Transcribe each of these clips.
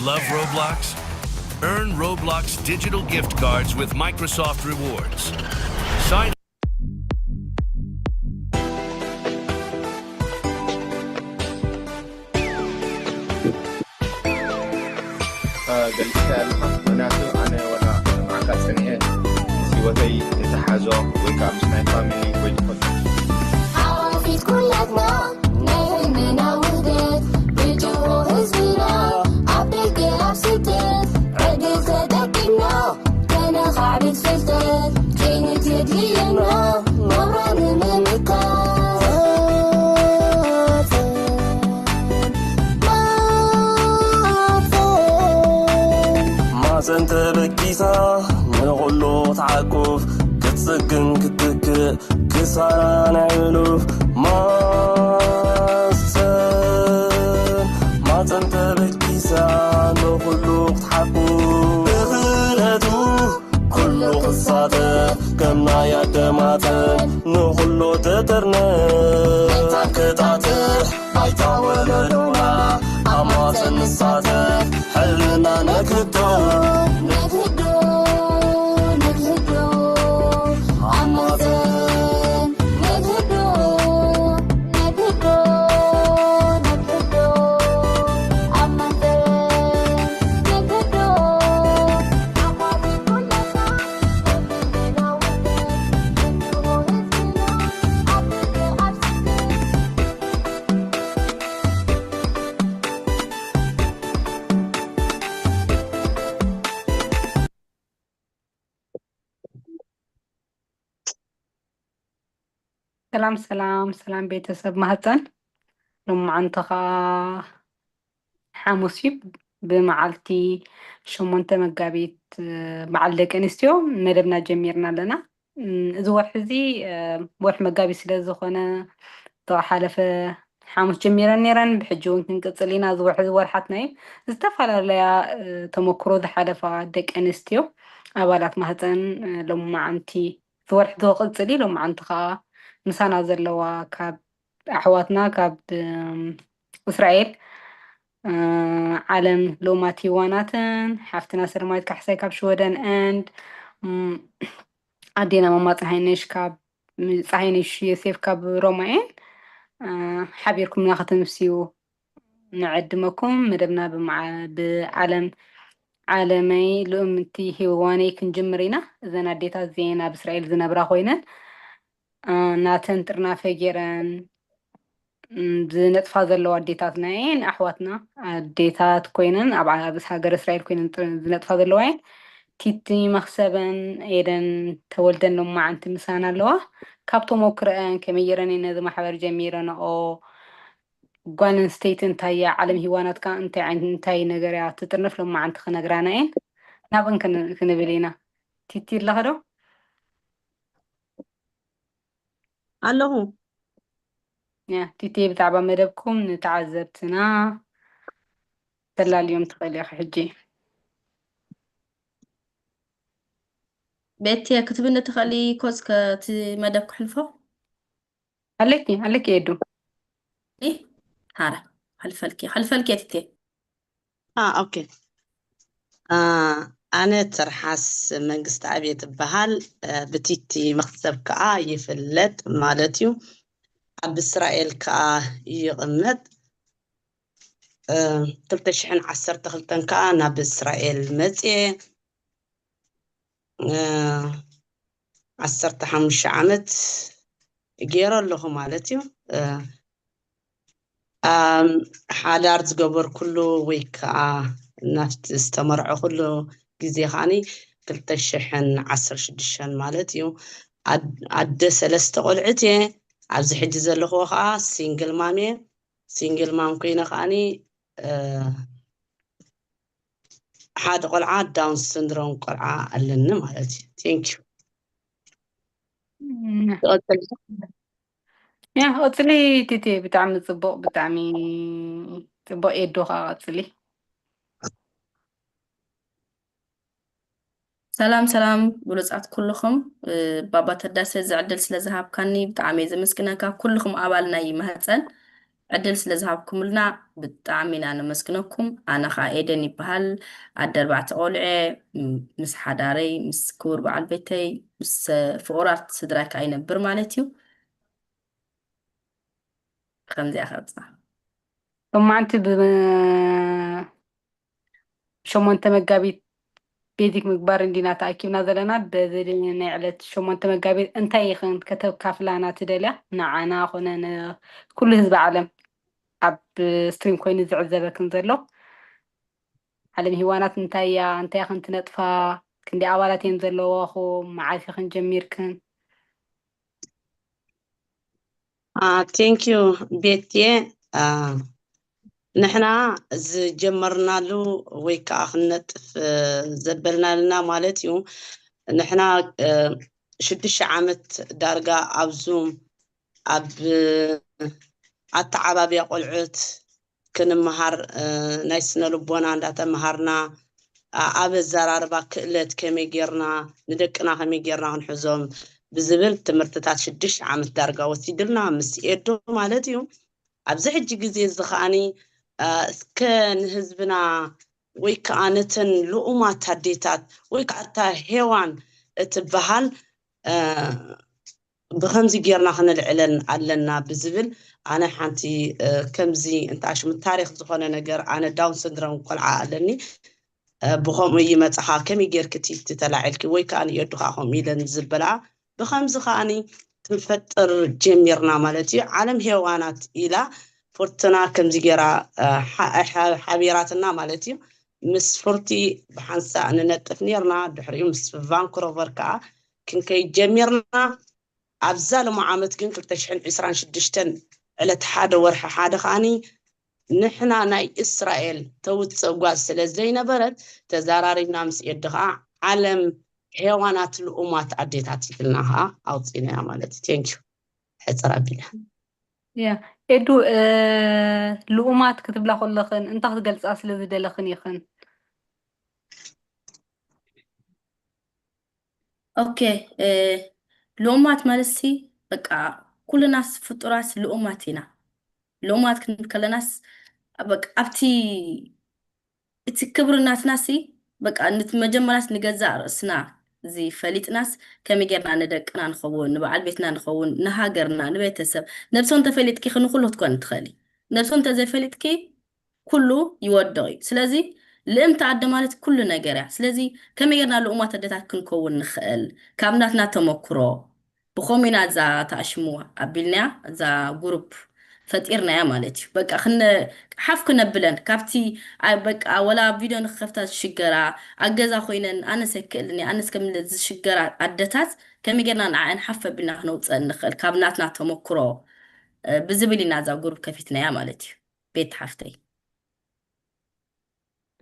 Love Roblox? Earn Roblox digital gift cards with Microsoft Rewards. Sign ገሊጽካ ኣለኻ። ምክንያቱ ኣነ ወላ ማዓካ ጸኒሐ ምስ ህይወተይ ንተሓዞ ወይ ከዓ ምስ ናይ ፋሚሊ ወይ ዝኾነ ሓዋፊት ኩላትና ናይ ህልምና ውህደት ብጅሮ ህዝብና ኣብ ደገ ኣብ ስደት ዕድል ተጠቂምና ከነኻዕብት ፍልጠት ክኢነት የድልየና ናብራ ንምምካት። ማፀን ተበጊሳ ንኹሉ ክትዓቁፍ ክትፅግን ክትትክእ ክሳራ ናይ ሕሉፍ ማፀን ማፀን ተበጊሳ ንኹሉ ክትሓቁፍ ብኽእለቱ ኩሉ ክሳተፍ ከም ናይ ኣደ ማፀን ንኹሉ ትጥርነፍ መታን ክጣጥሕ ኣይታ ወለዶና ኣብ ማፀን ንሳተፍ ሕልና ነግህዶ ነግህዶ ነግህዶ ኣብ ማፀን ነግህዶ ነግህዶ ነግህዶ ኣብ ማፀን ነግህዶ ኣባቢ ኩላትና ሰላም ሰላም ሰላም ቤተሰብ ማህፀን፣ ሎማዓንቲ ከዓ ሓሙስ እዩ። ብመዓልቲ ሸሞንተ መጋቢት በዓል ደቂ ኣንስትዮ መደብና ጀሚርና ኣለና። እዚ ወርሒ እዚ ወርሒ መጋቢት ስለ ዝኾነ ተሓለፈ ሓሙስ ጀሚረን ነይረን፣ ብሕጂ እውን ክንቅፅል ኢና። እዚ ወርሒ እዚ ወርሓትና እዩ። ዝተፈላለያ ተመክሮ ዝሓለፋ ደቂ ኣንስትዮ ኣባላት ማህፀን ሎማዓንቲ እቲ ወርሒ ዝቕፅል እዩ። ሎማዓንቲ ከዓ ምሳና ዘለዋ ካብ ኣሕዋትና ካብ እስራኤል ዓለም ሎማት ሂዋናትን ሓፍትና ሰለማዊት ካሕሳይ ካብ ሽወደን and ኣዴና ማማ ፀሃይነሽ ካብ ፀሃይነሽ ዮሴፍ ካብ ሮማ እየን። ሓቢርኩምና ከተምስዩ ንዕድመኩም። መደብና ብዓለም ዓለመይ ልኡምቲ ሂዋነይ ክንጅምር ኢና። እዘን ኣዴታት እዚኤን ኣብ እስራኤል ዝነብራ ኮይነን ናተን ጥርናፈ ገይረን ዝነጥፋ ዘለዋ ኣዴታትና እየን። ኣሕዋትና ኣዴታት ኮይነን ኣብ ሃገር እስራኤል ኮይነን ዝነጥፋ ዘለዋ እየን። ቲቲ መኽሰበን ኤደን ተወልደን ሎማዓንቲ ምሳና ኣለዋ። ካብ ተሞክረአን ከመይ ገይረን ነዚ ማሕበር ጀሚረንኦ ጓል ኣንስተይቲ እንታይ እያ፣ ዓለም ሂዋናት ከኣ እንታይ ዓይነት እንታይ ነገር እያ ትጥርንፍ ሎማዓንቲ ክነግራና እየን። ናብን ክንብል ኢና። ቲቲ ኣለኺ ዶ? ኣለኹ። ያ ቲቲ ብዛዕባ መደብኩም ንተዓዘብትና ተላልዮም ትኽእሊ ኢኺ ሕጂ። ቤትየ ክትብኒ ትኽእሊ ኮዝ ከቲ መደብ ክሕልፎ ኣለኪ ኣለኪ ኤዱ እ ሃረ ሓልፈልኪ ሓልፈልኪ የትቴ ኦኬ ኣነ ትርሓስ መንግስቲ ኣብየ ትበሃል ብቲቲ መክሰብ ከዓ ይፍለጥ ማለት እዩ ኣብ እስራኤል ከዓ ይቕመጥ ክልተ ሽሕን ዓሰርተ ክልተን ከዓ ናብ እስራኤል መፅየ ዓሰርተ ሓሙሽተ ዓመት ገይረ ኣለኹ ማለት እዩ። ሓዳር ዝገበርኩሉ ወይ ከዓ ናብቲ ዝተመርዐኹሉ ግዜ ከዓኒ ክልተ ሽሕን ዓሰርተ ሽዱሽተን ማለት እዩ። ኣደ ሰለስተ ቆልዑት እየ። ኣብዚ ሕጂ ዘለኽዎ ከዓ ሲንግል ማም እየ። ሲንግል ማም ኮይነ ከዓኒ ሓደ ቆልዓ ዳውን ስንድሮም ቆልዓ ኣለኒ ማለት እዩ። Thank you። ያ ቀፅሊ ቲቲ ብጣዕሚ ፅቡቅ ብጣዕሚ ፅቡቅ ኤዱ ከዓ ቀፅሊ። ሰላም ሰላም ብሉፃት ኩልኹም ባባ ተዳሰ እዚ ዕድል ስለ ዝሃብካኒ ብጣዕሚ እየ ዘመስግነካ ኩልኹም ኣባል ናይ ማህፀን ዕድል ስለ ዝሃብኩምልና ብጣዕሚ ኢና ነመስግነኩም። ኣነ ኸዓ ኤደን ይበሃል። ኣደ ኣርባዕተ ቆልዑ፣ ም-፣ ምስ ሓዳረይ፣ ምስ ክቡር በዓል ቤተይ፣ ምስ ፍቑራት ስድራይ ከዓ ይነብር ማለት እዩ። ከምዚኣ ኸብፃ። ሎማዓንቲ ብ-፣ ሸሞንተ መጋቢት ቤዚክ ምግባር እንዲና ተኣኪብና ዘለና። በዚ ናይ ዕለት ሸሞንተ መጋቢት እንታይ ኢኽን ከተካፍላና ትደልያ? ንዓና ኾነ ንኩሉ ህዝቢ ዓለም፣ ኣብ ስትሪም ኮይኑ ዝዕዘበክን ዘሎ ዓለም ሂዋናት እንታይ እያ? እንታይ ኢኽን ትነጥፋ? ክንደይ ኣባላት እየን ዘለዋኹም? መዓስ ኢኽን ጀሚርክን? ቴንክ ዩ ቤትየ። ንሕና ዝጀመርናሉ ወይ ከዓ ክንነጥፍ ዘበልናልና ማለት እዩ። ንሕና ሽዱሽተ ዓመት ዳርጋ ኣብ ዙም ኣብ ኣተዓባብያ ቆልዑት ክንመሃር ናይ ስነ ልቦና እንዳተመሃርና ኣብ ኣዘራርባ ክእለት ከመይ ጌርና ንደቅና ከመይ ጌርና ክንሕዞም ብዝብል ትምህርትታት ሽዱሽተ ዓመት ዳርጋ ወሲድልና ምስ ኤዶ ማለት እዩ። ኣብዚ ሕጂ ግዜ እዚ ከዓኒ እስከ ንህዝብና ወይ ከዓ ነተን ልኡማት ኣዴታት ወይ ከዓ እታ ሄዋን እትበሃል ብኸምዚ ጌርና ክነልዕለን ኣለና ብዝብል ኣነ ሓንቲ ከምዚ እንተኣሽሙ ታሪክ ዝኾነ ነገር ኣነ ዳውን ስንድሮም ቆልዓ ኣለኒ ብኸምኡ ይመፅኻ ከመይ ጌርኪ እቲ ተላዒልኪ ወይ ከዓ ንየዱ ከዓ ከምኡ ኢለን ዝበልኣ ብኸምዚ ከዓኒ ክንፈጥር ጀሚርና ማለት እዩ። ዓለም ሄዋናት ኢላ ፉርቱና ከምዚ ጌራ ሓቢራትና ማለት እዩ። ምስ ፉርቲ ብሓንሳእ ንነጥፍ ኔርና ድሕሪኡ ምስ ቫንኩሮቨር ከዓ ክንከይድ ጀሚርና። ኣብዛ ሎሚ ዓመት ግን ክልተ ሽሕን ዕስራን ሽዱሽተን ዕለት ሓደ ወርሒ ሓደ ከዓኒ ንሕና ናይ እስራኤል ተውፅእ ጓል ስለ ዘይነበረት ተዛራሪብና ምስ ኤዲ ከዓ ዓለም ሄዋናት ልኡማት ኣዴታት ኢልና ከዓ ኣውፂእናያ ማለት እዩ። ቴንኪዩ ሕፅር ኣቢላ ያ ኤዱ ልኡማት ክትብላ ከለኽን እንታይ ክትገልፃ ስለ ዝደለኽን ኢኽን? ኦኬ ልኡማት ማለት ሲ በቃ ኩልናስ ፍጡራት ልኡማት ኢና። ልኡማት ክንብል ከለናስ በቃ ኣብቲ እቲ ክብሪ ናትና ሲ በቃ ንቲ መጀመርያስ ንገዛእ ርእስና እዚ ፈሊጥናስ ከመይ ጌርና ንደቅና ንኸውን ንበዓል ቤትና ንኸውን ንሃገርና ንቤተሰብ ነብሶ እንተፈሊጥኪ ክንኩሉ ክትኮን ትኽእሊ ነብሶ እንተዘይፈሊጥኪ ኩሉ ይወድቕ እዩ። ስለዚ ልእምቲ ኣደ ማለት ኩሉ ነገር እያ። ስለዚ ከመይ ጌርና ልኡማት ኣደታት ክንከውን ንኽእል ካብ ናትና ተመክሮ ብኸምኡ ኢና እዛ ተኣሽሙ ኣቢልናያ እዛ ጉሩፕ ፈጢርናያ ማለት እዩ። በቃ ክነ ሓፍ ክነብለን ካብቲ በቃ ወላ ቪድዮ ንክከፍታ ዝሽገራ ኣብ ገዛ ኮይነን ኣነስ ኣይክእልን ኣነስ ከም ዝሽገራ ኣደታት ከመይ ጌርና ንዓን ሓፍ ኣቢልና ክነውፀን ንኽእል ካብ ናትና ተመክሮ ብዝብል ኢና እዛ ጉሩፕ ከፊትናያ ማለት እዩ። ቤት ሓፍተይ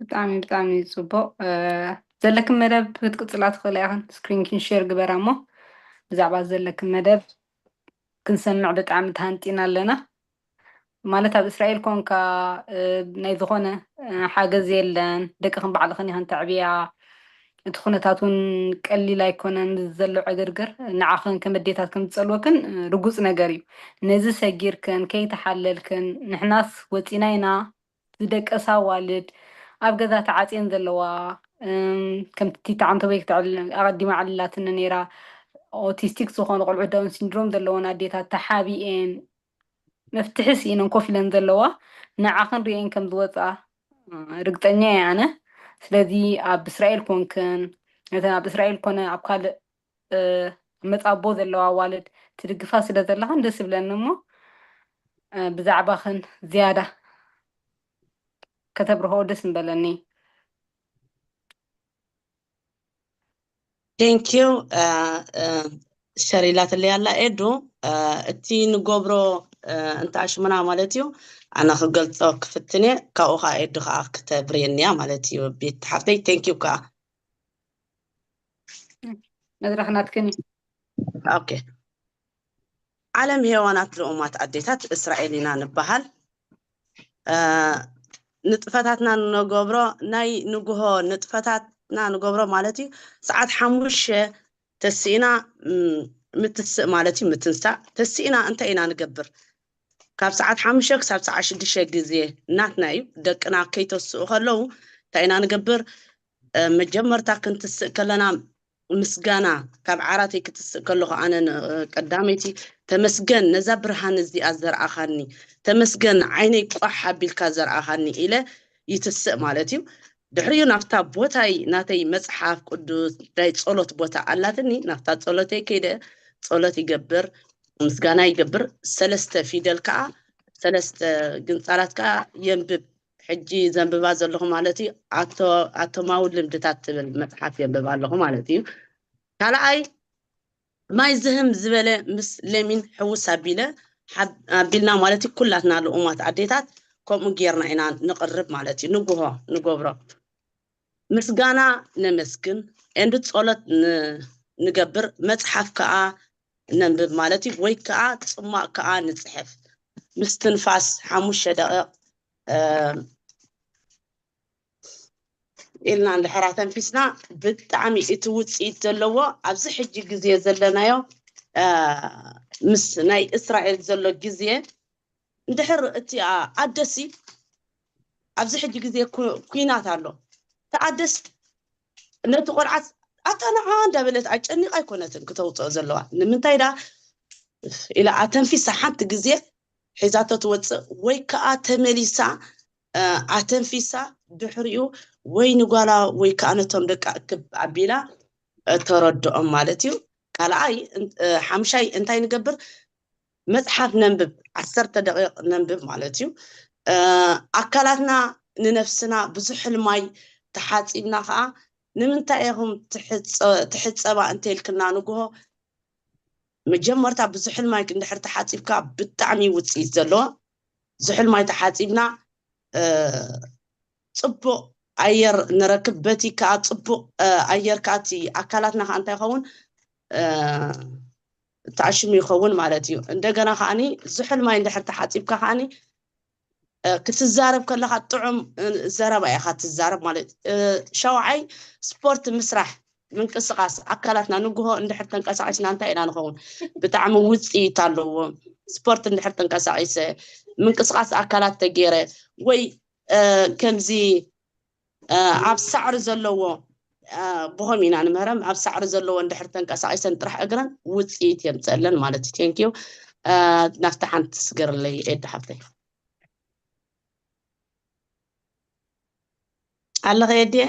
ብጣዕሚ ብጣዕሚ ፅቡቅ ዘለክን መደብ ክትቅፅላ ትኽእላ ኢኽን ስክሪንኪን ሼር ግበራ እሞ ብዛዕባ ዘለክን መደብ ክንሰምዕ ብጣዕሚ ተሃንጢና ኣለና ማለት ኣብ እስራኤል ኮንካ ናይ ዝኾነ ሓገዝ የለን ደቅኽን ባዕልኽን ኢኽን ተዕብያ እቲ ኩነታት እውን ቀሊል ኣይኮነን ዘሎ ዕግርግር ንዓኽን ከም ኣዴታት ከም ዝፀልወክን ርጉፅ ነገር እዩ ነዚ ሰጊርክን ከይተሓለልክን ንሕናስ ወፂና ኢና ዝደቀሳ ኣዋልድ ኣብ ገዛ ተዓፅየን ዘለዋ ከምቲ ተዓንተቦይ ኣቐዲማ ዓሊላትኒ ነይራ ኦቲስቲክ ዝኾኑ ቆልዑት ዳውን ሲንድሮም ዘለወን ኣዴታት ተሓቢኤን መፍትሒ ስኢነን ኮፍ ኢለን ዘለዋ ንዓኽን ርእየን ከም ዝወፃ ርግፀኛ እየ ኣነ ስለዚ ኣብ እስራኤል ኮንክን ነተን ኣብ እስራኤል ኮነ ኣብ ካልእ መፃቦ ዘለዋ ኣዋልድ ትድግፋ ስለ ዘለኽን ደስ ይብለኒ እሞ ብዛዕባኽን ዝያዳ ከተብርሆ ደስ ምበለኒ ቴንኪዩ ሸሪላትለይ ኣላ ኤዱ እቲ ንገብሮ እንተ ኣሽሙና ማለት እዩ ኣነ ክገልፆ ክፍትን እየ ካብኡ ከዓ ኤዱ ከዓ ክተብርየኒያ ማለት እዩ ቤት ሓፍተይ ቴንኪዩ ከዓ መድረክ ናትክን እዩ ኦኬ ዓለም ሄዋናት ልኡማት ኣዴታት እስራኤል ኢና ንበሃል ንጥፈታትና ንገብሮ ናይ ንግሆ ንጥፈታትና ንገብሮ ማለት እዩ ሰዓት ሓሙሽተ ተስኢና ምትስእ ማለት እዩ ምትንሳእ ተስኢና እንታይ ኢና ንገብር ካብ ሰዓት ሓሙሽተ ክሳብ ሰዓት ሽዱሽተ ግዜ ናትና እዩ። ደቅና ከይተስኡ ከለዉ እንታይ ኢና ንገብር? መጀመርታ ክንትስእ ከለና ምስጋና ካብ ዓራተይ ክትስእ ከለኹ ኣነ ቀዳመይቲ ተመስገን ነዛ ብርሃን እዚኣ ዘርኣኻኒ፣ ተመስገን ዓይነይ ቋሕ ኣቢልካ ዘርኣኻኒ ኢለ ይትስእ ማለት እዩ። ድሕሪኡ ናብታ ቦታይ ናተይ መፅሓፍ ቅዱስ ናይ ፀሎት ቦታ ኣላትኒ፣ ናብታ ፀሎተይ ከይደ ፀሎት ይገብር፣ ምስጋና ይገብር። ሰለስተ ፊደል ከዓ ሰለስተ ግንፃላት ከዓ የንብብ። ሕጂ ዘንብባ ዘለኹ ማለት እዩ ኣቶማዊ ልምድታት ትብል መፅሓፍ የንብብ ኣለኹ ማለት እዩ። ካልኣይ ማይ ዝህም ዝበለ ምስ ለሚን ሕውስ ኣቢለ ኣቢልና ማለት እዩ። ኩላትና ልኡማት ኣዴታት ከምኡ ጌርና ኢና ንቕርብ ማለት እዩ። ንጉሆ ንገብሮ ምስጋና ነመስግን and ጸሎት ንገብር፣ መጽሓፍ ከኣ ነንብብ ማለት እዩ። ወይ ከኣ ጽማቕ ከኣ ንጽሕፍ። ምስትንፋስ ሓሙሽተ ደቂቕ ኢልና እንድሕር ኣተንፊስና ብጣዕሚ እቲ ውፅኢት ዘለዎ ኣብዚ ሕጂ ግዜ ዘለናዮ ምስ ናይ እስራኤል ዘሎ ግዜ እንድሕር እቲ ኣደሲ ኣብዚ ሕጂ ግዜ ኩናት ኣሎ ተኣደስ ነቲ ቆልዓት ኣታ ንዓ እንዳበለት ኣጨኒቃ ኣይኮነትን ክተውፅኦ ዘለዋ ንምንታይ ዳ ኢላ ኣተንፊሳ ሓንቲ ግዜ ሒዛቶ ትወፅእ ወይ ከዓ ተመሊሳ ኣተንፊሳ ድሕሪኡ ወይ ንጓላ ወይ ከዓ ነቶም ደቃ እክብ ኣቢላ ተረድኦም ማለት እዩ። ካልኣይ ሓምሻይ እንታይ ንገብር? መፅሓፍ ነንብብ፣ ዓሰርተ ደቂቕ ነንብብ ማለት እዩ። ኣካላትና ንነፍስና ብዙሕ ማይ ተሓፂብና ከዓ ንምንታይ ኢኹም ትሕፀባ እንተልክና ንግሆ መጀመርታ ብዙሕ ማይ እንድሕር ተሓፂብካ ብጣዕሚ ውፅኢት ዘለዎ ዝሑል ማይ ተሓፂብና ፅቡቕ ኣየር ንረክብ። በቲ ከዓ ፅቡቕ ኣየር ከዓ እቲ ኣካላትና ከዓ እንታይ ይኸውን ተኣሽሙ ይኸውን ማለት እዩ። እንደገና ከዓኒ ዝሑል ማይ እንድሕር ተሓፂብካ ከዓኒ ክትዛረብ ከለካ ጥዑም ዘረባ ኢካ ትዛረብ ማለት። ሸውዓይ ስፖርት ምስራሕ ምንቅስቃስ ኣካላትና ንግሆ እንድሕር ተንቀሳቂስና እንታይ ኢና ንኸውን? ብጣዕሚ ውፅኢት ኣለዎ። ስፖርት እንድሕር ተንቀሳቂሰ ምንቅስቃስ ኣካላት ተገይረ ወይ ከምዚ ኣብ ሳዕሪ ዘለዎ ብኸም ኢና ንምህረም ኣብ ሳዕሪ ዘለዎ እንድሕር ተንቀሳቂሰን ጥራሕ እግረን ውፅኢት የምፀለን ማለት እዩ። ቴንኪዩ ናፍቲ ሓንቲ ስገርለይ ኤዲ ሓፍተይ ኣለኸ ኤድየ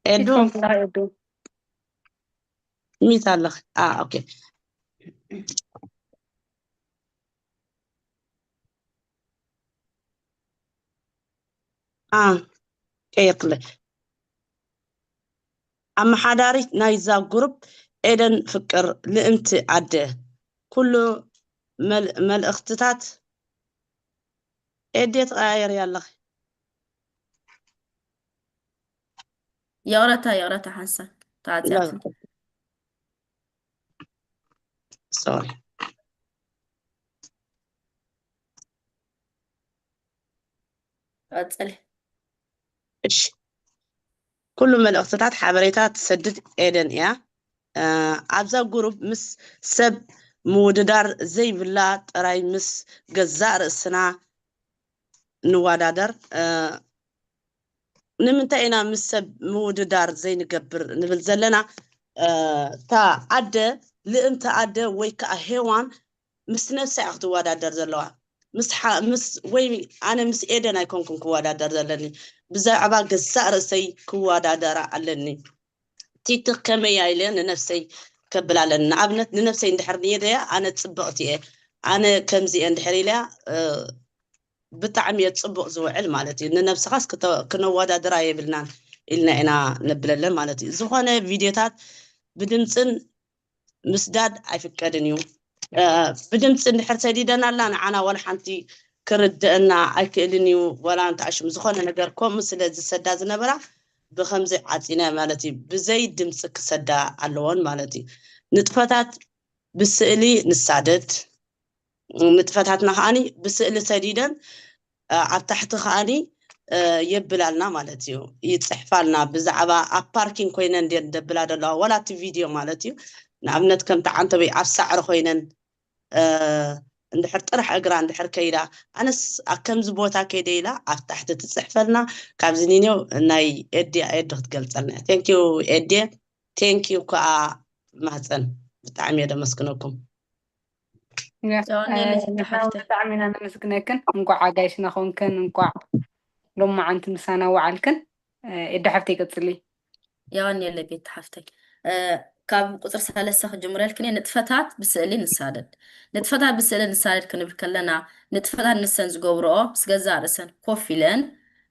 ኤዱ ሚት ኣለኸ ኦኬ ቀይርለ ኣመሓዳሪት ናይዛ ጉሩፕ ኤደን ፍቅር ልእምቲ ኣደ ኩሉ መልእኽትታት ኤዴ ትቐያየር ኣለኺ ይቕረታ ይቕረታ ሓንሳ ተዓፅያት ሶሪ ቀፅሊ እሺ ኩሉ መልእኽትታት ሓበሬታ ትሰድድ ኤደን እያ ኣብዛ ጉሩብ ምስ ሰብ ምውድዳር ዘይብላ ጥራይ ምስ ገዛእ ርእስና ንዋዳደር ንምንታይ ኢና ምስ ሰብ ምውድዳር ዘይንገብር ንብል ዘለና እታ ኣደ ልእንቲ ኣደ ወይ ከዓ ሄዋን ምስ ነብሳ እያ ክትወዳደር ዘለዋ ምስ ወይ ኣነ ምስ ኤደን ኣይኮንኩን ክወዳደር ዘለኒ ብዛዕባ ገዛእ ርእሰይ ክወዳደራ ኣለኒ ቲቲ ከመይ ኢለ ንነብሰይ ከብል ኣለኒ ንኣብነት ንነብሰይ እንድሕር ንየደያ ኣነ ፅብቕቲ እየ ኣነ ከምዚ እየ እንድሕር ኢለያ ብጣዕሚ እየ ፅቡቕ ዝውዕል ማለት እዩ ንነብስኻስ ክነወዳድራ የብልናን ኢልና ኢና ነብለለን ማለት እዩ ዝኾነ ቪድዮታት ብድምፅን ምስዳድ ኣይፍቀድን እዩ ብድምፂ እንድሕር ሰዲደን ኣላ ንዓና ዋላ ሓንቲ ክርድእና ኣይክእልን እዩ ወላ እንተኣሽም ዝኾነ ነገር ከምኡ ስለ ዝሰዳ ዝነበራ ብከምዚ ዓፂና ማለት እዩ ብዘይ ድምፂ ክሰዳ ኣለዎን ማለት እዩ ንጥፈታት ብስእሊ ንሳደድ ንጥፈታትና ከዓኒ ብስእሊ ሰዲደን ኣብ ታሕቲ ከዓኒ የብላልና ማለት እዩ ይፅሕፋልና ብዛዕባ ኣብ ፓርኪን ኮይነን ደብላ ዘለዋ ዋላ እቲ ቪድዮ ማለት እዩ ንኣብነት ከምቲ ዓንተበይ ኣብ ሳዕሪ ኮይነን እንድሕር ጥራሕ እግራ እንድሕር ከይዳ ኣነስ ኣብ ከምዚ ቦታ ከይደ ኢላ ኣብ ታሕቲ ትፅሕፈልና። ካብዚ ኒኔው ናይ ኤዲ ኤዲ ክትገልፀልና። Thank you ኤዲ፣ thank you ከዓ ማህፀን፣ ብጣዕሚ እየ ደመስግነኩም። ብጣዕሚ ኢና ነመስግነክን። እንኳዕ ኣጋይሽና ኮንክን፣ እንኳዕ ሎማዓንቲ ምሳና ወዓልክን። ኤዲ ሓፍተይ ቀፅሊ። የቐንየለይ ቤት ሓፍተይ። ካብ ቁፅሪ ሰለስተ ክጅምረልክን እየ። ንጥፈታት ብስእሊ ንሳደድ። ንጥፈታት ብስእሊ ንሳደድ ክንብል ከለና ንጥፈታት ንሰን ዝገብርኦ ምስ ገዛእ ርእሰን ኮፍ ኢለን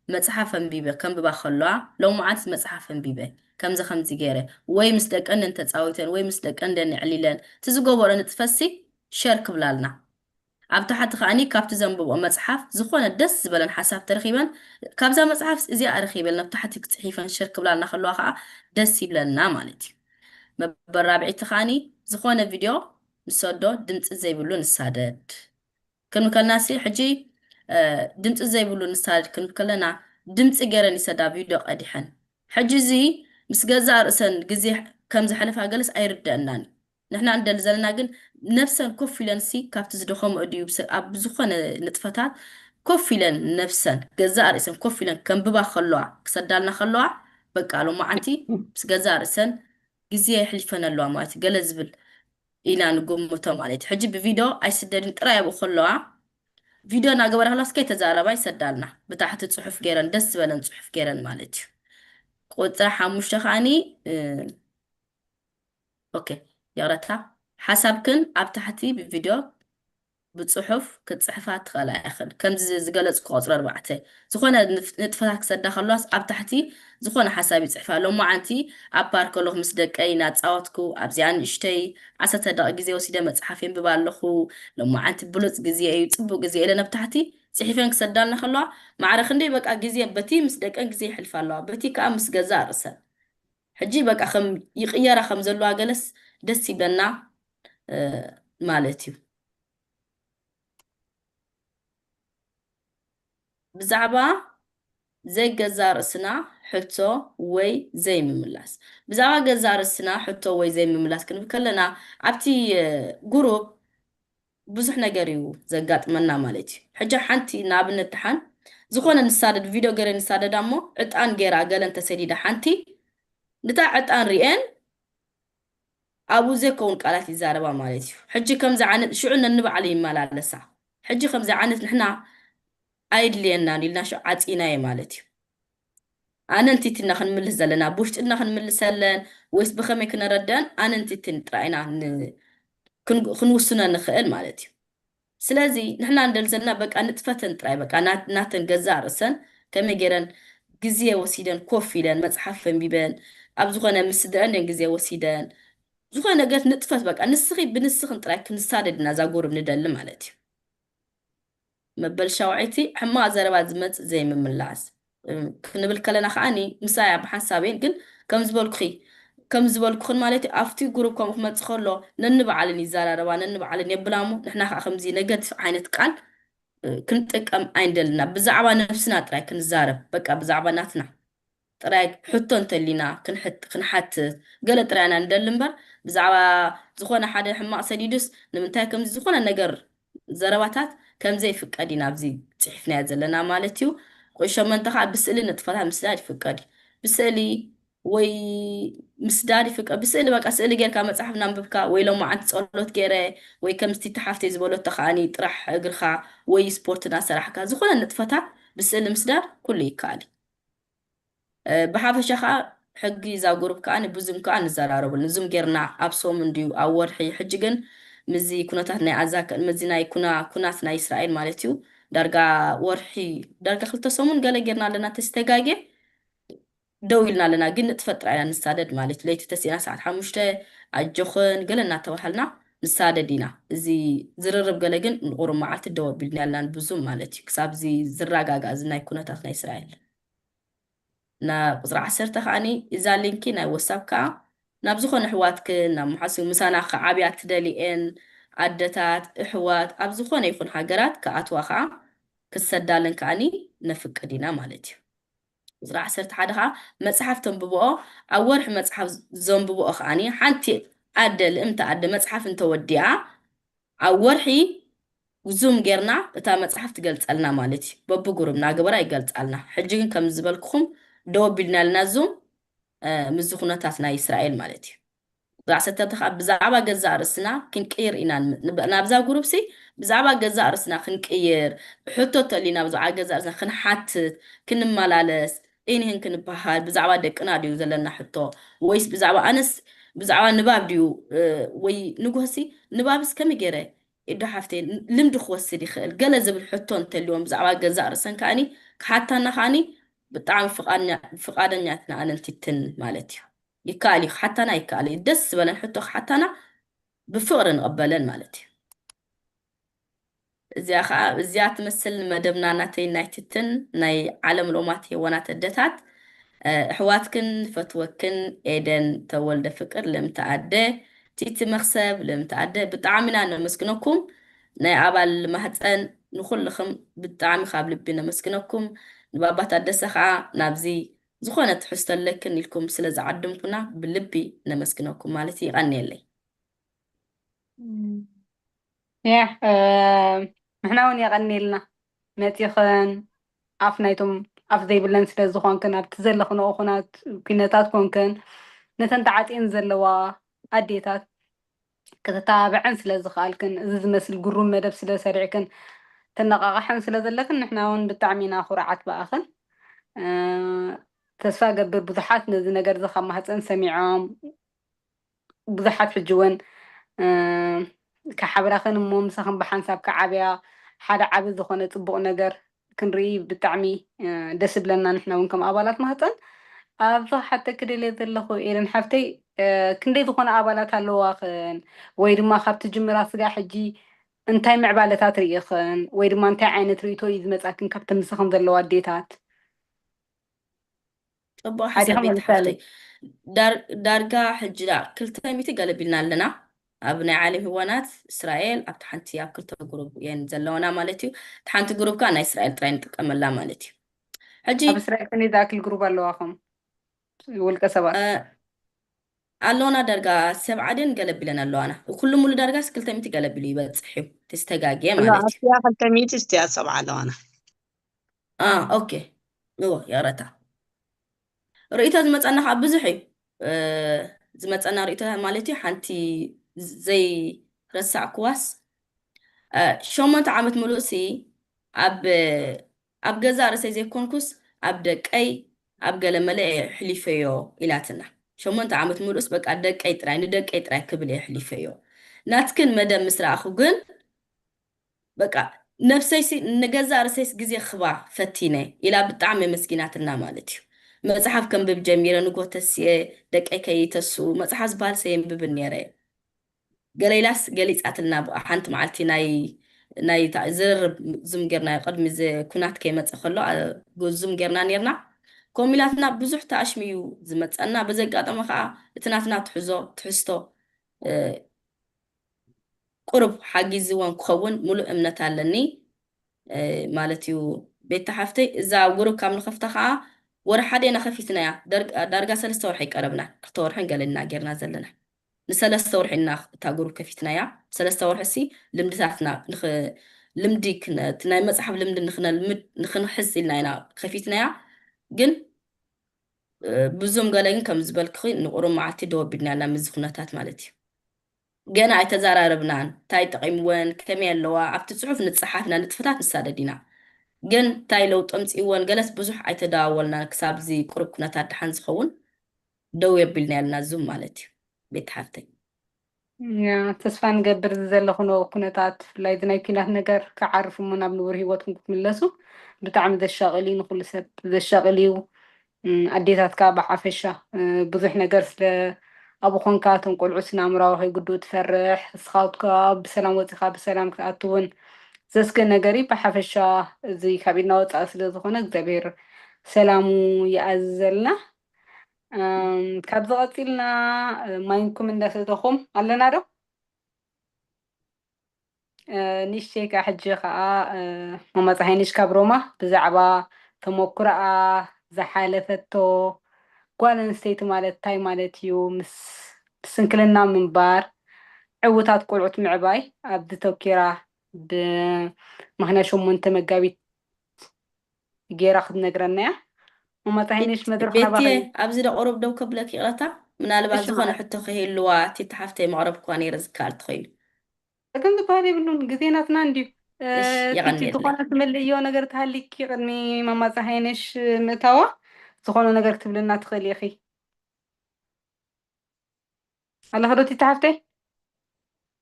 መፅሓፍ ኣንቢበ ከንብባ ከለዋ ሎማዓንቲ መፅሓፍ ኣንቢበ ከምዚ ከምዚ ገይረ ወይ ምስ ደቀን እንተፃዊተን ወይ ምስ ደቀን እንደን ኣዕሊለን እቲ ዝገበሮ ንጥፈትሲ ሸር ክብላልና ኣብ ታሕቲ ከዓኒ ካብቲ ዘንብብኦ መፅሓፍ ዝኾነ ደስ ዝበለን ሓሳብ ተረኺበን ካብዛ መፅሓፍ እዚኣ ረኺበን ናብ ታሕቲ ክፅሒፈን ሸር ክብላልና ከለዋ ከዓ ደስ ይብለና ማለት እዩ። መበራብዒቲ ከዓኒ ዝኾነ ቪድዮ ንሰዶ ድምፂ ዘይብሉ ንሳደድ ክንብል ከለና ሲ ሕጂ ድምፂ ዘይብሉ ንሳደድ ክንብል ከለና ድምፂ ገይረን ይሰዳ ቪድዮ ቀዲሐን ሕጂ እዚ ምስ ገዛእ ርእሰን ግዜ ከም ዘሕለፋ ገለስ ኣይርደአናን እዩ። ንሕና እንደሊ ዘለና ግን ነብሰን ኮፍ ኢለን ሲ ካብቲ ዝደኸምኦ ድዩ ኣብ ዝኾነ ንጥፈታት ኮፍ ኢለን ነብሰን ገዛእ ርእሰን ኮፍ ኢለን ከንብባ ከለዋ ክሰዳልና ከለዋ በቃ ሎማዓንቲ ምስ ገዛእ ርእሰን ግዜ የሕሊፈን ኣለዋ ማለት እዩ። ገለ ዝብል ኢና ንግምቶ ማለት እዩ። ሕጂ ብቪድዮ ኣይስደድን ጥራይ ኣብኡ ከለዋ ቪድዮ እናገበራ ከለዋ እስከ ተዛረባ ይሰዳልና ብታሕቲ ፅሑፍ ገይረን ደስ ዝበለን ፅሑፍ ገይረን ማለት እዩ። ቁፅሪ ሓሙሽተ ከዓኒ ኦኬ ይቕረታ ሓሳብክን ኣብ ታሕቲ ብቪድዮ ብፅሑፍ ክትፅሕፋ ትኽእላ ኢኽን። ከምዚ ዝገለፅኩ ቁፅሪ ኣርባዕተ ዝኾነ ንጥፈታት ክሰዳ ከለዋስ ኣብ ታሕቲ ዝኾነ ሓሳብ ይፅሕፋ። ሎማዓንቲ ኣብ ፓርክ ኣለኹ ምስ ደቀይ እናፃወትኩ ኣብዚኣ ንእሽተይ ዓሰርተ ደቂ ግዜ ወሲደ መፅሓፍ የንብብ ኣለኹ። ሎማዓንቲ ብሉፅ ግዜ እዩ፣ ፅቡቅ ግዜ ኢለን ኣብ ታሕቲ ፅሒፈን ክሰዳልና ከለዋ ማዕረ ክንደይ በቃ ግዜ በቲ ምስ ደቀን ግዜ ይሕልፋ ኣለዋ፣ በቲ ከዓ ምስ ገዛእ ርእሰን ሕጂ በቃ ከም ይቕየራ ከም ዘለዋ ገለስ ደስ ይብለና ማለት እዩ። ብዛዕባ ዘይገዛእ ርእስና ሕቶ ወይ ዘይምምላስ። ብዛዕባ ገዛእ ርእስና ሕቶ ወይ ዘይምምላስ ክንብል ከለና ኣብቲ ጉሩፕ ብዙሕ ነገር እዩ ዘጋጥመና ማለት እዩ። ሕጂ ሓንቲ ንኣብነት ደሓን ዝኾነ ንሳደድ ቪድዮ ገይረ ንሳደዳ እሞ ዕጣን ገይራ ገለ እንተሰዲዳ ሓንቲ ንታ ዕጣን ሪኤን ኣብኡ ዘይከውን ቃላት ይዛረባ ማለት እዩ። ሕጂ ከምዚ ዓይነት ሽዑ ነንባዕሉ ይመላለሳ። ሕጂ ከምዚ ዓይነት ንሕና ኣይድልየናን ኢልና ሽዑ ዓፂናየ ማለት እዩ። ኣነ እንቲትና ክንምልስ ዘለና ብውሽጥና ክንምልሰለን ወይስ ብኸመይ ክነረድአን ኣነ እንቲትን ጥራይ ኢና ክንውስኖ ንኽእል ማለት እዩ። ስለዚ ንሕና እንደል ዘለና በቃ ንጥፈተን ጥራይ በቃ ናተን ገዛእ ርእሰን ከመይ ገይረን ግዜ ወሲደን ኮፍ ኢለን መፅሓፍ ኣንቢበን ኣብ ዝኾነ ምስ ስድረን ግዜ ወሲደን ዝኾነ ነገር ንጥፈት በቃ ንስኺ ብንስኽን ጥራይ ክንሳደድ ኢና እዛ ጉሩብ ንደሊ ማለት እዩ። መበል ሻውዐይቲ ሕማቕ ዘረባ ዝመፅእ ዘይምምላስ ክንብል ከለና ከዓኒ ምሳያ ብሓንሳበይን ግን ከም ዝበልኩኺ ከም ዝበልኩኽን ማለት ኣብቲ ጉሩብ ከምኡ ክመፅእ ከሎ ነንባዕለን ይዘራረባ ነንባዕለን የብላሞ ንሕና ከዓ ከምዚ ነገቲቭ ዓይነት ቃል ክንጥቀም ኣይንደልና ብዛዕባ ነብስና ጥራይ ክንዛረብ በቃ ብዛዕባ ናትና ጥራይ ሕቶ እንተሊና ክንሓትት ገለ ጥራይ ኢና ንደሊ እምበር ብዛዕባ ዝኾነ ሓደ ሕማቕ ሰዲዱስ ንምንታይ ከምዚ ዝኾነ ነገር ዘረባታት ከምዘይፍቀድ ኢና ኣብዚ ፅሒፍናዮ ዘለና ማለት እዩ። ቁሸመንተ ከዓ ብስእሊ ንጥፈታት ምስዳድ ይፍቀድ እዩ። ብስእሊ ወይ ምስዳድ ይፍቀድ ብስእሊ በቃ ስእሊ ጌርካ መፅሓፍ ናንብብካ ወይ ሎማዓንቲ ፀሎት ገይረ ወይ ከምዚ ቲቲ ሓፍተይ ዝበለቶ ከዓኒ ጥራሕ እግርካ ወይ ስፖርት እናሰራሕካ ዝኾነ ንጥፈታት ብስእሊ ምስዳድ ኩሉ ይከኣል እዩ። ብሓፈሻ ከዓ ሕጊ እዛ ጉሩፕ ከዓ ንብዙም ከዓ ንዘራረበሉ ንዙም ጌርና ኣብ ሰሙን ድዩ ኣብ ወርሒ ሕጂ ግን ምዚ ኩነታት ናይ ኣዛ ምዚ ናይ ኩና ኩናት ናይ እስራኤል ማለት እዩ ዳርጋ ወርሒ ዳርጋ ክልተ ሰሙን ገለ ጌርና ኣለና ተስተጋጌ ደው ኢልና ኣለና ግን ንጥፈጥ ጥራይ ኢና ንሳደድ ማለት ለይቲ ተሲእና ሰዓት ሓሙሽተ ኣጆኽን ገለ እናተባሃልና ንሳደድ ኢና እዚ ዝርርብ ገለ ግን ንቁሩብ መዓልቲ ደው ኣቢልና ያልናን ብዙም ማለት እዩ ክሳብ እዚ ዝረጋጋእ እዚ ናይ ኩነታት ናይ እስራኤል ቁፅሪ ዓሰርተ ከዓኒ እዛ ሊንኪ ናይ ወሳብ ከዓ ናብ ዝኾነ ኣሕዋትክን ናብ መሓሱ ምሳና ክዓብያ ትደሊኤን ኣደታት እሕዋት ኣብ ዝኾነ ይኹን ሃገራት ክኣትዋ ከዓ ክትሰዳለን ከዓኒ ነፍቅድ ኢና ማለት እዩ። ቁፅሪ ዓሰርተ ሓደ ከዓ መፅሓፍ ተንብብኦ ኣብ ወርሒ መፅሓፍ ዘንብብኦ ከዓኒ ሓንቲ ኣደ ልእምቲ ኣደ መፅሓፍ እንተወዲኣ ኣብ ወርሒ ዙም ጌርና እታ መፅሓፍ ትገልፀልና ማለት እዩ። በብጉሩብ እናገበራ ይገልፃልና። ሕጂ ግን ከም ዝበልኩኹም ደው ኣቢልና ኣለና ዙም ምስዚ ኩነታት ናይ እስራኤል ማለት እዩ። ዛዕሰተተ ከዓ ብዛዕባ ገዛእ ርእስና ክንቅይር ኢና። ናብዛ ጉሩብ ሲ ብዛዕባ ገዛእ ርእስና ክንቅይር፣ ሕቶ ተልዩና ብዛዕባ ገዛእ ርእስና ክንሓትት፣ ክንመላለስ፣ እኒህን ክንበሃል። ብዛዕባ ደቅና ድዩ ዘለና ሕቶ? ወይስ ብዛዕባ ኣነስ ብዛዕባ ንባብ ድዩ? ወይ ንጎሲ ንባብስ ከመይ ገይረ ኢዶ ሓፍተይ ልምዲ ክወስድ ይኽእል? ገለ ዝብል ሕቶ እንተልዎም ብዛዕባ ገዛእ ርእሰን ከዓኒ ክሓታና ከዓኒ ብጣዕሚ ፍቓደኛትና ኣነንቲትን ማለት እዩ። ይከኣል እዩ፣ ክሓታና ይከኣል እዩ። ደስ ዝበለን ሕቶ ክሓታና ብፍቕሪ ንቕበለን ማለት እዩ። እዚኣ ከዓ እዚኣ ትመስል መደብና ናተይ ናይ ትትን ናይ ዓለም ሎማት የወናት ኣደታት። ኣሕዋትክን ፈትወክን ኤደን ተወልደ ፍቅር ልእምቲ ኣደ፣ ቲቲ መክሰብ ልእምቲ ኣደ ብጣዕሚ ኢና ነመስግነኩም። ናይ ኣባል ማህፀን ንኩልክም ብጣዕሚ ካብ ልቢ ነመስግነኩም። ንባባ ታደሰ ከዓ ናብዚ ዝኾነ ትሕዝቶ ኣለክን ኢልኩም ስለ ዝዓድምኩና ብልቢ ነመስግነኩም ማለት እዩ። ይቐንየለይ። ያ ንሕና እውን የቐንየልና መፂኽን ኣፍ ናይቶም ኣፍ ዘይብለን ስለ ዝኾንክን ኣብቲ ዘለኽንኦ ኩናት ኩነታት ኮንክን ነተን ተዓፅየን ዘለዋ ኣዴታት ከተተባብዐን ስለ ዝኽኣልክን እዚ ዝመስል ግሩም መደብ ስለ ሰሪዕክን ተነቃቃሕን ስለ ዘለክን ንሕና እውን ብጣዕሚ ኢና ኩርዓት ብኣኽን። ተስፋ ገብር ብዙሓት ነዚ ነገር እዚ ካብ ማህፀን ሰሚዖም ብዙሓት ሕጂ እውን ክሓብራኽን እሞ ምሳኽን ብሓንሳብ ክዓብያ ሓደ ዓቢ ዝኾነ ፅቡቕ ነገር ክንርኢ ብጣዕሚ ደስ ይብለና። ንሕና እውን ከም ኣባላት ማህፀን ኣብዚ ክሓተኪ ደልየ ዘለኹ ኤደን ሓፍተይ ክንደይ ዝኾነ ኣባላት ኣለዋኽን ወይ ድማ ካብቲ ጅምራ ስጋ ሕጂ እንታይ ምዕባለታት ርኢኽን ወይ ድማ እንታይ ዓይነት ርእቶ እዩ ዝመፃክን ካብተን ምሳኽን ዘለዋ ኣዴታት? ፅቡቅ ሓሳብ ቤት ሓፍተይ። ዳርጋ ሕጂ ዳ ክልተ ሚእቲ ገለቢልና ኣለና ኣብ ናይ ዓለም ህዋናት እስራኤል ኣብቲ ሓንቲ ኣብ ክልተ ጉሩብ እየን ዘለውና ማለት እዩ። እቲ ሓንቲ ጉሩብ ከዓ ናይ እስራኤል ጥራይ ንጥቀመላ ማለት እዩ። ሕጂ ኣብ እስራኤል ከመይ ዝኣክል ጉሩብ ኣለዋኹም ውልቀ ሰባት? ኣለውና ዳርጋ ሰብዓ ድን ገለቢለን ኣለዋና። ኩሉ ሙሉ ዳርጋስ ክልተ ሚእቲ ገለቢሉ ይበፅሕ እዩ። ተስተጋግየ ማለት እዩ። ክልተ ሚእቲ ስትያ ሰብዓ ኣለዋና። ኦኬ እዎ ይቕረታ። ርእይቶ ዝመፀና ከዓ ብዙሕ እዩ። ዝመፀና ርእይቶ ማለት እዩ ሓንቲ ዘይረሳዕክዋስ ሸሞንተ ዓመት ሙሉእ ሲ ኣብ ኣብ ገዛእ ርእሰይ ዘይኮንኩስ ኣብ ደቀይ ኣብ ገለ መለ እየ ኣሕሊፈዮ ኢላትና። ሸሞንተ ዓመት ሙሉእስ በቃ ደቀይ ጥራይ ንደቀይ ጥራይ ክብል እየ ኣሕሊፈዮ። ናትክን መደብ ምስ ረኣኹ ግን በቃ ነብሰይሲ ንገዛእ ርእሰይስ ግዜ ክህባ ፈቲነ ኢላ ብጣዕሚ ኣመስጊናትና ማለት እዩ። መፅሓፍ ከንብብ ጀሚረ ንጎ ተስየ ደቀይ ከይተስኡ መፅሓፍ ዝበሃልስ የንብብን ነይረ። ገለ ኢላስ ገሊፃትልና ብኣ ሓንቲ መዓልቲ ናይ ናይ ዝርርብ ዙም ጌርና ቅድሚ ኩናት ከይመፀ ከሎ ዙም ጌርና ኔርና። ከምኡ ኢላትና ብዙሕ ተኣሽሚ እዩ ዝመፀና። በዚ ኣጋጣሚ ከዓ እቲ ናትና ትሕዞ ትሕዝቶ ቁሩብ ሓጊዝወን ክኸውን ሙሉእ እምነት ኣለኒ ማለት እዩ። ቤታ ሓፍተይ እዛ ጉሩብ ካብ ንኸፍታ ከዓ ወርሒ ሓደ ኢና ከፊትናያ። ዳርጋ ሰለስተ ወርሒ ኣይቀረብና ክልተ ወርሒ ገለ ኢና ጌርና ዘለና። ንሰለስተ ወርሒ ኢና እታ ጉሩብ ከፊትናያ። ሰለስተ ወርሒ ሲ ልምድታትና ልምዲ ናይ መፅሓፍ ልምዲ ንክነልምድ ንክንሕዝ ኢልና ኢና ከፊትናያ። ግን ብዙም ገለ ግን ከም ዝበልክኺ ንቁሩብ መዓልቲ ደው ኣቢልና ኣለና ምስዚ ኩነታት ማለት እዩ። ገና ኣይተዘራረብናን። እንታይ ጠቒምወን ከመይ ኣለዋ ኣብቲ ፅሑፍ ንፀሓፍ ኢና ንጥፈታት ንሳደድ ኢና። ግን እንታይ ለውጢ ኣምፂእወን ገለስ ብዙሕ ኣይተደዋወልናን ክሳብ እዚ ቁሩብ ኩነታት ደሓን ዝኸውን ደው የቢልና ያልና ዙም ማለት እዩ። ቤት ሓፍተይ ያ ተስፋ ንገብር እዚ ዘለኹኖ ኩነታት ብፍላይ እዚ ናይ ኲናት ነገር ክዓርፍ እሞ ናብ ንቡር ህይወትኩም ክትምለሱ ብጣዕሚ ዘሻቕል እዩ፣ ንኹሉ ሰብ ዘሻቕል እዩ። ኣዴታት ከዓ ብሓፈሻ ብዙሕ ነገር ስለ ኣብኡ ኮንካ እቶም ቆልዑ ስነ ኣእምራዊ ከይጉድኡ ትፈርሕ፣ እስኻ ብሰላም ወፂኻ ብሰላም ክትኣቱ እውን ዘስግእ ነገር እዩ። ብሓፈሻ እዚ ካብ ኢድና ወፃኢ ስለ ዝኾነ እግዚኣብሔር ሰላሙ ይኣዝዘልና። ካብዚ ቀፂልና ማይንኩም እንዳሰተኹም ኣለና ዶ? ኒሽተይ ከዓ ሕጂ ከዓ ማማ ፀሃይነሽ ካብ ሮማ ብዛዕባ ተመኩሮኣ ዝሓለፈቶ ጓል ኣንስተይቲ ማለት እንታይ ማለት እዩ ምስ ብስንክልና ምንባር፣ ዕውታት ቆልዑት ምዕባይ ኣብዚ ተኪራ ብምኽንያት ሸሞንተ መጋቢት ገይራ ክትነግረና እያ። መማፀ ሃይነሽ መድረኽ ናባኸ ቤትየ እዩ። ኣብዚ ደ ቆረብ ደው ከብለክ ይቕረታ። ምናልባት እሺ ዝኾነ ማዕረ። ሕቶ ከህልዋ እቲ ተሓፍተይ መቕረብ ክዋን ይረ ዝከኣል ትኽእሉ። ጸገም ዝበሃል የብሉን። ግዜ ናትና እንድዩ። እ፣ እሺ፣ ቲቲ የቐንየለይ። ዝኾነ ትምልእዮ ነገር ተሃሊኪ ቅድሚ መማፀ ሃይነሽ ምእታዋ ዝኾነ ነገር ክትብልና ትኽእሊ ኢኺ። ኣለኺ ዶ ቲቲ ሓፍተይ?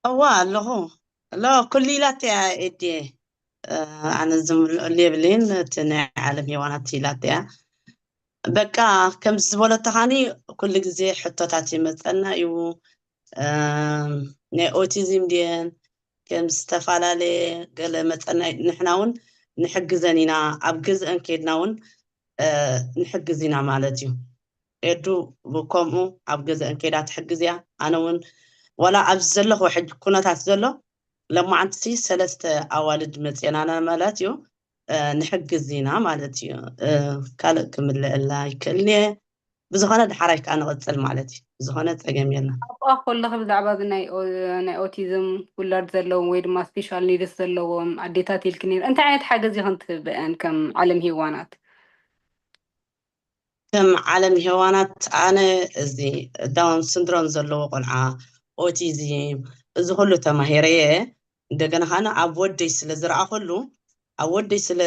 እዋ ኣለኹ። ሎ ኩሉ ኢላትያ ኤድየ። እ፣ ኣነ ዝምልአሉ የብለይን፣ እቲ ናይ ዓለም ሄዋናት ኢላትያ። በቃ ከምዚ ዝበለቶ ኻኒ ኩሉ ግዜ ሕቶታት ይመፀና እዩ። እም፣ ናይ ኦቲዝም ድየን ከም ዝተፈላለየ ገለ መፀና እዩ። ንሕና እውን ንሕግዘን ኢና፣ ኣብ ገዝአን ከይድና እውን እ፣ ንሕግዝ ኢና ማለት እዩ። ኤዱ ከምኡ ኣብ ገዝአን ከይዳ ትሕግዝ እያ። ኣነ እውን ዋላ ኣብዚ ዘለኹ ሕጂ ኩነታት ዘሎ ለማዓንቲ ሰለስተ ኣዋልድ መፅኤናና ማለት እዩ። እ፣ ንሕግዝ ኢና ማለት እዩ። እ፣ ካልእ ክምልአላ ይክእልን እየ። ብዝኾነ ድሓራይ ከዓ ንቕፅል ማለት እዩ። ብዝኾነ ፀገም የለን። ኣብኣ ከለኺ ብዛዕባ እዚ ናይ ኦ- ናይ ኦቲዝም ውላድ ዘለዎም ወይ ድማ ስፔሻል ኒድስ ዘለዎም ኣዴታት ኢልኪ ነይሩ። እንታይ ዓይነት ሓገዝ ኢኽን ትህበአን ከም ዓለም ሄዋናት? ከም ዓለም ሄዋናት ኣነ እዚ ዳውን ስንድሮም ዘለዎ ቆልዓ፣ ኦቲዝም፣ እዚ ኩሉ ተማሂረ እየ። እንደገና ኸነ ኣብ ወደይ ስለ ዝረኣኸሉ ኣብ ወደይ ስለ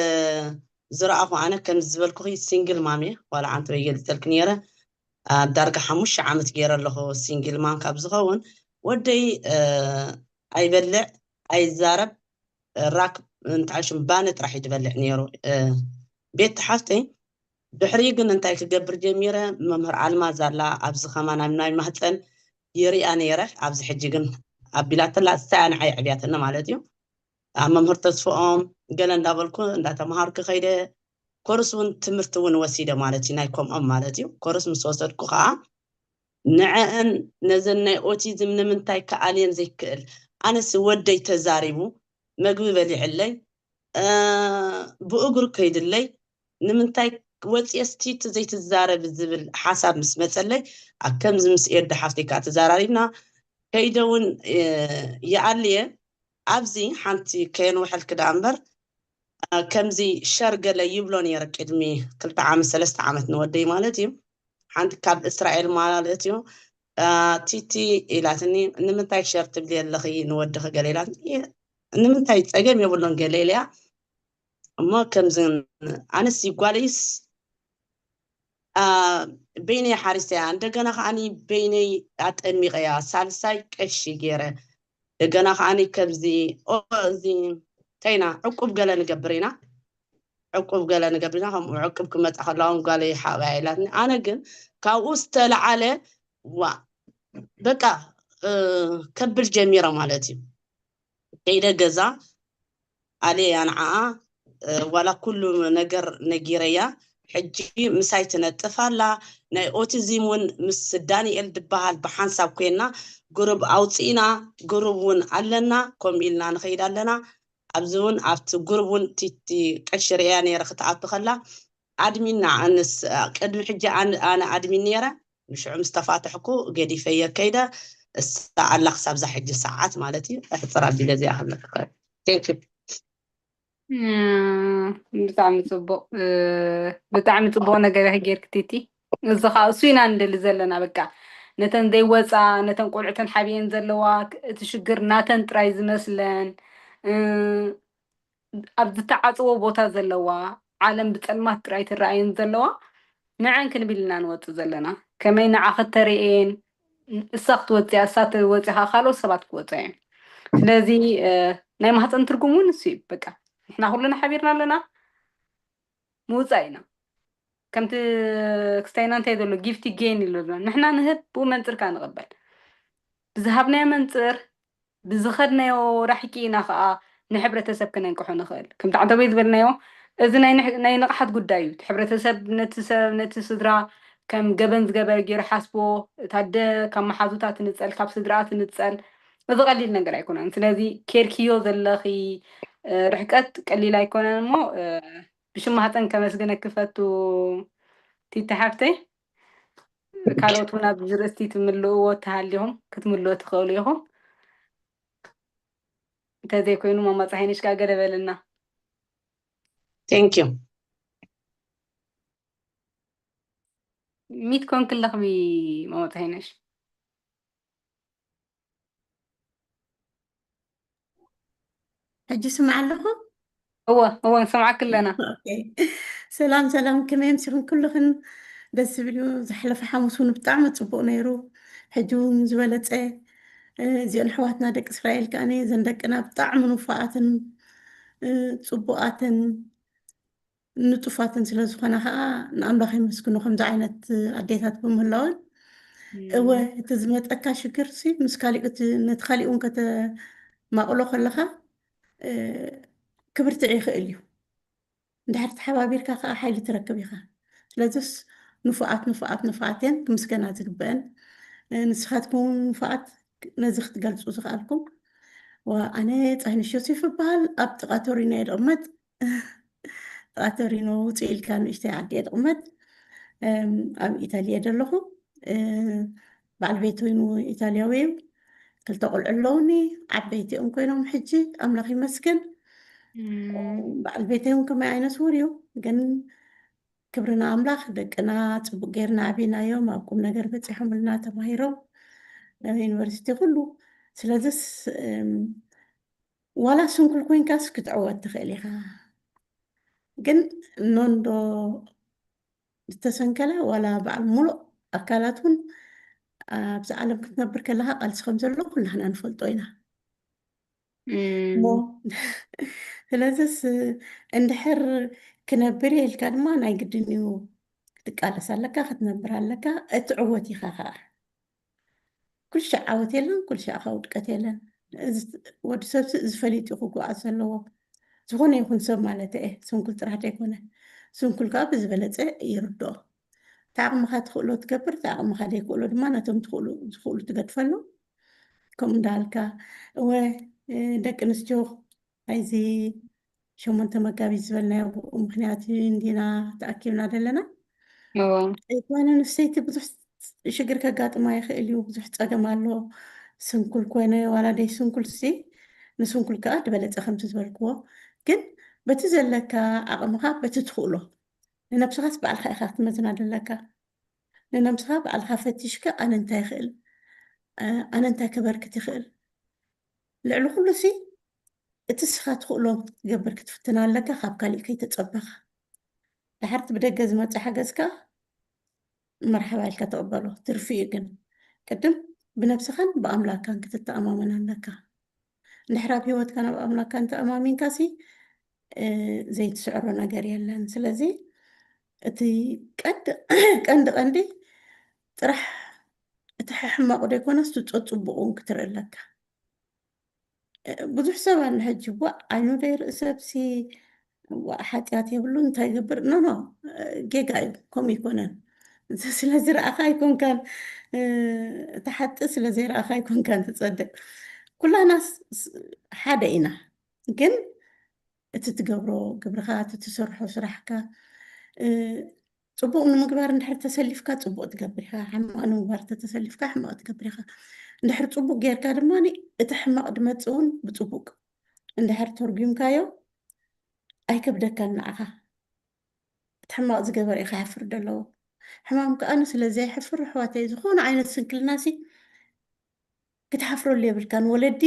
ዝረኣኹ ኣነ ከም ዝበልኩኺ ሲንግል ማም እየ። ዋላ ዓንተበይ ገልፀልኪ ነይረ። ኣብ ዳርጋ ሓሙሽተ ዓመት ገይረ ኣለኹ ሲንግል ማም ካብ ዝኸውን ወደይ እ፣ ኣይበልዕ ኣይዛረብ ራክ እንታይ ሽም ባኒ ጥራሕ እዩ ዝበልዕ ነይሩ። እ፣ ቤት ሓፍተይ ድሕሪ ግን እንታይ ክገብር ጀሚረ፣ መምህር ኣልማዝ ኣላ ኣብዚ ከማን ኣብ ናይ ማህፀን ይሪኣ ነይረ። ኣብዚ ሕጂ ግን ኣቢላተላ እሳ እያ ንዓይ ኣዕብያተኒ ማለት እዩ። ኣብ መምህር ተስፍኦም ገለ እንዳበልኩ እንዳተምሃርኩ ከይደ ኮርስ እውን ትምህርቲ እውን ወሲደ ማለት እዩ። ናይ ከምኦም ማለት እዩ። ኮርስ ምስ ወሰድኩ ከዓ ንዐአን ነዘን ናይ ኦቲዝም ንምንታይ ክኣልየን ዘይክእል? ኣነስ ወደይ ተዛሪቡ መግቢ በሊዕለይ እ፣ ብእግሩ ከይድለይ ንምንታይ ወፂኤ ስቲት ዘይትዛረብ ዝብል ሓሳብ ምስ መፀለይ ኣብ ከምዚ ምስ ኤዱ ሓፍተይ ከዓ ተዘራሪብና ከይደ እውን እ፣ ይኣልየ ኣብዚ ሓንቲ ከየንውሐልክ ደኣ እምበር እ፣ ከምዚ ሸር ገለ ይብሎ ነይረ ቅድሚ ክልተ ዓመት ሰለስተ ዓመት ንወደይ ማለት እዩ ሓንቲ ካብ እስራኤል ማለት እዩ እ፣ ቲቲ ኢላትኒ ንምንታይ ሸር ትብሊ ኣለኺ ንወድኺ ገለ ኢላትኒ ንምንታይ ፀገም የብሉን ገለ ኢለያ እሞ ከምዚ ኣነስ ይጓለይስ አ፣ በይነይ ሓሪሰያ እንደገና ከዓኒ በይነይ ኣጠሚቀያ ሳልሳይ ቀሺ ገይረ እንደገና ከዓኒ ከምዚ ኦ፣ እዚ እንታይና ዕቁብ ገለ ንገብር ኢና ዕቁብ ገለ ንገብር ኢና ከምኡ ዕቁብ ክመፃ ከለውን ጓለይ ሓብያ ኢላትኒ ኣነ ግን ካብኡ ዝተለዓለ ዋ በቃ እ፣ ከብል ጀሚረ ማለት እዩ ከይደ ገዛ ኣልየያ ንዓኣ እ፣ ዋላ ኩሉ ነገር ነጊረያ ሕጂ ምሳይ ትነጥፍ ኣላ ናይ ኦቲዝም እውን ምስ ዳንኤል ዝበሃል ብሓንሳብ ኮይና ግሩብ ኣውፅእና ግሩብ እውን ኣለና ከምኡ ኢልና ንኸይድ ኣለና ኣብዚ እውን ኣብቲ ግሩብ እውን ቲቲ ቀሺ ርእያ ነይረ ክትኣቱ ከላ ኣድሚን ንዓንስ ቅድሚ ሕጂ ኣነ ኣድሚን ነይረ ንሽዑ ምስ ተፋተሕኩ ገዲፈየ ከይደ እሳ ኣላ ክሳብዛ ሕጂ ሰዓት ማለት እዩ ኣሕፅር ኣቢለ እዚኣ ክብለካ ቴንክ ዩ እም፣ ብጣዕሚ ፅቡቅ እ፣ ብጣዕሚ ፅቡቅ ነገር ኢኺ ጌርኪ ቲቲ። እዚ ከዓ እሱ ኢና ንደሊ ዘለና በቃ ነተን ዘይወፃ ነተን ቆልዑተን ሓቢኤን ዘለዋ እቲ ሽግር ናተን ጥራይ ዝመስለን እ፣ ኣብ ዝተዓፀወ ቦታ ዘለዋ ዓለም ብፀልማት ጥራይ ትረኣየን ዘለዋ ንዐን ክንብል ኢና ንወፅእ ዘለና ከመይ ንዓ ከተርእየን እሳ ክትወፅያ እሳ ትወፅያ ከዓ ካልኦት ሰባት ክወፁ እዮም ስለዚ እ፣ ናይ ማህፀን ትርጉም እውን እሱ እዩ በቃ ንሕና ኩልና ሓቢርና ኣለና ምውፃእ ኢና ከምቲ ክስታይና እንታይ ዘሎ ጊፍቲ ጌን ኢሉ ኣሎ ንሕና ንህብ ብኡ መንፅር ከዓ ንቕበል ብዝሃብናዮ መንፅር ብዝኸድናዮ ራሕቂ ኢና ከዓ ንሕብረተሰብ ክነንቅሖ ንኽእል ከምቲ ዓንተቦይ ዝበልናዮ እዚ ናይ ንሕ- ናይ ንቕሓት ጉዳይ እዩ እቲ ሕብረተሰብ ነቲ ሰብ ነቲ ስድራ ከም ገበን ዝገበረ ገይሩ ሓስቦ እታ ኣደ ካብ መሓዙታ ትንፀል ካብ ስድራኣ ትንፀል እዚ ቀሊል ነገር ኣይኮነን ስለዚ ኬርክዮ ዘለኺ እ፣ ርሕቀት ቀሊል ኣይኮነን እሞ እ፣ ብሽም ማህፀን ከመስግነኪ ፈቱ ቲቲ ሓፍተይ ካልኦት እውን ኣብዚ ርእሲ ትምልእዎ ተሃሊኹም ክትምልኡ ትኽእሉ ኢኹም። እንተዘይኮይኑ ማማ ፀሃይነሽ ከዓ ገለ በልና። Thank you። ሚት ኮንክ ኣለኽሚ ማማ ፀሃይነሽ? ሕጂ ስምዓ ኣለኹ። እወ እወ፣ ንሰምዓክ ኣለና። ኦኬ። ሰላም ሰላም፣ ከመይ ኣምሲኽን ኩልኽን? ደስ ዝብል እዩ። ዝሓለፈ ሓሙስ እውን ብጣዕሚ ፅቡቕ ነይሩ። ሕጂ እውን ዝበለፀ። እ፣ እዚአን ኣሕዋትና ደቂ እስራኤል ከኣኒ እዘን ደቅና ብጣዕሚ ንፉዓትን፣ እ፣ ፅቡቓትን ንጡፋትን ስለ ዝኾና ከዓ ንኣምላኽ የመስግኖ ከምዚ ዓይነት ኣዴታት ብምህላወን። እወ፣ እቲ ዝመፀካ ሽግር ሲ ምስ ካሊኡ እቲ ነቲ ካሊኡ እውን ከተማቕሎ ከለኻ፣ እ፣ ክብርትዕ ይኽእል እዩ። እንድሕር ተሓባቢርካ ከዓ ሓይሊ ትረክብ ኢኻ። ስለዚስ ንፉዓት ንፉዓት ንፉዓት እየን ክምስገና ዝግበአን። እ፣ ንስኻትኩም እውን ንፉዓት ነዚ ክትገልፁ ዝኸኣልኩም። ዋ፣ ኣነ ፀሃይነሽ ዮሴፍ እበሃል፣ ኣብ ጥቓ ቶሪኖ እየ ዝቕመጥ። ጥቓ ቶሪኖ ውፅእ ኢልካ ንእሽተይ ዓዲ እየ ዝቕመጥ። እም፣ ኣብ ኢታሊ እየ ዘለኹ። እ፣ በዓል ቤተይ እውን ኢታልያዊ እዩ። ክልተ ቆልዑ ኣለውኒ፣ ዓበይቲ እዮም ኮይኖም ሕጂ፣ ኣምላኽ ይመስገን። እም። በዓል ቤተይ እውን ከማይ ዓይነ ስውር እዩ፣ ግን ክብሪ ንኣምላኽ፣ ደቅና ጽቡቕ ጌርና ኣዕቢናዮም፣ ኣብ ቁም ነገር በጺሖምልና፣ ተማሂሮም፣ ኣብ ዩኒቨርሲቲ ኩሉ። ስለዚስ፣ እም፣ ዋላ ስንኩል ኮይንካስ ክትዕወት ትኽእል ኢኻ። ግን ኖንዶ ዝተሰንከለ ዋላ በዓል ሙሉእ ኣካላት እውን ኣብዚ ዓለም ክትነብር ከለኻ ቃልሲ ከም ዘሎ ኩላህና ንፈልጦ ኢና። እሞ እም፣ ስለዚስ እንድሕር ክነብር እየ ኢልካ ድማ ናይ ግድን እዩ ክትቃለስ ኣለካ፣ ክትነብር ኣለካ፣ እትዕወት ኢኻ ኸዓ። ኩልሻዕ ዓወት የለን፣ ኩልሻዕ ኸዓ ውድቀት የለን። እዚ ወዲ ሰብ እዚ ፈሊጡ ክጓዓዝ ዘለዎ። ዝኾነ ይኹን ሰብ ማለት እየ፣ ስንኩል ጥራሕ ዘይኮነ። ስንኩል ከዓ ብዝበለጸ ይርድኦ። እቲ ዓቕምኻ ትኽእሎ ትገብር፣ እቲ ዓቕምኻ ዘይክእሎ ድማ ነቶም ትኽእሉ፣ ዝኽእሉ ትገድፈሎም። ከምኡ እንዳልካ፣ እወ፣ እ፣ ደቂ ኣንስትዮ ናይዚ ሸሞንተ መጋቢት ዝበልናዮ ብኡ ምኽንያት እንዲና ተኣኪብና ዘለና። እዎ። ጓል ኣንስተይቲ ብዙሕ ሽግር ከጋጥማ ይኽእል እዩ፣ ብዙሕ ጸገም ኣሎ። ስንኩል ኮነ ዋላ ደይ ስንኩል ሲ፣ ንስንኩል ከኣ ዝበለጸ ከምቲ ዝበልክዎ። ግን በቲ ዘለካ ዓቕምኻ፣ በቲ ትኽእሎ፣ ንነብስኻስ ባዕልኻ ኢኻ ክትመዝና ዘለካ። ንነብስኻ ባዕልኻ ፈቲሽካ፣ ኣነ እንታይ ይኽእል፣ እ፣ ኣነ እንታይ ከበርክት ይኽእል፣ ልዕሊ ኩሉ ሲ፣ እቲ ንስኻ ትኽእሎ ክትገብር ክትፍትን ኣለካ፣ ካብ ካሊእ ከይተጸበኻ። ድሓር እቲ ብደገ ዝመጽእ ሓገዝ ከኣ መርሓባ ኢልካ ትቕበሎ። ትርፊ እዩ ግን፣ ቅድም ብነብስኻን ብኣምላካን ክትተኣማመን ኣለካ። እንድሕር ኣብ ህይወትካ ናብ ኣምላካ እንተኣማሚንካ ሲ፣ እ፣ ዘይትስዕሮ ነገር የለን። ስለዚ እቲ ቀንዲ፣ ቀንዲ፣ ቀንዲ ጥራሕ እቲ ሕማቕ ዘይኮነስ እቲ ጸጽቡቕ እውን ክትርኢ ኣለካ። እ፣ ብዙሕ ሰብ ኣሎ ሕጂ፣ ዋእ፣ ዓይኑ ዘይርኢ ሰብሲ፣ ዋእ፣ ሓጢኣት የብሉን፣ እንታይ ይገብር? ኖ፣ ኖ፣ እ፣ ጌጋ እዩ፣ ከምኡ ኣይኮነን። ስለ ዝረኣኻ ኣይኮንካን፣ እ፣ ትሓጥእ፣ ስለ ዘይረኣኻ ኣይኮንካን ትጸድቕ። ኩላና ስ-፣ ስ-፣ ሓደ ኢና። ግን እቲ ትገብሮ ግብርኻ፣ እቲ ትሰርሖ ስራሕካ፣ እ፣ ጽቡቕ ንምግባር እንድሕር ተሰሊፍካ ጽቡቕ ትገብር ኢኻ፣ ሕማቕ ንምግባር እንተ ተሰሊፍካ ሕማቕ ትገብር ኢኻ። እንድሕር ጽቡቕ ጌርካ ድማ እቲ ሕማቕ ድመጽእ እውን ብጽቡቕ እንድሕር ተርጒምካዮ ኣይከብደካን ንዓኻ። እቲ ሕማቕ ዝገበረ እዩ ክሓፍር ዘለዎ። ሕማም ከኣ ስለ ዘየሕፍር፣ ኣሕዋተይ፣ ዝኾነ ዓይነት ስንክልናሲ ክትሓፍረሉ የብልካን። ወለዲ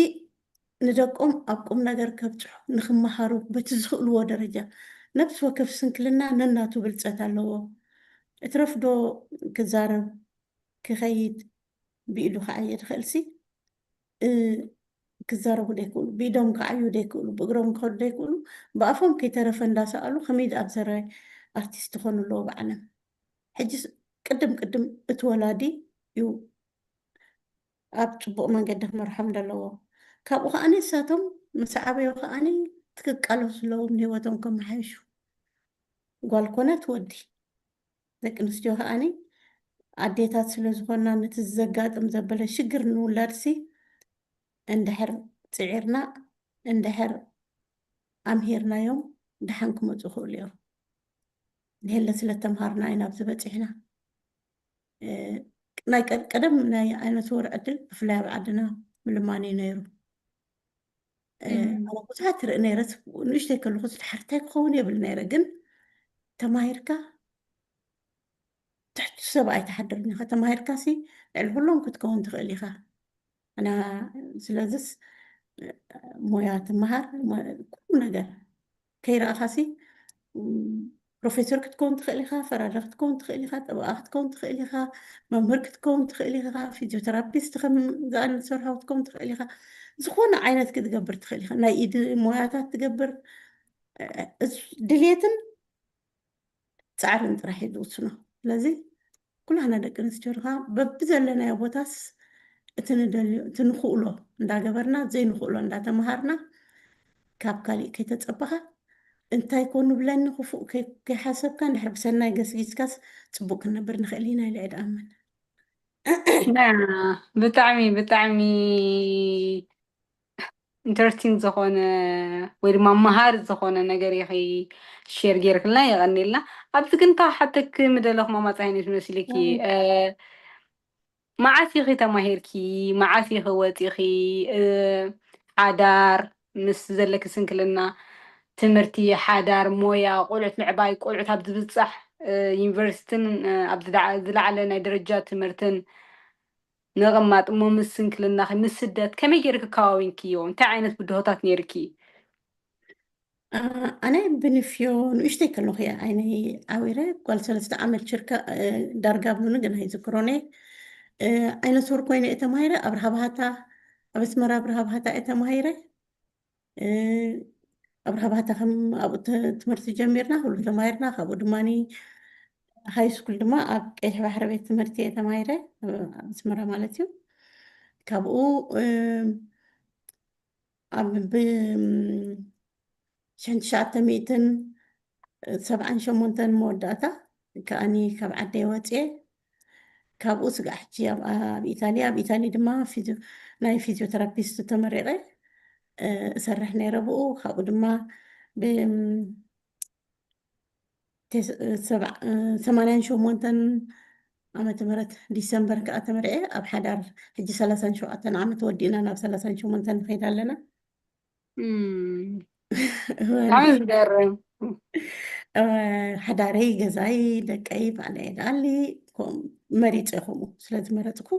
ንደቆም ኣብ ቁም ነገር ከብጽሑ፣ ንኽመሃሩ በቲ ዝኽእልዎ ደረጃ፣ ነብሲ ወከፍ ስንክልና ነናቱ ብልጸት ኣለዎ። እትረፍዶ ክዛረብ፣ ክኸይድ፣ ብኢዱ ክዓየ ዝኽእልሲ፣ እ፣ ክዛረቡ ዘይክእሉ፣ ብኢዶም ክዓዩ ዘይክእሉ፣ ብእግሮም ክኸዱ ዘይክእሉ፣ ብኣፎም ከይተረፈ እንዳሰኣሉ ከመይ ደኣ ኣብ ዘራይ ኣርቲስት ትኾኑ ኣለዎ ብዓለም። ሕጂስ ቅድም ቅድም እቲ ወላዲ እዩ ኣብ ጽቡቕ መንገዲ ክመርሖም ዘለዎ። ካብኡ ከኣ ንሳቶም ምስ ዓበዩ ከኣ እቲ ክቃለሱ ኣለዎም ንህይወቶም ከመሓይሹ። ጓል ኮነት ወዲ። ደቂ ኣንስትዮ ከኣ ኣዴታት ስለ ዝኾና ነቲ ዘጋጥም ዘበለ ሽግር ንውላድሲ እንድሕር ጽዒርና፣ እንድሕር ኣምሂርናዮም ደሓን ክመጹ ይኽእሉ እዮም። ንሄለ ስለ ተምሃርና ኢና ኣብዚ በጺሕና። እ፣ ናይ ቀ- ቀደም ናይ ኣይነ ስውር ዕድል ብፍላይ ኣብ ዓድና ምልማን እዩ ነይሩ። እ፣ ኣነ ብዙሓት ርኢ ነይረ፣ ንእሽተይ ከለኹ ድሓር እንታይ ክኸውን የብል ነይረ፣ ግን ተማሂርካ ትሕቲ ሰብ ኣይትሓድርን ኢኻ። ተማሂርካ ሲ ልዕሊ ኩሎም ክትከውን ትኽእል ኢኻ። ኣና ስለዚስ ሞያ ትመሃር፣ ሞ- ኩሉ ነገር ከይረኣኻሲ ም፣ ፕሮፌሰር ክትከውን ትኽእል ኢኻ፣ ፈራዳ ክትከውን ትኽእል ኢኻ፣ ጠበቓ ክትከውን ትኽእል ኢኻ፣ መምህር ክትከውን ትኽእል ኢኻ፣ ፊዚዮቴራፒስት ከም ዝኣነ ዝሰርሖ ክትከውን ትኽእል ኢኻ። ዝኾነ ዓይነት ክትገብር ትኽእል ኢኻ። ናይ ኢድ ሞያታት ትገብር እ፣ እስ- ድሌትን ፃዕርን ጥራሕ እዩ ዝውስኖ። ስለዚ ኩላህና ደቂ ኣንስትዮ ድኻ በብዘለናዮ ቦታስ እቲ ንደልዮ እቲ ንኽእሎ እንዳገበርና ዘይንኽእሎ እንዳተምሃርና ካብ ካሊእ ከይተፀበኻ እንታይ ኮኑ ብለኒ ክፉእ ከይ- ከይሓሰብካ እንድሕር ብሰናይ ገስጊስካስ ፅቡቅ ክንነብር ንኽእል ኢና ኢለ እየ ድኣምን። ብጣዕሚ ብጣዕሚ ኢንተረስቲንግ ዝኾነ ወይ ድማ መሃሪ ዝኾነ ነገር ኢኺ ሼር ጌርክልና፣ የቐኒልና። ኣብዚ ግን ካብ ሓተክ ምደለኹ ማማ ፀሃይነሽ መሲልኪ፣ እ፣ መዓስ ኢኺ ተማሂርኪ? መዓስ ኢኺ ወፂኺ? እ፣ ሓዳር ምስ ዘለኪ ስንክልና፣ ትምህርቲ፣ ሓዳር፣ ሞያ፣ ቆልዑት ምዕባይ፣ ቆልዑት ኣብ ዝብፃሕ፣ እ፣ ዩኒቨርሲቲን፣ እ፣ ኣብ ዝለዓ- ዝለዓለ ናይ ደረጃ ትምህርትን ምቕማጥ እሞ ምስ ስንክልናኺ ምስ ስደት ከመይ ጌርኪ ከዋዊንክዮ? እንታይ ዓይነት ብድሆታት ኔርኪ? ኣነ ብንፍዮ ንእሽተይ ከለኹ እየ ዓይነይ ዓዊረ። ጓል ሰለስተ ዓመት ሽርካ ዳርጋ ብሉኒ ግን ኣይዝክሮን እየ። ዓይነ ስውር ኮይነ እየ ተማሂረ ኣብ ረሃብሃታ ኣብ ኣስመራ ኣብ ረሃብሃታ እየ ተማሂረ። ኣብ ረሃብሃታ ከም ኣብኡ ትምህርቲ ጀሚርና ኩሉ ተማሂርና። ካብኡ ድማ ሃይ ስኩል ድማ ኣብ ቀይሕ ባሕሪ ቤት ትምህርቲ እየ ተማሂረ ኣብ ኣስመራ ማለት እዩ። ካብኡ ኣብ ብ ሽሕን ትሽዓተ ሚእትን ሰብዓን ሸሞንተን መወዳእታ ከኣኒ ካብ ዓደይ ወፅየ። ካብኡ ስጋዕ ሕጂ ኣብ ኣብ ኢታሊ ኣብ ኢታሊ ድማ ፊዚ- ናይ ፊዚዮቴራፒስት ተመሪቐ እ፣ እሰርሕ ነይረ ብኡ። ካብኡ ድማ ብ ቴስ- እ፣ ሰብዓ- እ፣ ሰማንያን ሸሞንተን ዓመተ ምህረት ዲሰምበር ከዓ ተመርዐ ኣብ ሓዳር። ሕጂ ሰላሳን ሸውዓተን ዓመት ወዲእና ናብ ሰላሳን ሸሞንተን ንኸይድ ኣለና። እም፣ ብጣዕሚ ዝገርም። ሓዳረይ ገዛይ ደቀይ ባዕለየ ደኣሊ መሪፀ ከምኡ ስለዝመረፅኩ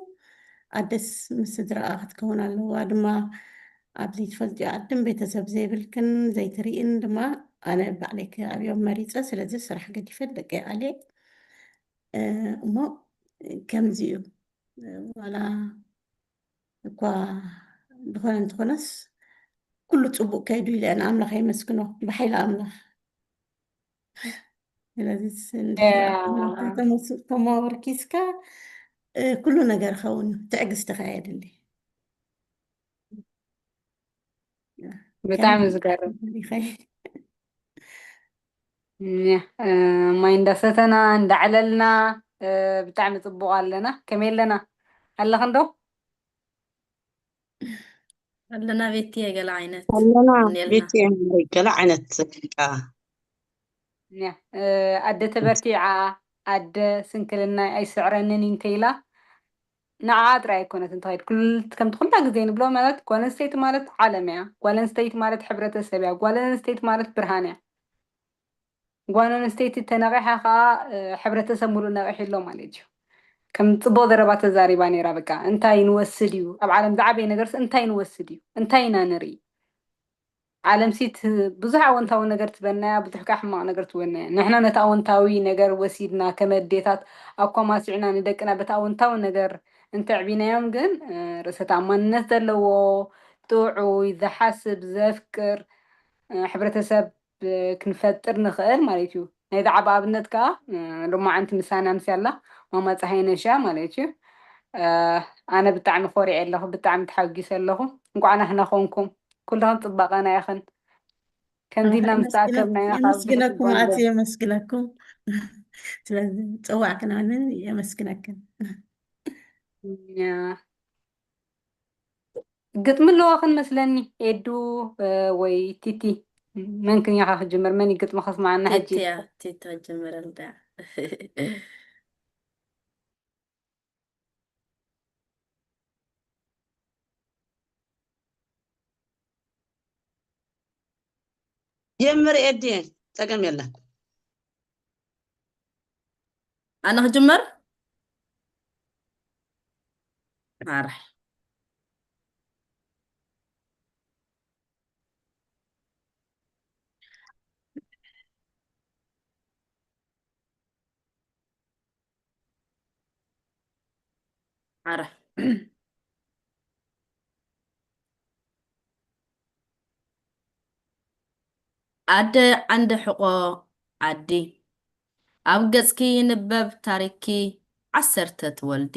ኣደስ ምስ ስድራኣ ክትከውን ኣለዋ ድማ ኣብ ዘይትፈልጥዮ ዓድን ቤተሰብ ዘይብልክን ዘይትርኢን ድማ ኣነ ባዕለይ ክኣብዮም መሪፀ። ስለዚ ስራሕ ገዲፈ ደቀይ ኣልየ እሞ ከምዚ እዩ። ዋላ እኳ ዝኾነ እንተኾነስ ኩሉ ፅቡቅ ከይዱ ኢለ ንኣምላኽ የመስግኖ ብሓይሊ ኣምላኽ። ስለዚ ተማወርኪስካ ኩሉ ነገር ኸውን ትዕግስቲ ከየድሊ። ብጣዕሚ ዝገርም። ማይ እንዳሰተና እንዳዕለልና ብጣዕሚ ፅቡቅ ኣለና። ከመይ ኣለና ኣለኽን ዶ? ኣለና ቤትየ ገለ ዓይነት ኣለና እኔልና። ቤትየ ገለ ዓይነት በቃ እያ። ኣደ ተበርቲዓ ኣደ ስንክልናይ ኣይስዕረንን እዩ እንተኢላ ንዓ ጥራይ ኣይኮነትን ተኸይድ ኩል- ከምቲ ኩላ ግዜ ንብሎ ማለት ጓል ኣንስተይቲ ማለት ዓለም እያ። ጓል ኣንስተይቲ ማለት ሕብረተሰብ እያ። ጓል ኣንስተይቲ ማለት ብርሃን እያ። ጓል ኣንስተይቲ ተነቒሓ ከዓ ሕብረተሰብ ሙሉእ ነቒሑ ኣሎ ማለት እዩ። ከም ፅቡቅ ዘረባ ተዛሪባ ነይራ። በቃ እንታይ ንወስድ እዩ ኣብ ዓለም ዝዓበየ ነገርስ እንታይ ንወስድ እዩ እንታይ ኢና ንርኢ? ዓለምሲ ብዙሕ ኣወንታዊ ነገር ትበናያ ብዙሕ ከዓ ሕማቅ ነገር ትወናያ። ንሕና ነቲ ኣወንታዊ ነገር ወሲድና ከም ኣዴታት ኣኳማሲዕና ንደቅና በቲ ኣወንታዊ ነገር እንተዕቢናዮም ግን ርእሰ ተኣማንነት ዘለዎ ጥዑይ ዝሓስብ ዘፍቅር ሕብረተሰብ ክንፈጥር ንኽእል ማለት እዩ። ናይ ዛዕባ ኣብነት ከዓ ሎማዓንቲ ምሳና ምስ ያላ ማማ ፀሃይ ነሻ ማለት እዩ። ኣነ ብጣዕሚ ኮሪዐ ኣለኹ፣ ብጣዕሚ ተሓጒሰ ኣለኹ። እንቋዕ ናህና ኮንኩም። ኩልኽን ፅባቐና ኢኽን። ከምዚ ኢልና ምስ ተኣከብና ኢና ካብ የመስግነኩም፣ ኣቲ የመስግነኩም። ስለዚ ፅዋዕክናንን የመስግነክን። ግጥሚ ኣለዋኽን መስለኒ ኤዱ ወይ ቲቲ መን ክንያኻ ክጅምር መን ግጥሚ ከስማዓና ሕጂ ቲቲያ ቲታ ጀምረል ዳ። ጀምር ኤዲ፣ ጸገም የለን። ኣነ ክጅምር? ማርሕ። ኣረ። ኣደ ዓንዲ ሕቆ ዓዲ። ኣብ ገጽኪ ይንበብ ታሪኽኪ ዓሰርተ ትወልዲ።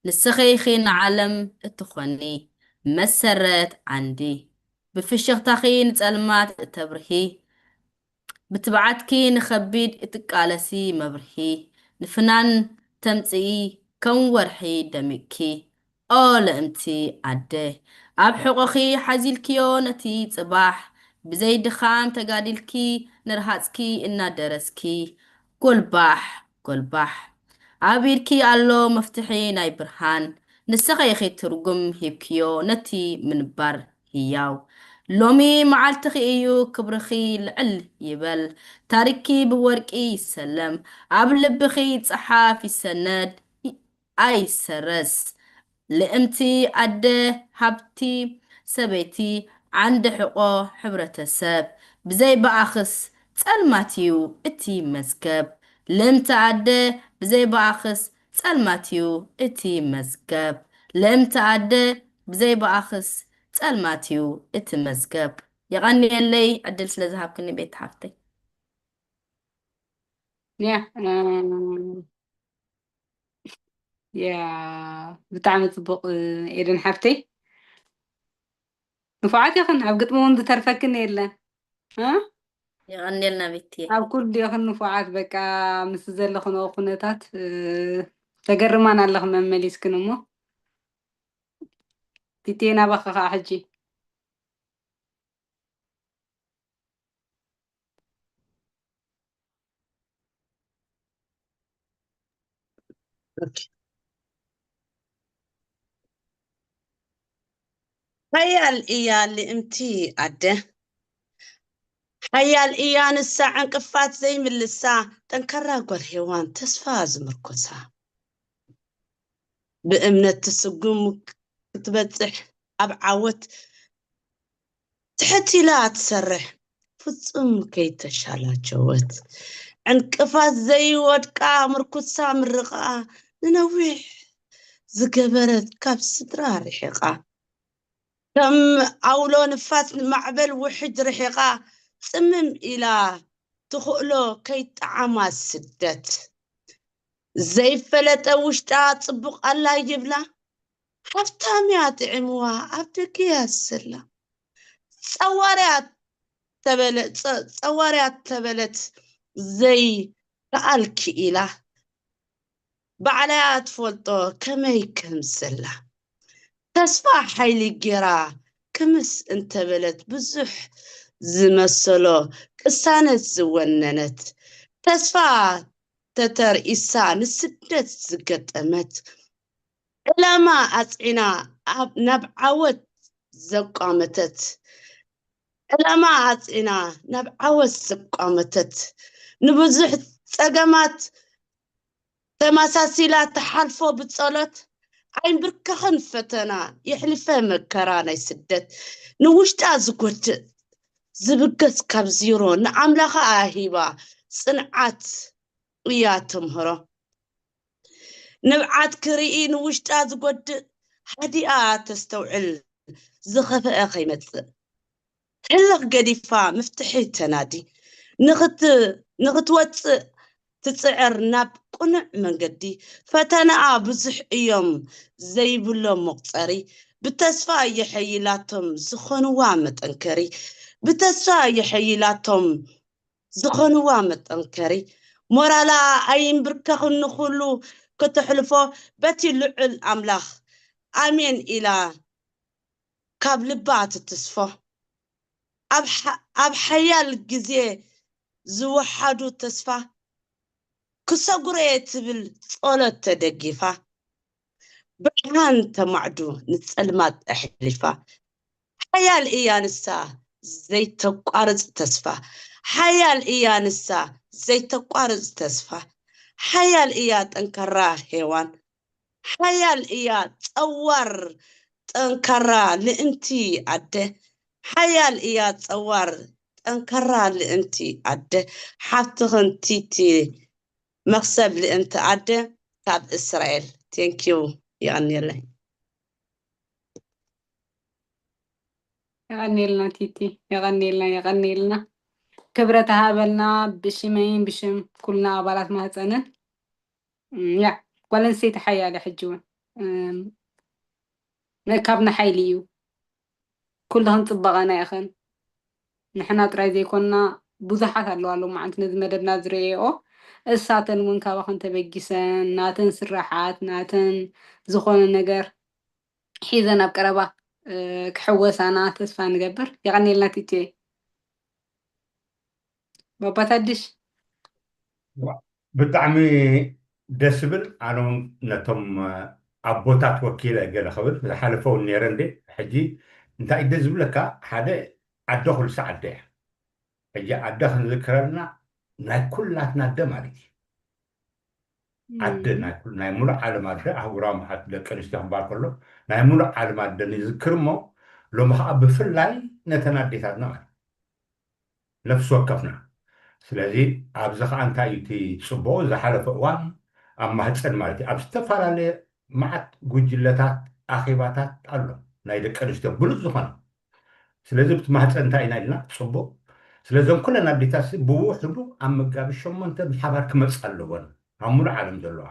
ንስኺ ኢኺ ንዓለም እትኾኒ መሰረት ዓንዲ። ብፍሽኽታኺ ንጸልማት እተብርሂ። ብትብዓትኪ ንኸቢድ እትቃለሲ መብርሂ። ንፍናን ተምጽኢ ከም ወርሒ ደሚቕኪ። ኦ ልእምቲ ኣደ፣ ኣብ ሕቖኺ ሓዚልክዮ ነቲ ጽባሕ። ብዘይ ድኻም ተጋዲልኪ ንርሃጽኪ እናደረስኪ። ጎልባሕ፣ ጎልባሕ። ኣብ ኢድኪ ኣሎ መፍትሒ ናይ ብርሃን። ንስኺ ኢኺ ትርጉም ሂብክዮ ነቲ ምንባር ህያው። ሎሚ መዓልትኺ እዩ ክብርኺ ልዕል ይበል። ታሪኽኪ ብወርቂ ይሰለም። ኣብ ልብኺ ይጸሓፍ ይሰነድ። ኣይሰረስ። ልእምቲ ኣደ ሃብቲ ሰበይቲ ዓንዲ ሕቆ ሕብረተሰብ። ብዘይ ብኣኽስ ጸልማት እዩ እቲ መዝገብ። ልእምቲ ኣደ ብዘይ ብኣኽስ ጸልማት እዩ እቲ መዝገብ። ልእምቲ ኣደ ብዘይ ብኣኽስ ጸልማት እዩ እቲ መዝገብ። የቐንየለይ ዕድል ስለ ዝሃብክኒ ቤት ሓፍተይ። ያ፣ እ፣ ያ፣ ብጣዕሚ ጽቡቕ፣ እ፣ ኤደን ሓፍተይ። ንፉዓት ኢኽን፣ ኣብ ግጥሚ እውን ዝተርፈክን የለን። እ? የቐንየልና ቤትየ። ኣብ ኩሉ ኢኽን ንፉዓት፣ በቃ ምስ ዘለኽንኦ ኩነታት፣ እ፣ ተገርማን ኣለኽን መመሊስክን እሞ። ቲቲየ ናባኺ ኸዓ ሕጂ። ኦኬ። ሓያል እያ ልእምቲ ኣደ። ሓያል እያ ንሳ ዕንቅፋት ዘይምልሳ፣ ጠንካራ ጓል ሄዋን ተስፋ ዝምርኮሳ። ብእምነት ትስጉም ክትበጽሕ ኣብ ዓወት ትሕት ኢላ ትሰርሕ ፍጹም ከይተሻላቸወት። ዕንቅፋት ዘይወድቃ ምርኩሳ ምርቓ ንነዊሕ ዝገበረት ካብ ስድራ ርሒቓ። ከም ኣውሎ ንፋስ ንማዕበል ውሕጅ ርሒቓ ጽምም ኢላ ትኽእሎ ከይጠዓማ ስደት። ዘይፈለጠ ውሽጣ ጽቡቕ ኣላ ይብላ። ሃብታም እያ ጥዒምዋ ኣብ ደገ እያ ዘላ። ጸዋርያ ተበለ-፣ ጸ-፣ ጸዋርያ ተበለት ዘይከኣልኪ ኢላ። ባዕላ እያ ትፈልጦ ከመይ ከም ዘላ። ተስፋ ሓይሊ ጌራ ክምስ እንተበለት ብዙሕ ዝመሰሎ ቅሳነት ዝወነነት። ተስፋ ተተርኢሳ ንስደት ዝገጠመት። ዕላማ ኣጽዒና ኣብ፣ ናብ ዓወት ዘቋመተት። ዕላማ ኣጽዒና ናብ ዓወት ዘቋመተት። ንብዙሕ ጸገማት ተመሳሲላ ትሓልፎ ብጸሎት። ኣይንብርከኽን ፈተና የሕልፈ መከራ ናይ ስደት። ንውሽጣ ዝጎድእ ዝብገስ ካብ ዚሮ ንኣምላኻ ኣሂባ ጽንዓት እያ ተምህሮ። ንብዓት ክርኢ ንውሽጣ ዝጎድእ ሃዲኣ ተስተውዕል ዝኸፍአ ከይመጽእ። ህልኽ ገዲፋ መፍትሒ ተናዲ። ንኽት-፣ ንኽትወጽእ ትጽዕር ናብ ቅኑዕ መንገዲ። ፈተናኣ ብዙሕ እዮም ዘይብሎም መቑጸሪ። ብተስፋ የሐይላቶም ዝኾንዋ መጠንከሪ። ብተስፋ የሐይላቶም ዝኾንዋ መጠንከሪ። ሞራላ ኣይንብርከኽን ንኹሉ ከተሕልፎ በቲ ልዑል ኣምላኽ ኣሜን ኢላ ካብ ልባ ትትስፎ። ኣብ ሓ-፣ ኣብ ሓያል ግዜ ዝወሓዱ ተስፋ ክሰጉሮ እየ ትብል ጸሎት ተደጊፋ። ብርሃን ተማዕዱ ንጸልማት ኣሕሊፋ። ሓያል እያ ንሳ ዘይተቋርጽ ተስፋ። ሓያል እያ ንሳ ዘይተቋርጽ ተስፋ። ሓያል እያ ጠንካራ ሄዋን። ሓያል እያ ጸዋር ጠንካራ ልእንቲ ኣደ። ሓያል እያ ጸዋር ጠንካራ ልእንቲ ኣደ። ሓፍትኽን ቲቲ መኽሰብ ልእንቲ ኣደ ካብ እስራኤል። Thank you። የቐንየለይ። የቐንየልና ቲቲ፣ የቐንየልና፣ የቐንየልና። ክብረት ሃበልና ብሽመይን ብሽም ኩልና ኣባላት ማህፀንን። እም፣ ያ ጓል ኣንስተይቲ ሓያለ ሕጂ እውን እም፣ ነ- ካብ ንሓይሊ እዩ። ኩልኽን ፅባቐና ኢኽን። ንሕና ጥራይ ዘይኮንና ብዙሓት ኣለዋ ሎማዓንቲ ነዚ መደብና ዝርእየኦ። እሳተን እውን ካባኽን ተበጊሰን ናተን ስራሓት ናተን ዝኾነ ነገር ሒዘን ኣብ ቀረባ እ፣ ክሕወሳና ተስፋ ንገብር። የቐንየልና ቲቲየ። ባባ ታድሽ። ብጣዕሚ ደስ ዝብል። ኣነ እውን ነቶም ኣቦታት ወኪለ ገለ ክብል ዝሓለፈ እውን ነይረ እንዴ። ሕጂ እንታይ እደ ዝብለካ፣ ሓደ ኣደ ኩልሳ ኣደ እያ። ሕጂ ኣደ ክንዝክረልና ናይ ኩላትና ኣደ ማለት እዩ። ኣደ ናይ ኩል- ናይ ሙሉእ ዓለም ኣደ፣ ኣህጉራዊ መዓልቲ ደቂ ኣንስትዮ ክበሃል ከሎ ናይ ሙሉእ ዓለም ኣደ ንዝክር እሞ፣ ሎሚ ከዓ ብፍላይ ነተን ኣዴታትና ማለት እዩ። ነፍሲ ወከፍና። ስለዚ ኣብዚ ከዓ እንታይ እዩ እቲ ፅቡቁ፣ ዝሓለፈ እዋን ኣብ ማህፀን ማለት እዩ ኣብ ዝተፈላለየ መዓት ጉጅለታት ኣኼባታት ኣሎ ናይ ደቂ ኣንስትዮ ብሉፅ ዝኾነ። ስለዚ ብቲ ማህፀን እንታይ ኢና ኢልና ፅቡቅ። ስለዞም ኩለን ኣዴታት ሲ ብውሕዱ ኣብ መጋቢት ሸሞንተ ብሓባር ክመፅእ ኣለወን ኣብ ሙሉእ ዓለም ዘለዋ።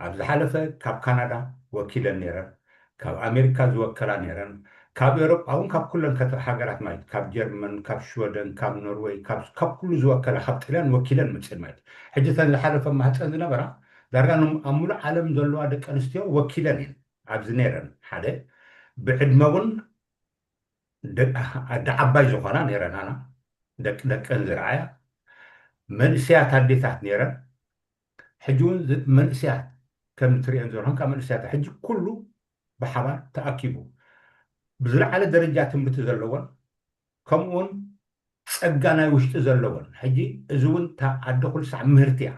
ኣብ ዝሓለፈ ካብ ካናዳ ወኪለን ነይረን፣ ካብ ኣሜሪካ ዝወከላ ነይረን፣ ካብ ኤውሮጳ እውን ካብ ኩለን ከተ- ሃገራት ማለት ካብ ጀርመን፣ ካብ ሽወደን፣ ካብ ኖርወይ፣ ካብ ካብ ኩሉ ዝወከላ ካብ ጥልያን ወኪለን መፅን ማለት እዩ። ሕጂ እተን ዝሓለፈ ማህፀን ዝነበራ ዳርጋ ንም- ኣብ ሙሉእ ዓለም ዘለዋ ደቂ ኣንስትዮ ወኪለን እየን ኣብዚ ነይረን። ሓደ ብዕድመ እውን ደ- ኣደ ዓባይ ዝኾና ነይረን፣ ኣና ደቂ ደቀን ዝረኣያ መንእሰያት ኣዴታት ነይረን። ሕጂ እውን ዝ- መንእሰያት ከም ትሪኦን ዘለኹም ካብ መንእሰያት ሕጂ ኩሉ ብሓባር ተኣኪቡ ብዝለዓለ ደረጃ ትምህርቲ ዘለዎን ከምኡ እውን ፀጋ ናይ ውሽጢ ዘለዎን። ሕጂ እዚ እውን እታ ኣደ ኩሉ ሳዕ ምህርቲ እያ።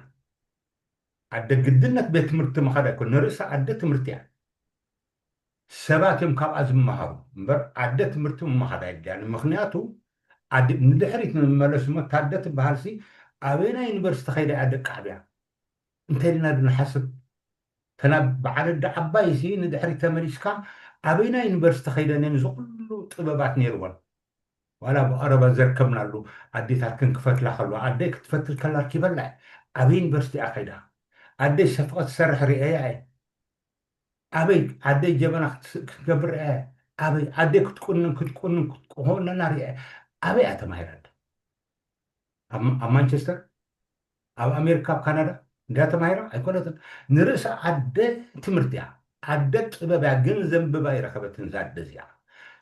ኣደ ግድነት ቤት ትምህርቲ ምኻድ ኣይኮን፣ ንርእሳ ኣደ ትምህርቲ እያ። ሰባት እዮም ካብኣ ዝመሃሩ እምበር ኣደ ትምህርቲ ምምኻድ ኣየድልያን። ምኽንያቱ ኣደ- ንድሕሪት ንምመለስ እሞ እታ ኣደ ትበሃል ሲ ኣበየናይ ዩኒቨርሲቲ ከይዳ እያ ደቂ ዓብያ እንተልና ድንሓስብ ተና በዓል ኣደ ዓባይ ሲ ንድሕሪት ተመሊስካ ኣበየናይ ዩኒቨርሲቲ ከይደን እየን እዚ ኩሉ ጥበባት ነይርወን። ዋላ ብቐረባ ዘርከብናሉ ኣዴታትክን ክፈትላ ከለዋ ኣደይ ክትፈትል ከላ ርኪበላ እየ። ኣበይ ዩኒቨርሲቲ እያ ከይዳ? ኣደይ ሰፍቐ ትሰርሕ ርእያ እየ። ኣበይ ኣደይ ጀበና ክትገብር ርኣ ኣበይ ኣደይ ክትቁንን ክትቁንን ክትቆነና ርኣ ኣበይ እያ ተማሂራ ኣደ ኣብ ኣብ ማንቸስተር ኣብ ኣሜሪካ ኣብ ካናዳ እንድያ ተማሂራ ኣይኮነትን ንርእሳ ኣደ ትምህርቲ እያ ኣደ ጥበብ እያ ግን ዘንብባ ይረኸበትን ዛደ እዚኣ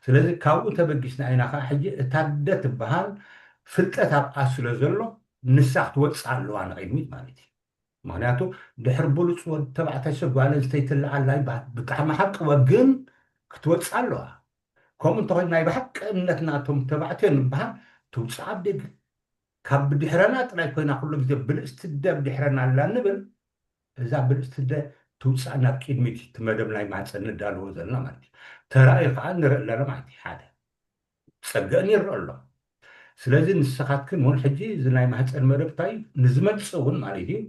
ስለዚ ካብኡ ተበጊስና ኢና ከዓ ሕጂ እታ ኣደ ትበሃል ፍልጠት ኣብኣ ስለ ዘሎ ንሳ ክትወፅእ ኣለዋ ንቕድሚት ማለት እዩ ምኽንያቱ ድሕሪ ብሉፅ ወዲ ተባዕታይ ሰብ ጓል ኣንስተይቲ ትለዓል ኣይበሃል ብጣዕሚ ሓቂ ወ ግን ክትወፅእ ኣለዋ ከምኡ እንተኾይኑ ናይ ብሓቂ እምነት ናቶም ተባዕትዮ ንበሃል ትውፅእ ኣብ ደገ ካብ ብድሕረና ጥራይ ኮይና ኩሉ ግዜ ብልፅቲ ደብ ድሕረና ኣላ ንብል እዛ ብልፅቲ ደ ትውፃእ ናብ ቅድሚት እቲ መደብ ናይ ማህፀን ንዳለዎ ዘለና ማለት እዩ ተራእዩ ከዓ ንርኢ ኣለና ማለት እዩ ሓደ ፀገአን ይረአ ኣሎ ስለዚ ንስኻትክን እውን ሕጂ እዚ ናይ ማህፀን መደብ እንታይ እዩ ንዝመፅእ እውን ማለት እዩ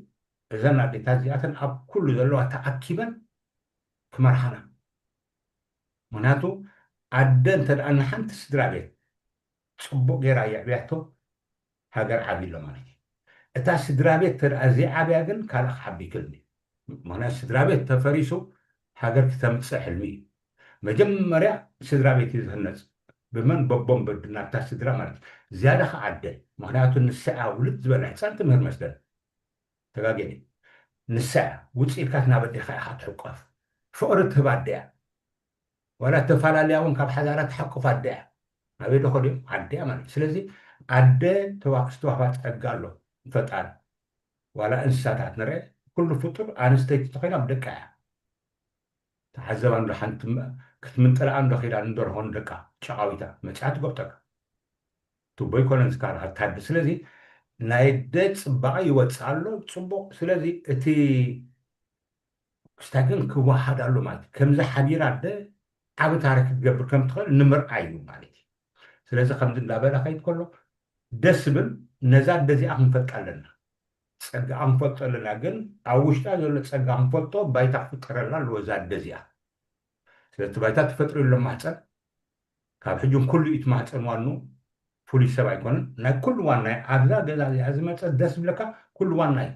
እዘን ኣዴታት እዚኣተን ኣብ ኩሉ ዘለዋ ተኣኪበን ክመርሓና ምክንያቱ ኣደ እንተ ደኣ ንሓንቲ ስድራ ቤት ፅቡቅ ገይራ የዕብያቶ ሃገር ዓብይ ኣሎ ማለት እዩ እታ ስድራ ቤት እንተ ደኣ ዘይዓብያ ግን ካልእ ክዓቢ ይክእል እዩ ምክንያቱ ስድራ ቤት ተፈሪሱ ሃገር ክተምፅእ ሕልሚ እዩ መጀመርያ ስድራ ቤት እዩ ዝህነፅ ብመን በቦም በዱ ናብታ ስድራ ማለት እዩ ዝያዳ ከዓ ኣደ ምክንያቱ ንስኣ ውልድ ዝበለ ሕፃን ትምህር መስለን ተጋገየ ንሳ እያ ውፅእ ኢልካ ናብ ኣዴኻ ኢኻ ትሕቆፍ ፍቕሪ ትህብ ኣደ እያ ዋላ ተፈላለያ እውን ካብ ሓዛራ ትሓቁፍ ኣደ እያ ናበይ ዶ ከዲኦም ኣደ እያ ማለት እዩ ስለዚ ኣደ ተዋክስ ተዋህባ ፀጋ ኣሎ ፈጣሪ ዋላ እንስሳታት ንርአ ኩሉ ፍጡር ኣንስተይቲ ተኮይና ብደቃ እያ ተዓዘባ እንዶ ሓንቲ ክትምንጥላ እንዶ ኺዳ እንደርሆን ደቃ ጨቃዊታ መፅያ ትጎብጠካ ቱቦ ይኮነን ዝካል ኣታዲ። ስለዚ ናይ ኣደ ፅባቐ ይወፅእ ኣሎ፣ ፅቡቕ። ስለዚ እቲ ክስታይ ግን ክወሃድ ኣሎ ማለት እዩ። ከምዚ ሓቢራ ኣደ ዓቢ ታሪክ ክትገብር ከም ትኽእል ንምርኣይ እዩ ማለት እዩ። ስለዚ ከምዚ እንዳበለ ከይድ ከሎ ደስ ዝብል፣ ነዛ ኣደ እዚኣ ክንፈልጣ ኣለና። ጸጋኣ ክንፈልጦ ኣለና፣ ግን ኣብ ውሽጣ ዘሎ ጸጋ ክንፈልጦ ባይታ ክፍጠረላ ኣለዎ እዛ ኣደ እዚኣ። ስለዚ እቲ ባይታ ተፈጥሩ ኣሎ ማህፀን፣ ካብ ሕጂ ኩሉ እዩ እቲ ማህፀን ዋኑ ፍሉይ ሰብ ኣይኮነን። ናይ ኩሉ ዋና እዩ። ኣብዛ ገዛ እዚኣ ዝመፀ ደስ ዝብለካ ኩሉ ዋና እዩ።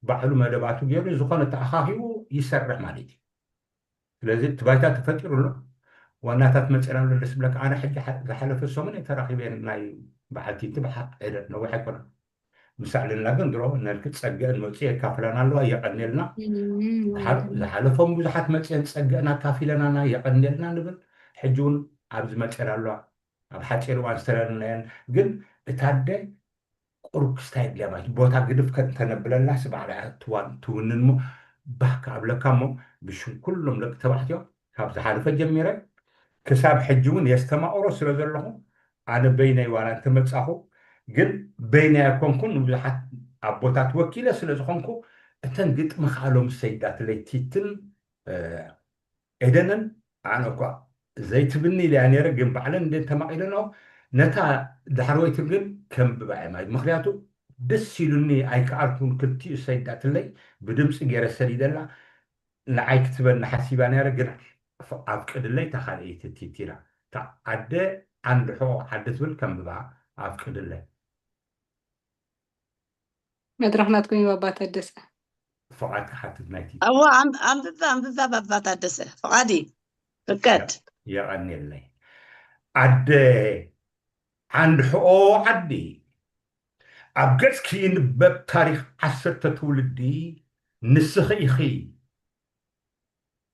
ባዕሉ መደባቱ ገይሩ ዝኾነ ተኣኻኺቡ ይሰርሕ ማለት እዩ። ስለዚ እቲ ባይታ ተፈጢሩ ኣሎ። ዋናታት መፅና ኣሎ ደስ ዝብለካ። ኣነ ሕጂ ሓ- ዝሓለፈ ሰሙን እየ ተራኺበ ናይ በዓልቲ እቲ ብሓ ዒደት ነዊሕ ኣይኮነን። ምስ ኣዕለልና ግን ድሮ ነልክ ጸገአን መፅኡ የካፍላና ኣለዋ፣ የቐንየልና። ዝሓ- ዝሓለፎም ብዙሓት መፅአን ጸገአን ኣካፊለናና፣ የቐንየልና ንብል። ሕጂ እውን ኣብዚ መፅና ኣለዋ። ኣብ ሓፂር እዋን ዝተለለናየን ግን እታ ኣደ ቁሩብ ክስታይ የድልያ ማለት እዩ። ቦታ ግድፍ ከ እንተነብለላ ስባዕዳ ትዋን ትውንን እሞ ባህ ከኣብለካ እሞ ብሽም ኩሎም ደቂ ተባዕትዮ ካብ ዝሓለፈ ጀሚረ ክሳብ ሕጂ እውን የስተማቕሮ ስለ ዘለኹ ኣነ በይነይ ዋላ እንተመጻኹ ግን በይነይ ኣይኮንኩን ንብዙሓት ኣቦታት ወኪለ ስለ ዝኾንኩ እተን ግጥሚ ከዓ ሎም ሰይዳትለይ ቲትን ኤደንን ኣነ እኳ ዘይትብኒ ኢለያ ነይረ ግን ባዕለን እንደ ተማቒለንኦ ነታ ዳሕረወይቲ ግን ከንብባ እየ ማለት ምክንያቱ ደስ ኢሉኒ ኣይከኣልኩን ክልቲኡ ሰይዳትለይ ብድምፂ ገይረ ሰዲደላ ንዓይ ክትበኒ ሓሲባ ነይረ ግን ኣፍቅድለይ እታ ካልኣይቲ ቲቲና እታ ኣደ ዓንዲ ሕቆ ዓዲ ትብል ከንብባ ኣፍቅድለይ መድረኽ ናትኩም እዩ ባባ ታደሰ። ፍቓድ ክሓትት ናይቲ እዎ ኣም- ኣንብባ ኣንብባ ባባ ታደሰ ፍቓድ እዩ ፍቀድ የቐንየለይ ኣደ ዓንዲ ሕቆ ዓዲ ኣብ ገጽኪ ይንበብ ታሪኽ ዓሰርተ ትውልዲ ንስኺ ኢኺ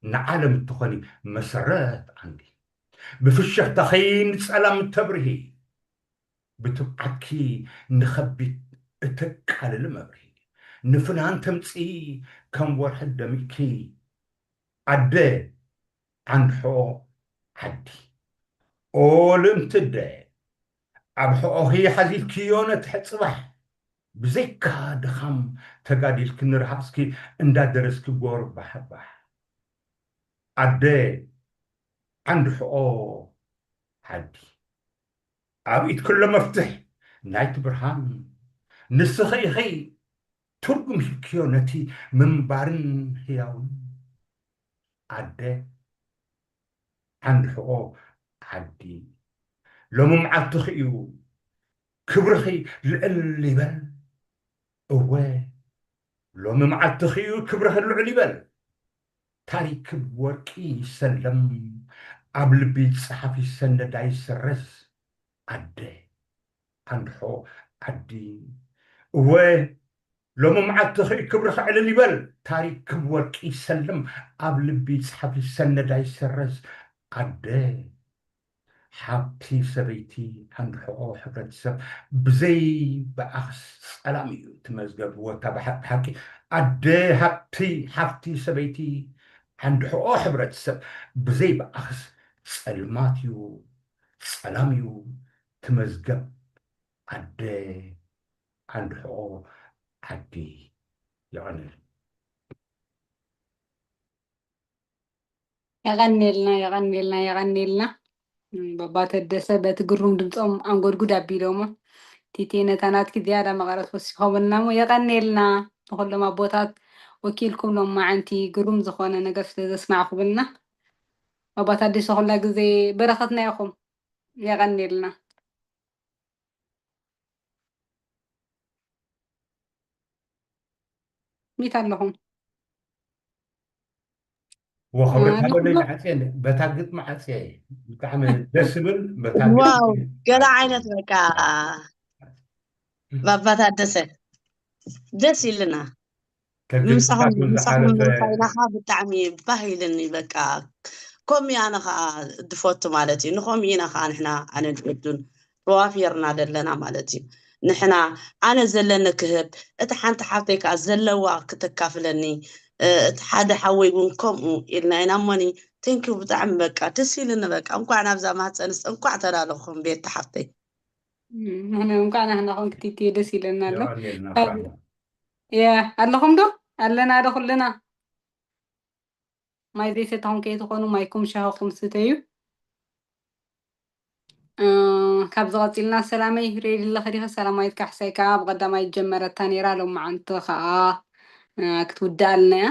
ንዓለም እትኾኒ መሰረት ዓንዲ ብፍሽኽታኺ ንጸላም ተብርሂ ብትብዓትኪ ንኸቢድ እተቃልሊ መብርሂ ንፍናን ተምፅኢ ከም ወርሒ ደሚቅኪ ኣደ ዓንድሖ ዓዲ ኦ ልእምቲ ኣደ ኣብ ሕቆኺ ሓዚልክዮ ነቲ ሕፅባሕ ብዘይካ ድኻም ተጋዲልኪ ንርሃፅኪ እንዳደረስኪ ጎር ባሕባሕ ኣደ ዓንዲ ሕቆ ዓዲ ኣብ ኢድ ኩሎ መፍትሕ ናይቲ ብርሃን ንስኺ ኢኺ ትርጉም ሂብክዮ ነቲ ምንባርን ህያውን ኣደ ዓንዲ ሕቆ ዓዲ ሎሚ መዓልትኺ እዩ ክብርኺ ልዕል ይበል እወ ሎሚ መዓልትኺ እዩ ክብርኺ ልዕል ይበል ታሪክ ወርቂ ይሰለም ኣብ ልቢ ይፀሓፍ ይሰነዳ ይሰረዝ ኣደ ዓንድሖ ዓዲ እወ ሎሚ መዓልትኺ ክብርኺ ዕልል ይበል ታሪክ ክብ ወርቂ ይሰለም ኣብ ልቢ ይፀሓፍ ይሰነዳ ይሰረዝ ኣደ ሓብቲ ሰበይቲ ዓንድሕቆ ሕብረተሰብ ብዘይ ብኣኽስ ጸላም እዩ እቲ መዝገብ ወታ ብሓቂ ኣደ ሃብቲ ሓብቲ ሰበይቲ ዓንድሕቆ ሕብረተሰብ ብዘይ ብኣኽስ ጸልማት እዩ ጸላም እዩ እቲ መዝገብ ኣደ ዓንድሕቆ ዓዲ የቐንል የቐንየልና የቐንየልና የቐንየልና ባባ ተደሰ በቲ ግሩም ድምፆም ኣንጎድጉድ ኣቢሎሞ ቲቴ ነታ ናትኪ ዝያዳ መቐረት ወሲኾምልና ሞ የቐንየልና ንኩሎም ኣቦታት ወኪልኩም ሎም መዓንቲ ግሩም ዝኾነ ነገር ስለ ዘስማዕኩምልና ባባ ታደሰ ኩላ ግዜ በረኸትና ኢኹም የቐንየልና ሚት ኣለኹም ወኸብረታ ወደይ ዓፅየ በታ ግጥሚ ዓፅየ ብጣዕሚ ደስ ዝብል በታ ግጥሚ ዋው ገለ ዓይነት በቃ ባባ ታደሰ ደስ ኢልና ከግጥምታት ምሳኹም ምሳኹም ዝሓለፈ ምርካይናኻ ብጣዕሚ ባህ ኢልኒ በቃ ከምኡ ኣነ ከዓ ድፈቱ ማለት እዩ ንኸምኡ ኢና ከዓ ንሕና ኣነ ድእዱን ተዋፊርና ዘለና ማለት እዩ ንሕና ኣነ ዘለኒ ክህብ እቲ ሓንቲ ሓብተይ ከዓ ዘለዋ ክተካፍለኒ እ፣ እቲ ሓደ ሓወይ እውን ከምኡ ኢልና ኢና እሞኒ ቴንኪው ብጣዕሚ በቃ ደስ ኢልኒ በቃ እንኳዕ ናብዛ ማህፀንስ እንኳዕ ተላለኹም ቤት ሓብተይ ንሕና እንኳዕ ናህና ኮንክቲቲ ደስ ይለና ኣሎ። ያ ኣለኹም ዶ? ኣለና ዶ ኩልና? ማይ ዘይሰተኹም ከይትኾኑ ማይኩም ሻህኹም ስተዩ። ካብ ዝቐፂልና ሰላመይ ሬድ ኣለኺ ዲኺ? ሰላማዊት ካሕሳይ ከዓ ብቐዳማይ ጀመረታ ነይራ፣ ሎማዓንቲ ከዓ ክትውድኣልና እያ።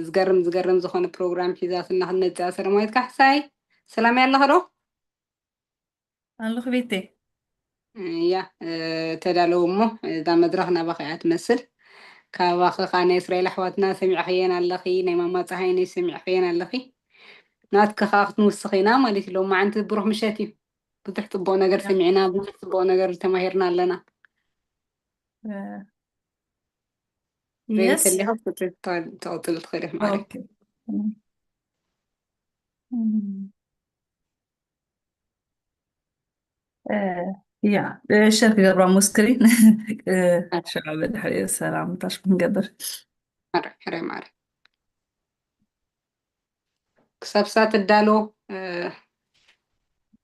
ዝገርም ዝገርም ዝኾነ ፕሮግራም ሒዛትና ክትመፅእ እያ። ሰላማዊት ካሕሳይ ሰላም ኣለኺ ዶ? ኣለኹ ቤተይ። እያ ተዳለዉ እሞ እዛ መድረኽ ናባኺ እያ ትመስል። ካባኺ ከዓ ናይ እስራኤል ኣሕዋትና ሰሚዕኽየን ኣለኺ፣ ናይ ማማ ፀሃይነይ ሰሚዕኽየን ኣለኺ። ናትኪ ከዓ ክትንውስኽ ኢና ማለት እዩ። ሎማዓንቲ ብሩኽ ምሸት እዩ። ብዙሕ ፅቡቕ ነገር ሰሚዕና፣ ብዙሕ ፅቡቕ ነገር ተማሂርና ኣለና። የስ ዘይተሊኻ ክትቅፅል ትኽእል ኢኺ ማለት ኦኬ። ያ ሸር ክገብራ ሙስክሪን ሸራ ብድሕሪ ሰላምታሽ ክንገብር ማረ ሕረ ማረ ክሳብ ሳ ትዳሎ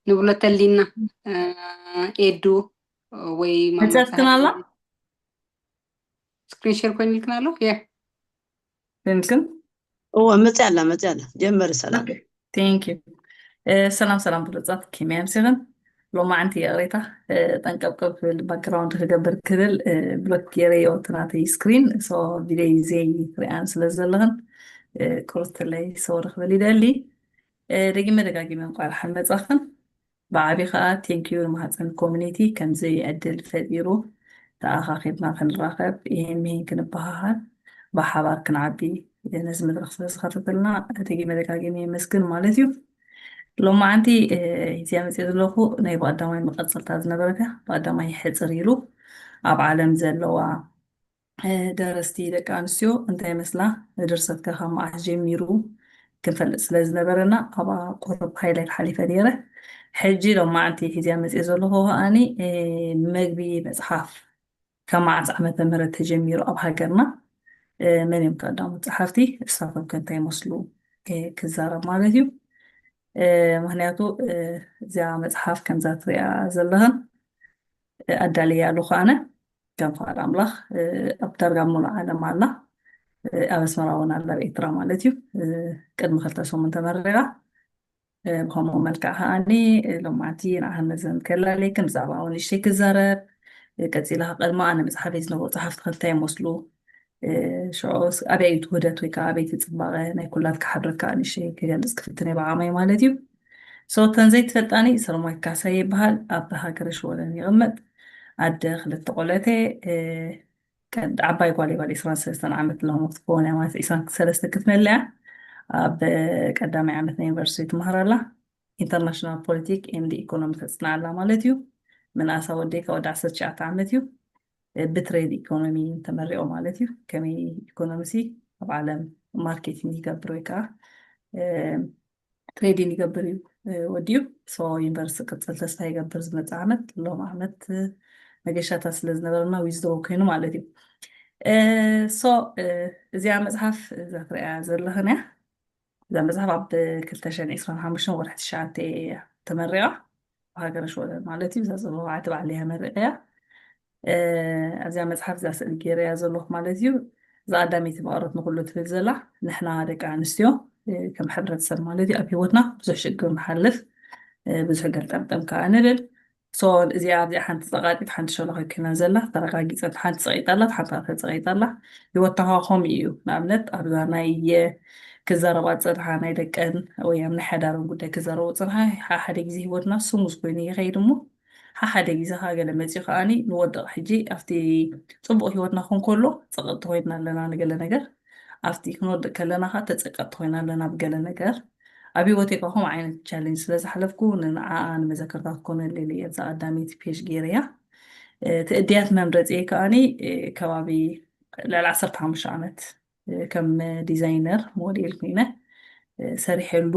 ንብሎ ተሊና ኤዱ ወይ መፅያትክን ኣላ ስክሪን ሸር ኮይንልክን ኣሎ የ ኮይንልክን እወ መፅያ ኣላ መፅያ ኣላ ጀመሪ ሰላም ቴንክ ዩ ሰላም ሰላም ብሉፃት ከመይ ኣምሲኽን ሎማዓንቲ ይቕሬታ ጠንቀብቀብ ክብል ባክግራውንድ ክገብር ክብል ብሎክ ገይረዮ እቲ ናተይ ስክሪን ሶ ቪድዮ ዘይትሪኣን ስለ ዘለኽን ቁርትለይ ሰው ክብል ይደሊ ደጊመ ደጋጊመ እንቋዕ ደሓን መፃኽን ብዓቢ ከዓ ቴንኪዩ ንማህፀን ኮሚኒቲ ከምዚ ዕድል ፈጢሩ ተኣኻኺብና ክንራኸብ ይህን ምሂን ክንበሃሃል ብሓባር ክንዓቢ ነዚ መድረክ ስለዝኸፈተልና ደጊመ ደጋጊመ የመስግን ማለት እዩ። ሎማዓንቲ ሂዝያ መፅእ ዘለኹ ናይ ብቀዳማይ መቐፀልታ ዝነበረት እያ። ብቀዳማይ ሕፅር ኢሉ ኣብ ዓለም ዘለዋ ደረስቲ ደቂ ኣንስትዮ እንታይ ይመስላ ድርሰት ከ ካብ መዓስ ጀሚሩ ክንፈልጥ ስለ ዝነበረና ኣብኣ ቁሩብ ሃይላይት ሓሊፈ ነይረ። ሕጂ ሎማዓንቲ ሒዝያ መፅእ ዘለኹ ከዓኒ መግቢ መፅሓፍ ካብ መዓስ ዓመተ ምህረት ተጀሚሩ ኣብ ሃገርና መን እዮም ቀዳሞት ፀሓፍቲ እሳቶም ከ እንታይ ይመስሉ ክዛረብ ማለት እዩ። ምክንያቱ እዚኣ መፅሓፍ ከምዛ ትሪኣ ዘለኽን ኣዳልያ ኣለኹ ኣነ ከም ፍቓድ ኣምላኽ ኣብ ዳርጋ ሙሉእ ዓለም ኣላ ኣብ ኣስመራ እውን ኣላ ኣብ ኤርትራ ማለት እዩ ቅድሚ ክልተ ሰሙን ተመሪቓ ብኸምኡ መልክዕ ከዓኒ ሎማዓንቲ ንዓኸን መዘን ከላለየክን ብዛዕባ እውን ንእሽተይ ክዛረብ ቀፂላ ቅድሚ ኣነ መፅሓፈይ ዝነበሩ ፀሓፍቲ ከ እንታይ ይመስሉ ሽዑ ኣበይ እዩ እቲ ውህደት ወይ ከዓ ኣበይ እቲ ፅባቐ ናይ ኩላትካ ሓብረካ ንእሽተይ ክገልፅ ክፍትን እየ ብዓቕመይ ማለት እዩ ሶ እተን ዘይትፈልጣኒ ሰለማዊት ካሕሳይ ይበሃል ኣብ ሃገረ ሽወደን ይቕመጥ ኣደ ክልተ ቆልዑት እየ ዓባይ ጓል ይባል ዕስራን ሰለስተን ዓመት ኣለኹ ክትከውን እያ ማለት ዕስራን ሰለስተ ክትመልእ እያ ኣብ ቀዳማይ ዓመት ናይ ዩኒቨርሲቲ ትመሃር ኣላ ኢንተርናሽናል ፖለቲክ ኤንድ ኢኮኖሚ ተፅንዓ ኣላ ማለት እዩ ምንኣሳ ወደይ ካብ ወዲ ዓሰርተ ትሽዓተ ዓመት እዩ ብትሬድ ኢኮኖሚ ተመሪቑ ማለት እዩ ከመይ ኢኮኖሚ ሲ ኣብ ዓለም ማርኬቲንግ ይገብር ወይ ከዓ ትሬዲንግ ይገብር እዩ ወዲኡ ሶ ዩኒቨርሲቲ ቅፅል ተስፋ ይገብር ዝመፅእ ዓመት ሎም ዓመት መገሻታት ስለ ዝነበረና ዊዝድሮ ኮይኑ ማለት እዩ ሶ እዚኣ መፅሓፍ እዛ ትሪኣ ዘለኽን እያ እዛ መፅሓፍ ኣብ ክልተ ሽሕን ዕስራን ሓሙሽተን ወርሒ ትሽዓተ እያ ተመሪቓ ብሃገረ ሽወደን ማለት እዩ እዛ ዘለኹ ዓዲ ባዕለይ እያ መሪቐያ ኣብዚኣ መፅሓፍ እዛ ስእሊ ገይረያ ዘለኹ ማለት እዩ እዛ ቀዳመይቲ መቐረት ንኩሉ ትብል ዘላ ንሕና ደቂ ኣንስትዮ ከም ሕብረተሰብ ማለት እዩ ኣብ ሂወትና ብዙሕ ሽግር ንሓልፍ ብዙሕ ገልጠምጠም ከዓ ንብል so እዚኣ ኣብዚኣ ሓንቲ ፀቃጢት ሓንቲ ሸሎ ኮይና ዘላ ተረጋጊፀት ሓንቲ ፀቂጣ ኣላ ሓንቲ ተፀቂጣ ኣላ ሂወትካ ከምኡ እዩ ንኣብነት ኣብዛ ናይ ክዛረባ ዝፀንሓ ናይ ደቀን ወይ ኣብ ናይ ሓዳረን ጉዳይ ክዛረቡ ዝፀንሓ ሓደ ግዜ ሂወትና ስሙዝ ኮይኑ ይኸይድ እሞ ሓደ ግዜ ከዓ ገለ መፅኡ ከዓኒ ንወድቕ ሕጂ ኣብቲ ፅቡቕ ሂወትና ክኾን ከሎ ፀቐጥቲ ኮይና ኣለና ንገለ ነገር ኣብቲ ክንወድቕ ከለና ከዓ ተፀቀጥቲ ኮይና ኣለና ብገለ ነገር ኣብ ሂወተይ ከዓ ከምኡ ዓይነት ቻሌንጅ ስለ ዝሓለፍኩ ንንዓኣ ንመዘከርታ ክኮነለይ ኢለ እየ እዛ ቀዳመይቲ ፔጅ ገይረያ እቲ እድያት መምረፂ ከዓኒ ከባቢ ልዕሊ ዓሰርተ ሓሙሽተ ዓመት ከም ዲዛይነር ሞዴል ኮይነ ሰሪሐሉ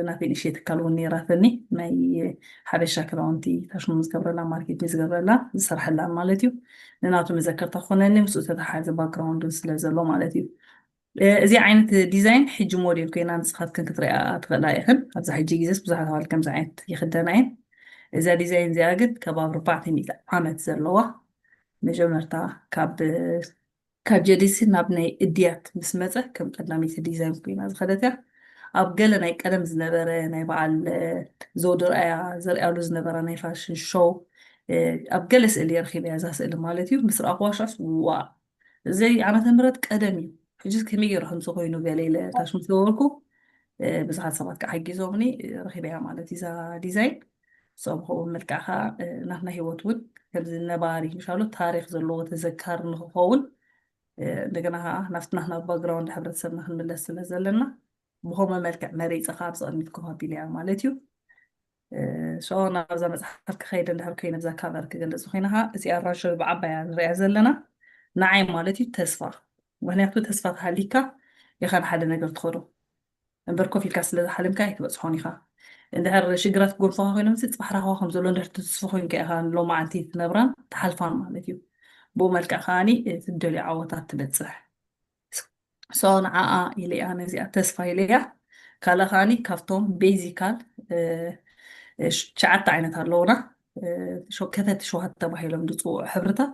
ናተይ ንእሽተይ ትካል እውን ነይራትኒ ናይ ሓበሻ ክዳውንቲ ፋሽን ዝገብረላ ማርኬት ዝገብረላ ዝሰርሐላ ማለት እዩ ንናቱ መዘከርታ ክኾነኒ ምስኡ ተተሓዘ ባክግራውንድ ስለ ዘሎ ማለት እዩ እዚ ዓይነት ዲዛይን ሕጂ ሞዴል ኮይና ንስኻትክን ክትሪኣ ትኽእላ ኢኽን ኣብዚ ሕጂ ግዜስ ብዙሓት ኣዋልድ ከምዚ ዓይነት ይኽደና እየን እዛ ዲዛይን እዚኣ ግን ከባብ ኣርባዕተ ሚእቲ ዓመት ዘለዋ፣ መጀመርታ ካብ ካብ ጀዲሲ ናብ ናይ እድያት ምስ መፀ ከም ቀዳመይቲ ዲዛይን ኮይና ዝኸደት እያ። ኣብ ገለ ናይ ቀደም ዝነበረ ናይ በዓል ዘውዲ ርኣያ ዘርኣያሉ ዝነበረ ናይ ፋሽን ሾው ኣብ ገለ ስእሊ ረኺበያ እዛ ስእሊ ማለት እዩ። ምስ ረኣኹዋ ሻስ ዋ እዚ ዓመተ ምህረት ቀደም እዩ። ሕጂ ከመይ ገይሩ ከምዚ ኮይኑ ገለ ኢለ ታሽ ምስ ገበርኩ ብዙሓት ሰባት ከዓ ሓጊዞምኒ ረኺበያ ማለት እዩ እዛ ዲዛይን። ሰው ብኸምኡ መልክዕ ከዓ ናትና ህይወት እውን ከምዚ ነባሪ ምሻሉ ታሪክ ዘለዎ ተዘካሪ ንክኸውን እንደገና ከዓ ናብቲ ናትና ባክግራውንድ ሕብረተሰብና ክንምለስ ስለ ዘለና ብኸምኡ መልክዕ መሪፀ ከዓ ኣብዚ ቅድሚት ኮፍ ኣቢለያ ማለት እዩ። ሶ ናብዛ መፅሓፍ ክኸይድ እንድሕር ኮይነ ብዛ ካቨር ክገልፅ ኮይነ ከዓ እዚኣ ኣራንሸ ብዓባያ ንሪኣ ዘለና ንዓይ ማለት እዩ ተስፋ። ምክንያቱ ተስፋ ተሃሊካ ኢኻ ንሓደ ነገር ትኸዶ እምበር ኮፍ ኢልካ ስለ ዝሓለምካ ኣይትበፅሖን ኢኻ። እንድሕር ሽግራት ክጎንፎኻ ኮይኖም ሲ ፅባሕ ራኸዋ ከም ዘሎ እንድሕር ትስፉ ኮይንካ ኢኻ ሎማዓንቲ ትነብራን ትሓልፋን ማለት እዩ። ብኡ መልክዕ ከዓኒ ትደልዮ ዓወታት ትበፅሕ። ሶ ንዓኣ ኢለያ ነዚኣ ተስፋ ኢለያ። ካልእ ከዓኒ ካብቶም ቤዚካል ትሽዓተ ዓይነት ኣለውና ከተቲ ሸውሃት ተባሂሎም ዝፅውዑ ሕብርታት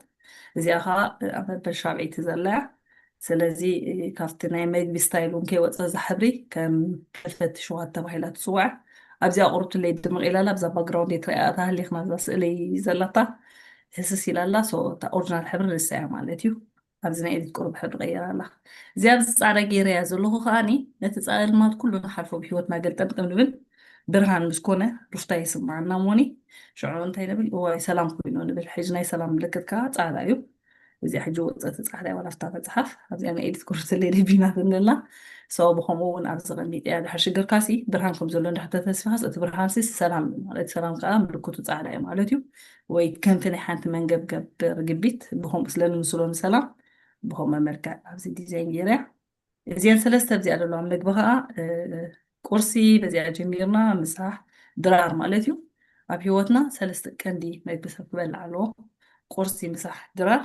እዚኣ ከዓ ኣብ መበል ሻብዐይቲ ዘለያ። ስለዚ ካብቲ ናይ መግቢ ስታይል እውን ከይወፀ እዛ ሕብሪ ከም ከፈቲ ሸውሃት ተባሂላ ትፅዋዕ። ኣብዚኣ ቁርብትለይ ድምቕ ኢላላ ኣብዛ ባክግራውንድ የትረያ ተሃሊኽና እዛ ስእለይ ዘላታ ህስስ ኢላላ እታ ኦሪጂናል ሕብሪ ንሳ እያ ማለት እዩ። ኣብዚ ናይ ኤዲት ቁሩብ ሕብሪ ቀይራ ኣላ። እዚ ኣብዚ ፃዕዳ ገይረያ ዘለኹ ከዓኒ ነቲ ፃልማት ኩሉ ንሓልፎ ብሂወትና ገልጠምጥም ንብል ብርሃን ምስ ኮነ ሩፍታ ይስማዓና ሞኒ ሽዑ እንታይ ንብል እዋይ ሰላም ኮይኑ ንብል። ሕጂ ናይ ሰላም ምልክት ከዓ ፃዕዳ እዩ። እዚኣ ሕጂ ወፀቲ ፃዕዳ ዋላ ፍታ መፅሓፍ ኣብዚኣ ናይ ኤዲት ቁርብትለይ ደቢናትኒ ኣላ። ሰው ብከምኡ እውን ኣብዚ ቀሚጠያ ድሕር ሽግርካሲ ብርሃን ከም ዘሎ እንድሕር ተተስፊኻስ እቲ ብርሃንሲ ሰላም ማለት ሰላም ከዓ ምልክቱ ፃዕዳ እዩ ማለት እዩ። ወይ ከምቲ ናይ ሓንቲ መንገብገብ ርግቢት ብከምኡ ስለ ንምስሎ ንሰላም ብከምኡ መልክዕ ኣብዚ ዲዛይን ገይረያ። እዚአን ሰለስተ ኣብዚኣ ዘለዋ ምግቢ ከዓ ቁርሲ በዚኣ ጀሚርና ምሳሕ ድራር ማለት እዩ። ኣብ ህይወትና ሰለስተ ቀንዲ መግቢ ሰብ ክበልዕ ኣለዎ። ቁርሲ፣ ምሳሕ፣ ድራር።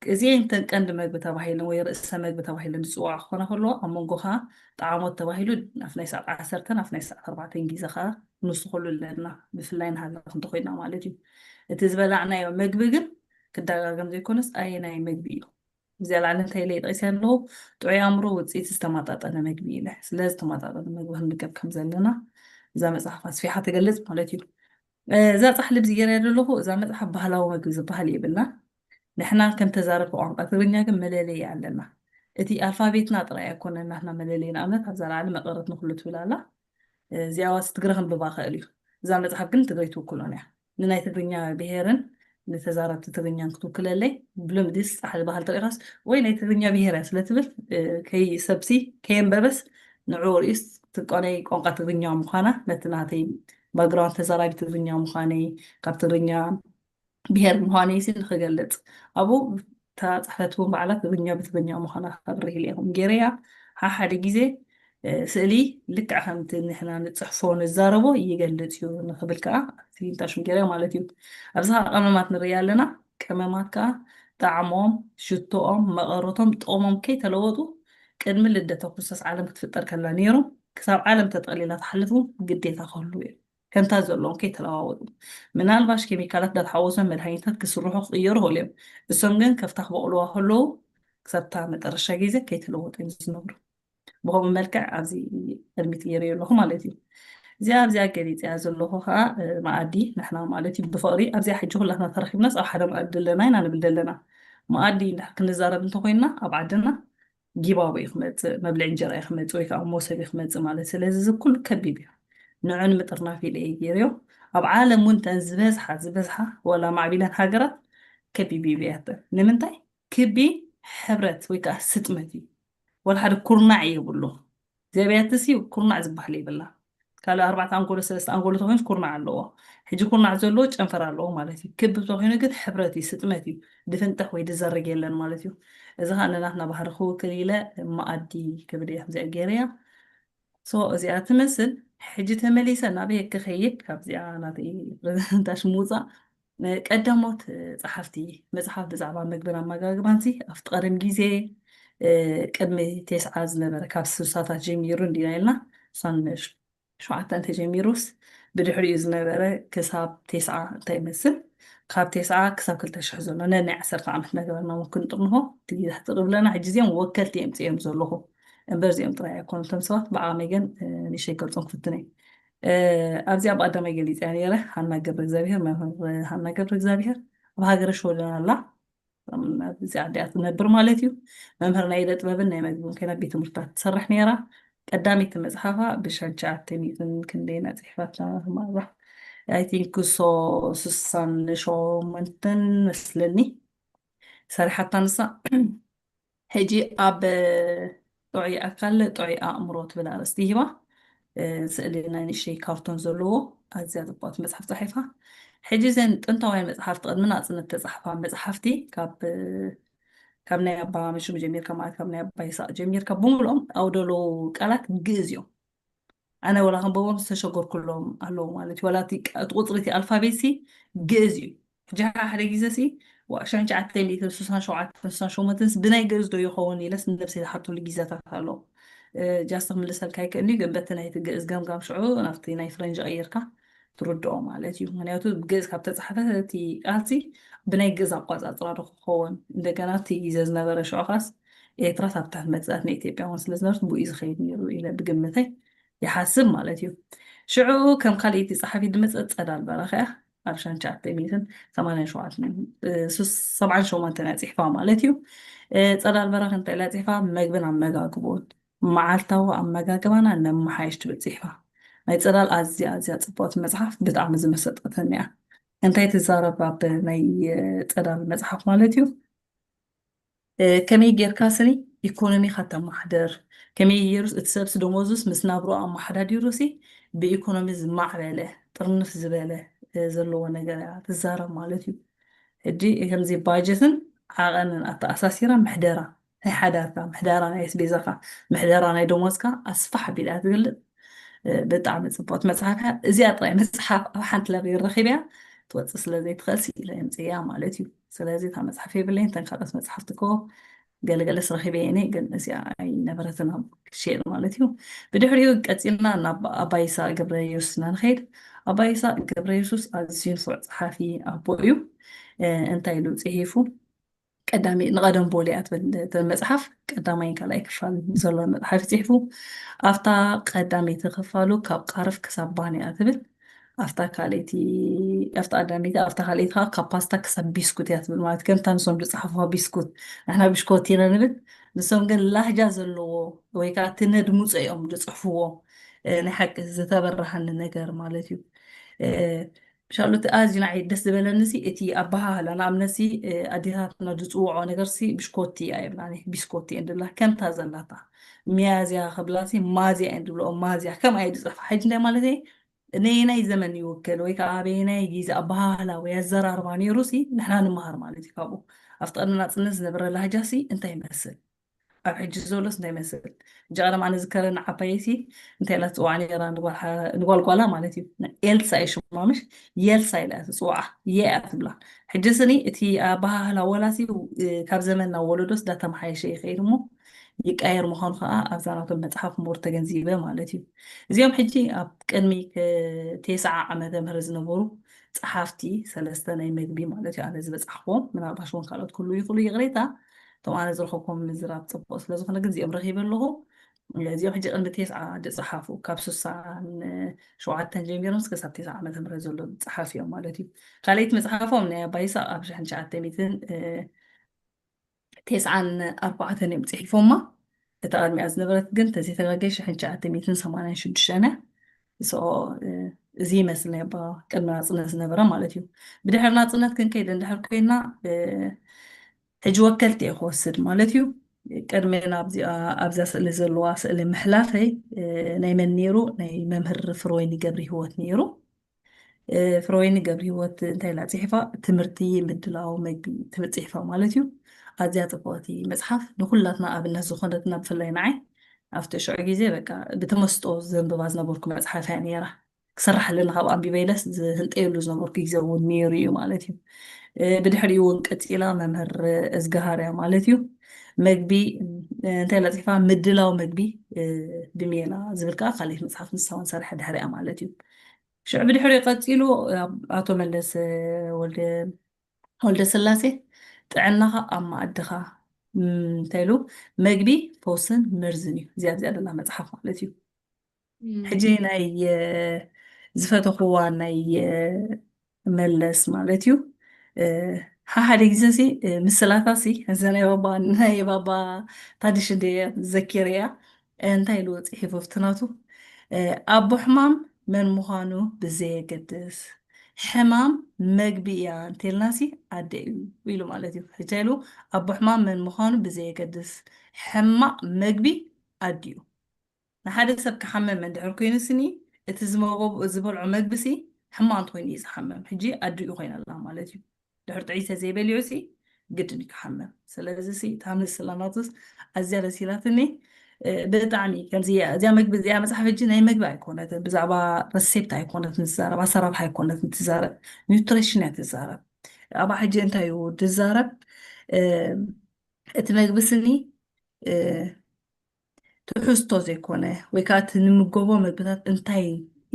እዚአን ተን ቀንዲ መግቢ ተባሂለን ወይ ርእሰ መግቢ ተባሂለን ዝፅዋዓ ክኾና ከለዋ ኣብ መንጎ ከዓ ጣዕሞት ተባሂሉ ኣብ ናይ ሰዓት ዓሰርተ ኣብ ናይ ሰዓት ኣርባዕተ ግዜ ከዓ ንውስኸሉ ኣለና። ብፍላይ ንሃገር እንተኮይና ማለት እዩ። እቲ ዝበላዕናዮ መግቢ ግን ክደጋገም ዘይኮነስ ኣየናይ መግቢ እዩ እዚኣ ላዕሊ እንታይ ኢለ ይጠቂሰ ኣለኹ ጥዑይ ኣእምሮ ውፅኢት ዝተመጣጠነ መግቢ ኢለ ስለ ዝተመጣጠነ መግቢ ክንምገብ ከም ዘለና እዛ መፅሓፍ ኣስፊሓ ትገልፅ ማለት እዩ። እዛ ፃሕሊ ብዚ ገይረ ዘለኹ እዛ መፅሓፍ ባህላዊ መግቢ ዝበሃል የብልና። ንሕና ከም ተዛረብቲ ቋንቋ ትግርኛ ግን መለለይ ኣለና። እቲ ኣልፋቤትና ጥራይ ኣይኮነ ናትና መለለይ ንኣብነት ኣብዛ ላዕሊ መቐረት ንኩሉ ትብል ኣላ። እዚኣ ዋስ ትግረ ክንብባ ክእል እዩ። እዛ መፅሓፍ ግን ትግረይ ትውክሎን እያ። ንናይ ትግርኛ ብሄርን ንተዛረብቲ ትግርኛን ክትውክለለይ ብልምዲስ ፃሕሊ ባህል ተሪኻስ ወይ ናይ ትግርኛ ብሄር እያ ስለ ትብል ከይ ሰብሲ ከየንበበስ ንዕኡ ርእስ ትቆነይ ቋንቋ ትግርኛ ምዃና ነቲ ናተይ ባግራውንድ ተዛራቢ ትግርኛ ምዃነይ ካብ ትግርኛ ብሄር ምዃነይ ሲ ንክገልፅ ኣብኡ እታ ፅሕፈት እውን ባዕላ ትግርኛ ብትግርኛ ምዃና ከብርህ ኢለ ይኹን ገይረያ ሓሓደ ግዜ ስእሊ ልክዕ ከምቲ ንሕና ንፅሕፎ ንዛረቦ ይገልፅ እዩ ንክብል ከዓ ፊንታሽም ገይረያ ማለት እዩ። ኣብዚ ከዓ ቀመማት ንርኢ ኣለና። ቀመማት ከዓ ጣዕሞም፣ ሽቶኦም፣ መቐረቶም፣ ጥቕሞም ከይተለወጡ ቅድሚ ልደተ ክርስቶስ ዓለም ክትፍጠር ከላ ነይሮም ክሳብ ዓለም ተጠቕሊላ ትሓልፍ እውን ግዴታ ክህሉ እዩ። ከምታ ዘለዎም ከይተለዋወጡ ምናልባሽ ኬሚካላት ዳተሓወሶም መድሃኒታት ክስርሑ ክቅየሩ ክእሉ እዮም። እሶም ግን ከፍታ ክበቕልዋ ከለዉ ክሳብታ መጠረሻ ግዜ ከይተለወጡ እዮም ዝነብሩ። ብከምኡ መልክዕ ኣብዚ ቅድሚት ገይረዮ ኣለኹ ማለት እዩ። እዚኣ ኣብዚኣ ገሊፀያ ዘለኹ ከዓ መኣዲ ንሕና ማለት እዩ ብፍቅሪ ኣብዚኣ ሕጂ ኩላትና ተረኪብናስ ኣብ ሓደ መኣዲ ኣለና ኢና ንብል ዘለና። መኣዲ ክንዛረብ እንተኮይንና ኣብ ዓድና ጊባቦ እዩ ክመፅእ፣ መብልዒ እንጀራ እዩ ክመፅእ ወይ ከዓ ሞሰብ እዩ ክመፅእ ማለት። ስለዚ እዚ ኩሉ ከቢብ እዩ። ንዑ ንምጥርናፍ ኢለ እየ ገይረዮ። ኣብ ዓለም እውን ተን ዝበዝሓ ዝበዝሓ ወላ ማዕቢለን ሃገራት ከቢብ እዩ ብያተን። ንምንታይ? ክቢ ሕብረት ወይ ከዓ ስጥመት እዩ። ወላ ሓደ ኩርናዕ የብሉ። ዘብያትሲ ኩርናዕ ዝበሃል የብላ። ካልእ ኣርባዕተ ኣንጎሎ ሰለስተ ኣንጎሎ ተኮይኑስ ኩርናዕ ኣለዎ። ሕጂ ኩርናዕ ዘለዎ ጨንፈር ኣለዎ ማለት እዩ። ክቢ ተኮይኑ ግን ሕብረት እዩ፣ ስጥመት እዩ። ድፍንጥሕ ወይ ድዘርግ የለን ማለት እዩ። እዚ ከዓ ንናትና ባህሪ ክውክል ኢለ መኣዲ ክብል እየ ከምዚኣ ገይረያ። ሶ እዚኣ ትመስል። ሕጂ ተመሊሰ ናበይ ክኸይድ ካብዚኣ ናተይ ፕሬዘንታሽ ምውፃእ ቀዳሞት ፀሓፍቲ መፅሓፍ ብዛዕባ ምግብን ኣመጋግባን ሲ ኣብቲ ቀደም ግዜ ቅድሚ ቴስዓ ዝነበረ ካብ ስሳታት ጀሚሩ እንዲና ኢልና እሳን ሸውዓተ እንተጀሚሩስ ብድሕሪኡ ዝነበረ ክሳብ ቴስዓ እንታይ ይመስል፣ ካብ ቴስዓ ክሳብ ክልተ ሽሕ ዘሎ ነናይ ዓሰርተ ዓመት እናገበርና እውን ክንጥርንፎ እቲ ግዜ ሕጽር ይብለና። ሕጂ እዚኦም ወከልቲ እዮም ጽዮም ዘለኹ እምበር እዚኦም ጥራይ ኣይኮኑ። እቶም ሰባት ብዓቐመይ ግን ንእሽተይ ክገልጾም ክፍትን እየ። ኣብዚኣ ብቐዳማይ ገሊጸያ ነይረ። ሃና ገብረ እግዚኣብሔር፣ መምህር ሃና ገብረ እግዚኣብሔር ኣብ ሃገረ ሽወደን ኣላ። ኣብዚ ዓዲ እያ ትነብር ማለት እዩ። መምህር ናይ ኢደ ጥበብን ናይ መግብን ኮይና ቤት ትምህርትታት ትሰርሕ ነይራ። ቀዳመይቲ መጽሓፋ ብሻንቻ ኣተሚትን ክንደይና ጽሒፋትና ማራ፣ I think so ስሳን ሸሞንተን መስለኒ ሰሪሓታ ንሳ። ሕጂ ኣብ ጥዑይ ኣካል ጥዑይ ኣእምሮ ትብል ኣርእስቲ ሂባ፣ ስእሊ ናይ ንእሽተይ ካርቶን ዘለዎ ኣዝያ ጽቡቓት መጽሓፍ ጻሒፋ። ሕጂ እዘን ጥንታውያን መጽሓፍቲ ቅድሚ ናጽነት ተጻሕፋ መጽሓፍቲ ካብ ካብ ናይ ኣባ መሽሙ ጀሚርካ፣ ማለት ካብ ናይ ኣባ ይስሐቅ ጀሚርካ ብምልኦም ኣውደሎ ቃላት ግእዝ እዮም። ኣነ ወላ ከንበቦም ዝተሸገርኩሎም ኣለዉ ማለት እዩ። ወላ እቲ ቃ-፣ እቲ ቁጽሪ እቲ ኣልፋቤት ሲ ግእዝ እዩ። ሕጂ ሓደ ግዜ ሲ ዋ-፣ ሸንሸዓተ ሚእትን ስሳን ሸውዓተን ስሳን ሸሞንተን ሲ ብናይ ግእዝ ዶ ይኸውን ኢለስ ንነብሰይ ዝሓተሉ ግዜታት ኣለዉ። እ፣ ጃስት ክምልሰልካ ይክእል እዩ፣ ግን በቲ ናይቲ ግእዝ ገምጋም ሽዑ ናብቲ ናይ ፍረንጂ ቀይርካ ትርድኦ ማለት እዩ። ምክንያቱ ብግእዝ ካብ ተጻሕፈ እቲ ቃልሲ ብናይ ግእዝ ኣቋጻጽራ ዶ ክኸውን፣ እንደገና እቲ ግዜ ዝነበረ ሽዑ ኻስ ኤርትራ ኣብ ትሕቲ መግዛእቲ ናይ ኢትዮጵያ እውን ስለ ዝነበረት ብኡ እዩ ዝኸይድ ነይሩ ኢለ ብግምተይ ይሓስብ ማለት እዩ። ሽዑ ከም ካልኣይቲ ጸሓፊት ዝመጸት ጸዳል በራኺ እያ። ኣብ ሸንቻ ኣተሚትን ሰማንያን ሸውዓተን፣ እ፣ ሱስ-፣ ሰብዓን ሸሞንተን እያ ጽሒፋ ማለት እዩ። እ፣ ጸዳል በራኺ እንታይ ኢላ ጽሒፋ? መግብን ኣመጋግቦን፣ መዓልታዊ ኣመጋግባና ነመሓይሽ ትብል ጽሒፋ። ናይ ጸዳል ኣዝያ፣ ኣዝያ ጽብቕቲ መጽሓፍ፣ ብጣዕሚ ዝመሰጠትኒ እያ። እንታይ ትዛረብ ኣብ ናይ፣ እ፣ ጸዳል መጽሓፍ ማለት እዩ? እ፣ ከመይ ጌርካ ስኒ ኢኮኖሚኻ ተማሕድር፣ ከመይ ጌሩስ እቲ ሰብሲ ደሞዙስ ምስ ናብሮ ኣመሓዳዲሩሲ ብኢኮኖሚ ዝማዕበለ፣ ጥርንፍ ዝበለ፣ እ፣ ዘለዎ ነገር እያ ትዛረብ ማለት እዩ። ሕጂ ከምዚ ባጀትን ዓቐንን ኣተኣሳሲራ ምሕደራ ናይ ሓዳርካ፣ ምሕደራ ናይ ኣስቤዛኻ፣ ምሕደራ ናይ ደሞዝካ ኣስፋሕ ኣቢላ ትገልጽ። እ፣ ብጣዕሚ ጽቡቕቲ መጽሓፍ እያ። እዚኣ ጥራይ መጽሓፍ ኣብ ሓንቲ ላብረሪ ረኺበያ ትወጽእ ስለ ዘይትኽእል ሲ ኢለ የምጽእያ ማለት እዩ። ስለዚ እታ መጽሓፍ የብለይን። እተን ካልኦት መጽሓፍቲ እኮ ገለገለስ ረኺበ እየ፣ ግን እዚኣ ኣይነበረትን ኣብ ክሽየጥ ማለት እዩ። ብድሕሪኡ ቀጺልና ናብ ኣባይሳ ገብረ የሱስ ኢና ንኸይድ። ኣባይሳ ገብረ የሱስ ኣዝዩ ንፉዕ ጸሓፊ ኣቦ እዩ። እ፣ እንታይ ኢሉ ጽሒፉ? ቀዳሚ ንቐደም ቦል እያ ትብል እተን መጽሓፍ፣ ቀዳማይን ካልኣይ ክፋል ዘሎ መጽሓፍ ይጽሕፉ። ኣብታ ቀዳመይቲ ክፋሉ ካብ ቃርፍ ክሳብ ባን እያ ትብል። ኣብታ ካልኣይቲ፣ ኣብታ ቀዳመይቲ፣ ኣብታ ካልኣይቲ ከዓ ካብ ፓስታ ክሳብ ቢስኩት እያ ትብል። ማለት ከምታ ንሶም ዝጸሓፉዋ ቢስኩት፣ ንሕና ብሽኮቲ ኢና ንብል፣ ንሶም ግን ላህጃ ዘለዎ ወይ ከዓ እቲ ነድምጾ እዮም ዝጽሕፍዎ። እ፣ ናይ ሓቂ ዝተበረሃኒ ነገር ማለት እዩ። እ፣ ብሻሎቲ ኣዝዩ ንዓይ ደስ ዝበለኒ ሲ እቲ ኣበሃህላ፣ ንኣብነት ሲ፣ እ፣ ኣዴታትና ዝጽውዖ ነገር ሲ ብሽኮቲ እያ የብላኒ፣ ቢስኮቲ እየን ዝብላ። ከምታ ዘላታ ሚያዝያ ክብላ ሲ ማዝያ እየን ዝብልኦ፣ ማዝያ። ከምኣ እየ ዝጽሕፋ። ሕጂ እንታይ ማለት እየ? ነየናይ ዘመን ይውክል ወይ ከዓ ኣበየናይ ግዜ ኣበሃህላ ወይ ኣዘራርባ ነይሩ ሲ ንሕና ንመሃር ማለት እዩ ካብኡ። ኣብቲ ቅድሚ ናጽነት ዝነበረ ላህጃ ሲ እንታይ ይመስል? ኣብ ሕጂ ዘሎስ እንታይ ይመስል? ሕጂ ቀደም ኣነ ዝከረኒ ዓባየይ ሲ እንታይ ኢላ ትጽዋዕ ነይራ ንጓል ሓ-፣ ንጓል ጓላ ማለት እዩ። ኤልሳ እዩ ሽማ ምሽ? የልሳ ኢላ እያ ትጽዋዓ። የ እያ ትብላ። ሕጂ ስኒ እቲ ኣበሃህላ ወላ ሲ፣ እ፣ ካብ ዘመን ናብ ወለዶስ እንዳተመሓየሸ ይኸይድ እሞ ይቃየር ምዃኑ ከዓ ኣብዛ ናቶም መጽሓፍ ሞር ተገንዚበ ማለት እዩ። እዚኦም ሕጂ ኣብ ቅድሚ ክ-፣ ቴስዓ ዓመተ ምህረት ዝነበሩ ጸሓፍቲ ሰለስተ ናይ መግቢ ማለት እዩ። ኣነ ዝበጻሕክዎም፣ ምናልባሽ እውን ካልኦት ክህልዉ ይኽእሉ፣ ይቕሬታ። እቶም ኣነ ዝረኸብኩም ምዝራብ ጽቡቕ ስለ ዝኾነ ግን እዚኦም ረኺበ ኣለኹ። እዚኦም ሕጂ ቅድሚ ቴስዓ ዝጸሓፉ፣ ካብ ስሳን ሸውዓተን ጀሚሮም እስከ ክሳብ ቴስዓ ዓመተ ምህረት ዘሎ ዝጸሓፍ እዮም ማለት እዩ። ካልኣይቲ መጽሓፎም ናይ ኣባይሳ ኣብ ሽሕን ትሽዓተ ሚእትን፣ እ፣ ቴስዓን ኣርባዕተን እዮም ጽሒፎማ። እታ ቅድሚኣ ዝነበረት ግን ተዘይተጋገየ ሽሕን ትሽዓተ ሚእትን ሰማንያን ሽዱሽተን እያ። So፣ እ፣ እዚ ይመስል ናይ ኣባ ቅድሚ ናጽነት ዝነበረ ማለት እዩ። ብድሕሪ ናጽነት ክንከይድ እንድሕር ኮይና፣ እ፣ ሕጂ ወከልቲ እየ ክወስድ ማለት እዩ። ቅድሚ ናብዚኣ፣ ኣብዛ ስእሊ ዘለዋ ስእሊ ምሕላፈይ፣ እ፣ ናይ መን ነይሩ? ናይ መምህር ፍረወይኒ ገብረ ህይወት ነይሩ። እ፣ ፍረወይኒ ገብረ ህይወት እንታይ ኢላ ጽሒፋ? ትምህርቲ ምድላው መግቢ ትብል ጽሒፋ ማለት እዩ። ኣዝያ ጽብቕቲ መጽሓፍ፣ ንኹላትና ኣብነት ዝኾነትና፣ ብፍላይ ንዓይ ኣብቲ ሽዑ ግዜ በቃ ብተመስጦ ዘንብባ ዝነበርኩ መጽሓፍ እያ ነይራ። ክሰርሓለኒ ካብ ኣንቢበ ኢለስ ዝህንጠየሉ ዝነበርኩ ግዜ እውን ነይሩ እዩ ማለት እዩ። እ፣ ብድሕሪኡ እውን ቀጺላ መምህር እዝግሃር እያ ማለት እዩ። መግቢ፣ እ፣ እንታይ ኢላ ጽሒፋ? ምድላው መግቢ፣ እ፣ ብሜላ ዝብል ከዓ ካልኣይቲ መጽሓፍ ንሳ እውን ሰርሐ ድሕሪኣ ማለት እዩ። ሽዑ ብድሕሪኡ ቀጺሉ ኣብ ኣቶ መለስ ወልደ ወልደ ስላሴ ጥዕናኻ ኣብ መኣድኻ እንታይ ኢሉ? መግቢ ፈውስን መርዝን እዩ። እዚኣ እዚኣ ደላ መፅሓፍ ማለት እዩ። ሕጂ ናይ ዝፈተኽዋ ናይ መለስ ማለት እዩ። ሓሓደ ግዜ ሲ ምስላታ ሲ እዛ ናይ ባባ ናይ ባባ ታዲሽ እንደ ዘኪርያ እንታይ ኢሉ ፅሒፉ ኣብቲ ናቱ ኣቦ ሕማም መን ምዃኑ ብዘየገድስ ሕማም መግቢ እያ እንተልናሲ ኣደ እዩ ኢሉ ማለት እዩ። ሕጂ ኢሉ ኣቦ ሕማም መን ምዃኑ ብዘየገድስ ሕማቕ መግቢ ኣድዩ። ንሓደ ሰብ ክሓመም እንድሕር ኮይኑ ስኒ እቲ ዝመገቡ ዝበልዖ መግቢ ሲ ሕማቕ እንተኮይኑ እዩ ዝሓመም። ሕጂ ኣድኡ ኮይና ኣላ ማለት እዩ። ድሕር ጥዒሰ ዘይበሊዑ ሲ ግድን ክሓመም። ስለዚ ሲ እታ ምስላ ናቱስ ኣዝያ ደስ ኢላትኒ። ብጣዕሚ ከምዚ እዚኣ መግቢ እዚኣ መፅሓፍ እጂ ናይ መግቢ ኣይኮነትን፣ ብዛዕባ ረሴፕት ኣይኮነትን ትዛረብ፣ ኣሰራርሓ ኣይኮነትን ትዛረብ፣ ኒውትሪሽን እያ ትዛረብ። ኣብኣ ሕጂ እንታይ እዩ ዝዛረብ? እቲ መግቢ ስኒ ትሕዝቶ ዘይኮነ ወይ ከዓ እቲ ንምገቦ መግብታት እንታይ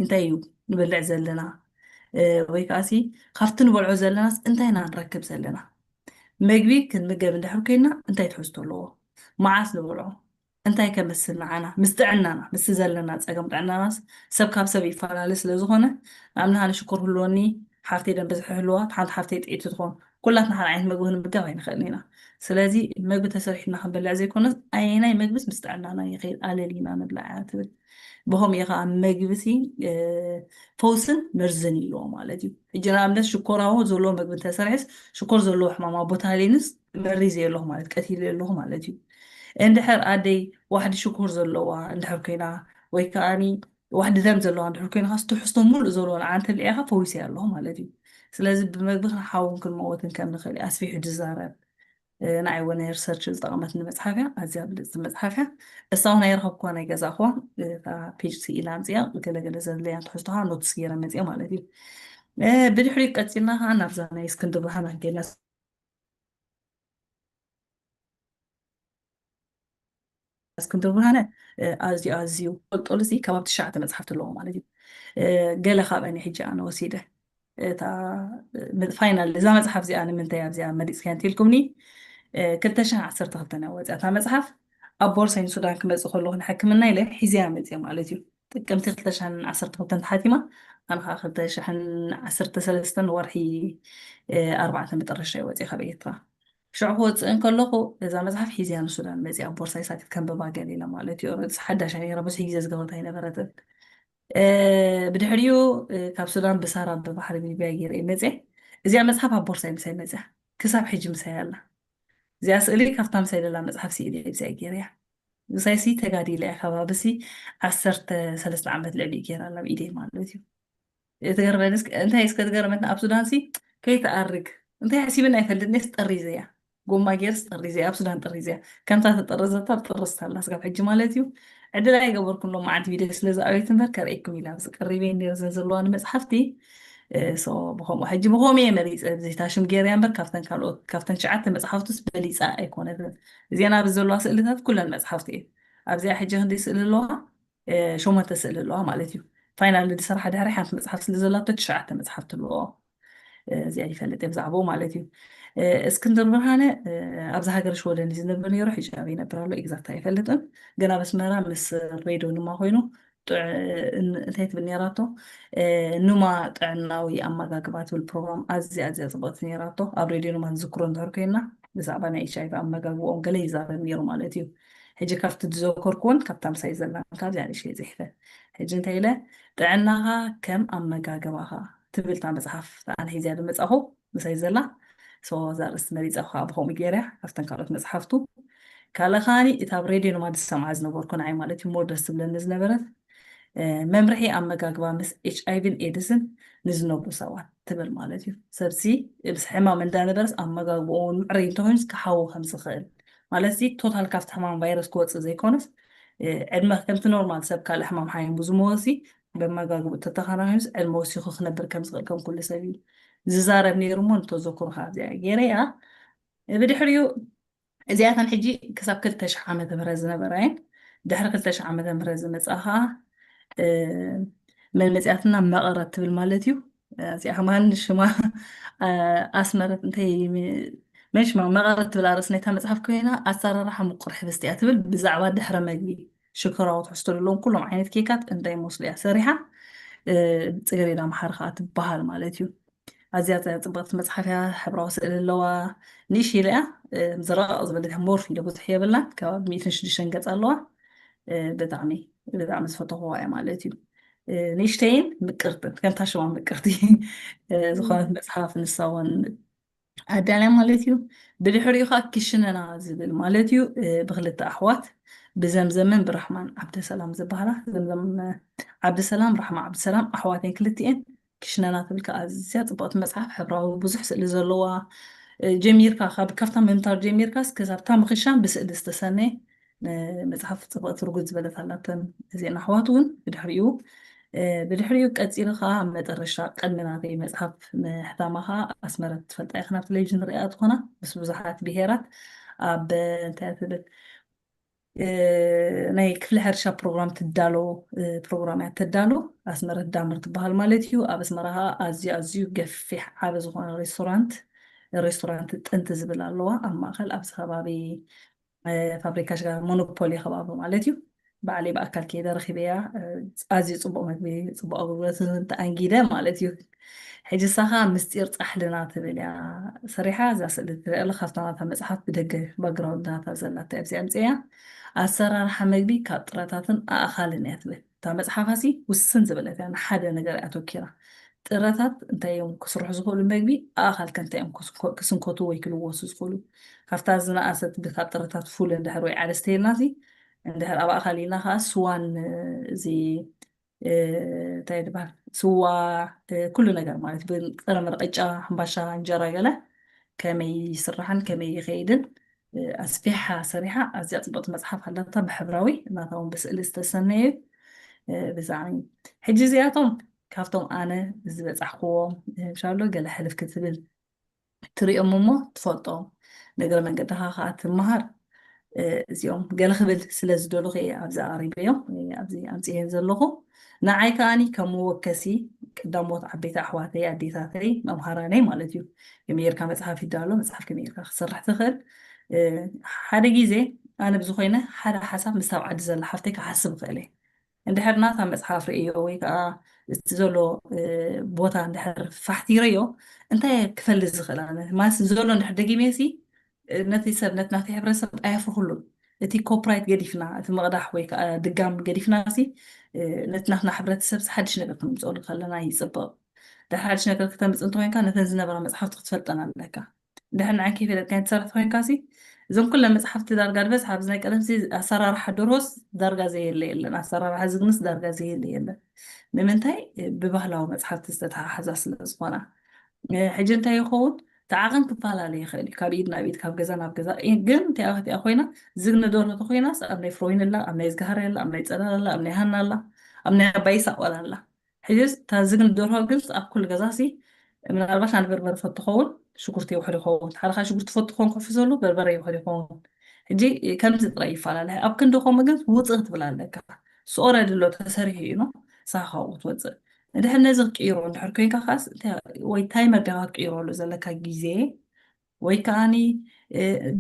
እንታይ እዩ ንበልዕ ዘለና ወይ ከዓ ሲ ካብቲ ንበልዖ ዘለናስ እንታይ ኢና ንረክብ ዘለና? መግቢ ክንምገብ እንድሕር ኮይና እንታይ ትሕዝቶ ኣለዎ? መዓስ ንበልዖ? እንታይ ከመስል ንዓና ምስ ጥዕናና ምስቲ ዘለና ፀገም ጥዕናናስ ሰብ ካብ ሰብ ይፈላለ ስለ ዝኾነ ንኣብነት ኣነ ሽኮር ህልወኒ ሓፍተይ ደም ብዝሒ ህልዋ ሓንቲ ሓፍተይ ጥዒቲ ትኾን ኩላትና ሓደ ዓይነት መግቢ ክንምገብ ኣይንኽእልን ኢና። ስለዚ መግቢ ተሰሪሕና ክንበልዕ ዘይኮነስ ኣየናይ መግብስ ምስ ጥዕናና ይኸይድ ኣለሊና ንብላዕ እያ ትብል። ብኸምኡ እዩ ከዓ መግቢ ሲ ፈውስን መርዝን ይለዎ ማለት እዩ። ሕጂ ንኣብነት ሽኮራዎ ዘለዎ መግቢ እንተሰርሕስ ሽኮር ዘለዎ ሕማማ ቦታ ሃሊንስ መሪዘ ኣለኹ ማለት ቀቲለ ኣለኹ ማለት እዩ። እንድሕር ኣደይ ዋሕዲ ሽኮር ዘለዋ እንድሕር ኮይና ወይ ከዓኒ ዋሕዲ ደም ዘለዋ እንድሕር ኮይና ካስ ትሕዝቶ ሙሉእ ዘለዎ ንዓ እንተልዒኻ ፈዊሰ ኣለኹ ማለት እዩ። ስለዚ ብመግቢ ክንሓውን ክንመወትን ከም ንኽእል እዩ ኣስፊሑ ዝዛረብ። ንዓይ እውን ሪሰርች ዝጠቐመትኒ መፅሓፍ እያ። ኣዝያ ብልፅቲ መፅሓፍ እያ። እሳ እውን ኣይረኸብኩዋ ናይ ገዛእኩዋ እታ ፔጅ ስኢላ ኣምፅያ ገለገለ ዘድለያ ትሕዝቶኻ ኖትስ ገይረ መፅየ ማለት እዩ። ብድሕሪኡ ቀፂልና ከዓ ናብዛ ናይ እስክንድር ብርሃን ኣንጌልና እስክንድር ብርሃነ ኣዝዩ ኣዝዩ ፈልጦሉ ሲ ከባቢ ትሽዓተ መፅሓፍቲ ኣለዎ ማለት እዩ። ገለ ካብአን ሕጂ ኣነ ወሲደ እታ ፋይናል እዛ መፅሓፍ እዚኣ ንምንታይ ኣብዚኣ መሪፅክያ እንተልኩምኒ ክልተ ሽሕን ዓሰርተ ክልተን እያ ወፂኣ እታ መፅሓፍ። ኣብ ቦርሳይ ንሱዳን ክመፅእ ከለኹ ንሕክምና ኢለ ሒዘያ መፅየ ማለት እዩ። ጥቅምቲ ክልተ ሽሕን ዓሰርተ ክልተን ተሓቲማ ኣነ ከዓ ክልተ ሽሕን ዓሰርተ ሰለስተን ወርሒ ኣርባዕተ መጠረሻ ይወፅእ ካብ ኤርትራ። ሽዑ ክወፅእ እንከለኹ እዛ መፅሓፍ ሒዝያ ንሱዳን መፅያ ኣብ ቦርሳይ ሳቲት ከንብባ ገሊለ ማለት እዩ። ኦረድስ ሓዳሽ ነይራ ብዙሕ ግዜ ዝገበርታ ኣይነበረትን። ብድሕሪኡ ካብ ሱዳን ብሳራ ብባሕሪ ብሊብያ ገይረ መፅየ። እዚኣ መፅሓፍ ኣብ ቦርሳይ ምሳይ መፅያ ክሳብ ሕጂ ምሳይ ኣላ። እዚኣ ስእሊ ካብታ ምሳይ ደላ መፅሓፍ ስኢለ ብዛይ ገይረያ። ምሳይ ሲ ተጋዲለ እያ ከባቢ ሲ ዓሰርተ ሰለስተ ዓመት ልዕሊ ገይራ ናብ ኢደይ ማለት እዩ። ትገርመኒ እንታይ እስከ ትገርመትና ኣብ ሱዳን ሲ ከይትኣርግ እንታይ ሓሲብና ኣይፈልጥን እስ ጠሪዘያ ጎማ ገይርስ ጠሪዘያ ኣብ ሱዳን ጠሪዘያ ከምታ ተጠረዘታ ኣብ ጥርስ ኣላ ስጋብ ሕጂ ማለት እዩ። ዕድል ኣይገበርኩን ሎም መዓልቲ ቪድዮ ስለ ዝኣበይት እምበር ከርእየኩም ኢላ ኣብዚ ቀሪበ ነረ ዘን ዘለዋ ንመፅሓፍቲ ብኸምኡ ሕጂ ብኸምኡ እየ መሪፀ ብዘይታ ሽም ገይረያ እምበር ካብተን ካልኦት ካብተን ትሽዓተ መፅሓፍቱስ በሊፃ ኣይኮነትን። እዚአን ኣብዚ ዘለዋ ስእልታት ኩለን መፅሓፍቲ እየን። ኣብዚኣ ሕጂ ክንደይ ስእሊ ኣለዋ? ሸሞንተ ስእሊ ኣለዋ ማለት እዩ። ፋይናል ዝሰርሓ ድሕሪ ሓንቲ መፅሓፍ ስለ ዘላቶ ትሽዓተ መፅሓፍቲ ኣለዎ። እዚኣ ይፈልጥ እየ ብዛዕባኡ ማለት እዩ። እስክንድር ብርሃነ ኣብዚ ሃገር ሽወደን እዩ ዝነብር ነይሩ፣ ሕጂ ኣበይ ይነብር ኣሎ ኤግዛክት ኣይፈልጥን። ግን ኣብ ኣስመራ ምስ ሬድዮ ድማ ኮይኑ እንታይ ትብል ነይራቶ ኑማ ጥዕናዊ ኣመጋግባ ትብል ፕሮግራም ኣዝያ ኣዝያ ፅብቕቲ ነይራቶ። ኣብ ሬድዮ ኑማ ንዝክሮ እንድሕር ኮይና ብዛዕባ ናይ ኤች ኣይቪ ኣመጋግብኦም ገለ ይዛረብ ነይሩ ማለት እዩ። ሕጂ ካብቲ ዝዘከርኩዎን ካብታ ምሳይ ዘላን ካብዚኣ ንእሽተይ ፅሒፈ። ሕጂ እንታይ ኢለ ጥዕናኻ ከም ኣመጋግባኻ ትብል እታ መፅሓፍ ኣነ ሒዝያ ዝመፃኹ ምሳይ ዘላ እዛ ኣርእስቲ መሪፀ ከዓ ብከምኡ ገይረ እያ ካብተን ካልኦት መፅሓፍቱ ካልእ ከዓኒ እታ ኣብ ሬድዮ ንማ ዝሰምዓ ዝነበርኩ ንዓይ ማለት እዩ ሞር ደስ ትብለኒ ዝነበረት መምርሒ ኣመጋግባ ምስ ኤች ኣይቪን ኤድስን ንዝነብሩ ሰባት ትብል ማለት እዩ። ሰብሲ ምስ ሕማም እንዳነበረስ ኣመጋግብኡ እውን ምዕረይ እንተኮይኑስ ክሓዊ ከም ዝኽእል ማለት ሲ ቶታል ካብቲ ሕማም ቫይረስ ክወፅእ ዘይኮነስ ዕድመ ከምቲ ኖርማል ሰብ ካልእ ሕማም ሓሚሙ ዝመወሲ ብኣመጋግብኡ ተተኸናኺኑስ ዕድመ ወሲኹ ክነብር ከም ዝኽእል ከም ኩሉ ሰብ እዩ ዝዛረብ ነይሩ እሞ ንተዘክሩ ካብዚኣ ገይረ እያ። ብድሕሪኡ እዚኣተን ሕጂ ክሳብ ክልተ ሽሕ ዓመተ ምህረት ዝነበራ እየን። ድሕሪ ክልተ ሽሕ ዓመተ ምህረት ዝመፅኣ ከዓ መን መጺኣትና? መቐረት ትብል ማለት እዩ። እዚኣ ከማን ሽማ ኣስመረት እንታይ መን ሽማ መቐረት ትብል ኣርእስቲ ናይታ መጽሓፍ ኮይና ኣሰራርሓ ምቁር ሕብስቲ እያ ትብል። ብዛዕባ ድሕረ መግቢ ሽኮራዊ ትሕዝቶ ዘለዎም ኩሎም ዓይነት ኬካት እንታይ ይመስሉ እያ ሰሪሓ። ጽገሬዳ መሓሪ ከዓ ትበሃል ማለት እዩ። ኣዝያ ጽብቕቲ መጽሓፍ እያ። ሕብራዊ ስእሊ ኣለዋ። ንእሽ ኢለ እያ ዝረቐቕ ዝበለት ሞርፍ ኢለ ብዙሕ የብላን። ከባቢ ሚእትን ሽዱሽተን ገጽ ኣለዋ። ብጣዕሚ ብጣዕሚ ዝፈተኽዋ እያ ማለት እዩ። ንእሽተይን ምቅርትን ከምታ ሽማ ምቅርቲ ዝኾነት መጽሓፍ ንሳ እውን ኣዳልያ ማለት እዩ። ብድሕሪኡ ከዓ ክሽነና ዝብል ማለት እዩ። ብክልተ ኣሕዋት ብዘምዘምን ብራሕማን ዓብደሰላም ዝበሃላ ዘምዘም ዓብደሰላም ራሕማ ዓብደሰላም ኣሕዋተን ክልቲኤን ክሽነና ትብል ከዓ ኣዝያ ፅብቕቲ መፅሓፍ ሕብራዊ ብዙሕ ስእሊ ዘለዋ ጀሚርካ ካብታ ምምታር ጀሚርካ ክሳብ እታ ምኽሻን ብስእሊ ዝተሰነየ መፅሓፍ ፅብቕቲ ርጉድ ዝበለት ኣላተን እዚአን ኣሕዋት እውን ብድሕሪኡ ብድሕሪኡ ቀፂሉ ከዓ መጠረሻ ቅድሚ ናተይ መፅሓፍ ምሕታማ ከዓ ኣስመረት ትፈልጣ ኢኻ ናብ ቴሌቪዥን ሪኣ ዝኾና ምስ ብዙሓት ብሄራት ኣብ እንታይ ትብል ናይ ክፍሊ ሕርሻ ፕሮግራም ትዳሎ ፕሮግራም እያ ተዳሎ ኣስመረት ዳምር ትበሃል ማለት እዩ ኣብ ኣስመራ ከዓ ኣዝዩ ኣዝዩ ገፊሕ ዓቢ ዝኾነ ሬስቶራንት ሬስቶራንት ጥንቲ ዝብል ኣለዋ ኣብ ማእኸል ኣብዚ ከባቢ ፋብሪካ ሽጋር ሞኖፖሊ ከባቢ ማለት እዩ ባዕለይ ብኣካል ከይደ ረኺበያ ኣዝዩ ፅቡቅ መግቢ ፅቡቅ ኣገልግሎት ተኣንጊደ ማለት እዩ ሕጂ ሳኻ ምስጢር ፃሕልና ትብል እያ ሰሪሓ እዛ ስእሊ ትረአ ኣለ ካብታ ናታ መፅሓፍ ብደገ ባግራውንድ ናታ ዘላታ ኣብዚ ኣምፅእያ ኣሰራርሓ መግቢ ካብ ጥረታትን ኣእኻልን እያ ትብል እታ መፅሓፋሲ ውስን ዝበለት እያ ንሓደ ነገር እያ ኣተኪራ ጥረታት እንታይ እዮም ክስርሑ ዝኽእሉ መግቢ ኣእኻልከ እንታይ እዮም ክስንኮቱ ወይ ክልወሱ ዝኽእሉ ካብታ ዝነኣሰት ካብ ጥረታት ፉል እንድሕር ወይ ዓደስ ተይልና ሲ እንድሕር ኣብ ኣእኻል ኢልና ከዓ ስዋን እዚ እንታይ ድባል ስዋ ኩሉ ነገር ማለት ጥረምረ ቅጫ ሕምባሻ እንጀራ ገለ ከመይ ይስራሕን ከመይ ይኸይድን ኣስፊሓ ሰሪሓ ኣዝያ ፅቡቅቲ መፅሓፍ ኣለታ ብሕብራዊ እናታውን ብስእሊ ዝተሰነየ ብዛዕሚ ሕጂ እዚኣቶም ካብቶም ኣነ ዝበፃሕክዎም ሻሎ ገለ ሕልፍ ክትብል ትሪኦም እሞ ትፈልጦም ነገረ መንገድኻ ከዓ ትመሃር እዚኦም ገለ ክብል ስለ ዝደለኹ እየ ኣብዚ ኣቕሪበዮም ኣብዚ ኣምፅኤን ዘለኹ ንዓይ ከዓኒ ከም መወከሲ ቀዳሞት ዓበይቲ ኣሕዋተይ ኣዴታተይ መምሃራነይ ማለት እዩ ከመይ ጌርካ መፅሓፍ ይዳሎ መፅሓፍ ከመይ ጌርካ ክትሰርሕ ትኽእል ሓደ ግዜ ኣነ ብዝኮይነ ሓደ ሓሳብ ምስ ኣብ ዓዲ ዘላ ሓፍተይ ክሓስብ ይኽእል እየ እንድሕር ናታ መፅሓፍ ርእዮ ወይ ከዓ እቲ ዘሎ ቦታ እንድሕር ፋሕቲረዮ እንታይ ክፈልጥ ዝኽእል ኣነ ማስ ዘሎ እንድሕር ደጊመ ሲ ነቲ ሰብ ነቲ ናተይ ሕብረተሰብ ኣየፍርኩሉን እቲ ኮፕራይት ገዲፍና እቲ ምቕዳሕ ወይ ከዓ ድጋም ገዲፍና ሲ ነቲ ናትና ሕብረተሰብ ሓድሽ ነገር ክንምፅኦሉ ከለና ይፅበቕ ድሕር ሓድሽ ነገር ክተምፅእ እንተኮይንካ ነተን ዝነበራ መፅሓፍቲ ክትፈልጠን ኣለካ እንድሕር ንዓን ከይፈለጥካ ትሰርሕ ኮይንካ ሲ እዞም ኩለን መፅሓፍቲ ዳርጋ ድበዝሕ ኣብዚ ናይ ቀደም ሲ ኣሰራርሓ ደርሆስ ዳርጋ ዘየለ የለን ኣሰራርሓ ዝግንስ ዳርጋ ዘየለ የለን ንምንታይ ብባህላዊ መፅሓፍቲ ዝተተሓሓዛ ስለ ዝኾና ሕጂ እንታይ ይኸውን ተዓቐን ክፈላለ ይኽእል እዩ ካብ ኢድ ናብ ኢድ ካብ ገዛ ናብ ገዛ ግን እንቲኣ ኮይና ዝግኒ ደርሆ ተኮይናስ ኣብ ናይ ፍሮይን ኣላ ኣብ ናይ ዝጋሃር ኣላ ኣብ ናይ ፀዳል ኣላ ኣብ ናይ ሃና ኣላ ኣብ ናይ ኣባይ ሳቆል ኣላ ሕጂ እታ ዝግኒ ደርሆ ግን ኣብ ኩሉ ገዛ ሲ ምናልባሽ ኣነ በርበረ ፈቱ ኸውን ሽጉርቲ ይውሕድ ይኸውን ሓደ ካ ሽጉርቲ ፈቱ ኸውን ኮፊ ዘሎ በርበረ ይውሕድ ይኸውን ሕጂ ከምዚ ጥራይ ይፈላለ ኣብ ክንዲ ከምኡ ግን ውፅእ ክትብል ኣለካ ስኦረ ድሎ ተሰሪሑ እዩ ሳ ካብኡ ትወፅእ እንድሕር ነዚ ክትቅይሮ እንድሕር ኮይንካ ከዓስ ወይ ታይመር ዲኻ ክትቅይረሉ ዘለካ ግዜ ወይ ከዓኒ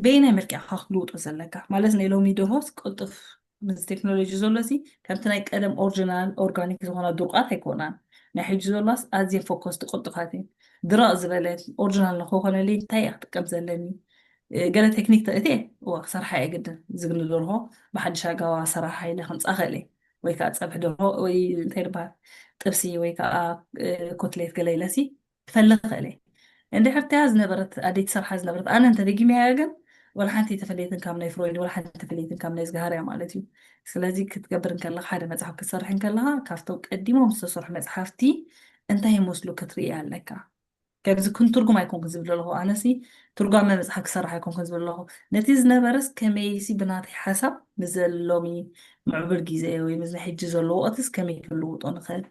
በየናይ መልክዕ ኢኻ ክትልውጦ ዘለካ ማለት ናይ ሎሚ ደርሆስ ቅልጡፍ ምስ ቴክኖሎጂ ዘሎ ሲ ከምቲ ናይ ቀደም ኦሪጂናል ኦርጋኒክ ዝኾና ድርቋት ኣይኮናን ናይ ሕጂ ዘሎስ ኣዝየን ፎኮስቲ ቅልጡፋት እየን ድረቕ ዝበለ ኦሪጂናል ንክኾነለይ እንታይ እየ ክጥቀም ዘለኒ ገለ ቴክኒክ ተእትየ እዋ ክሰርሓ እየ ግድን ዝግኒ ደርሆ ብሓድሽ ኣጋባ ኣሰራርሓ ኢለ ከምፃ ክእል እየ ወይ ከዓ ፀብሒ ደርሆ ወይ እንታይ ድበሃል ጥብሲ ወይ ከዓ ኮትሌት ገለ ኢለሲ ክፈሊ ክእል እየ እንድሕር እቲኣ ዝነበረት ኣደይ ትሰርሓ ዝነበረት ኣነ እንተደጊመያ ግን ወላ ሓንቲ ተፈለየትን ካብ ናይ ፍሮይድ ወላ ሓንቲ ተፈለየትን ካብ ናይ ዝጋሃርያ ማለት እዩ ስለዚ ክትገብር እንከለካ ሓደ መፅሓፍ ክትሰርሕ እንከለካ ካብቶም ቀዲሞም ዝተሰርሑ መፅሓፍቲ እንታይ ይመስሉ ክትርኢ ኣለካ ከምዚ ክንትርጉም ኣይኮንኩን ዝብል ኣለኹ ኣነሲ ትርጓመ መፅሓፍ ክሰርሕ ኣይኮንኩን ዝብል ኣለኹ ነቲ ዝነበረስ ከመይሲ ብናተይ ሓሳብ ምስ ዘሎሚ ምዕቡል ግዜ ወይ ምስ ናይ ሕጂ ዘሎ ወቅትስ ከመይ ክንልውጦ ንኽእል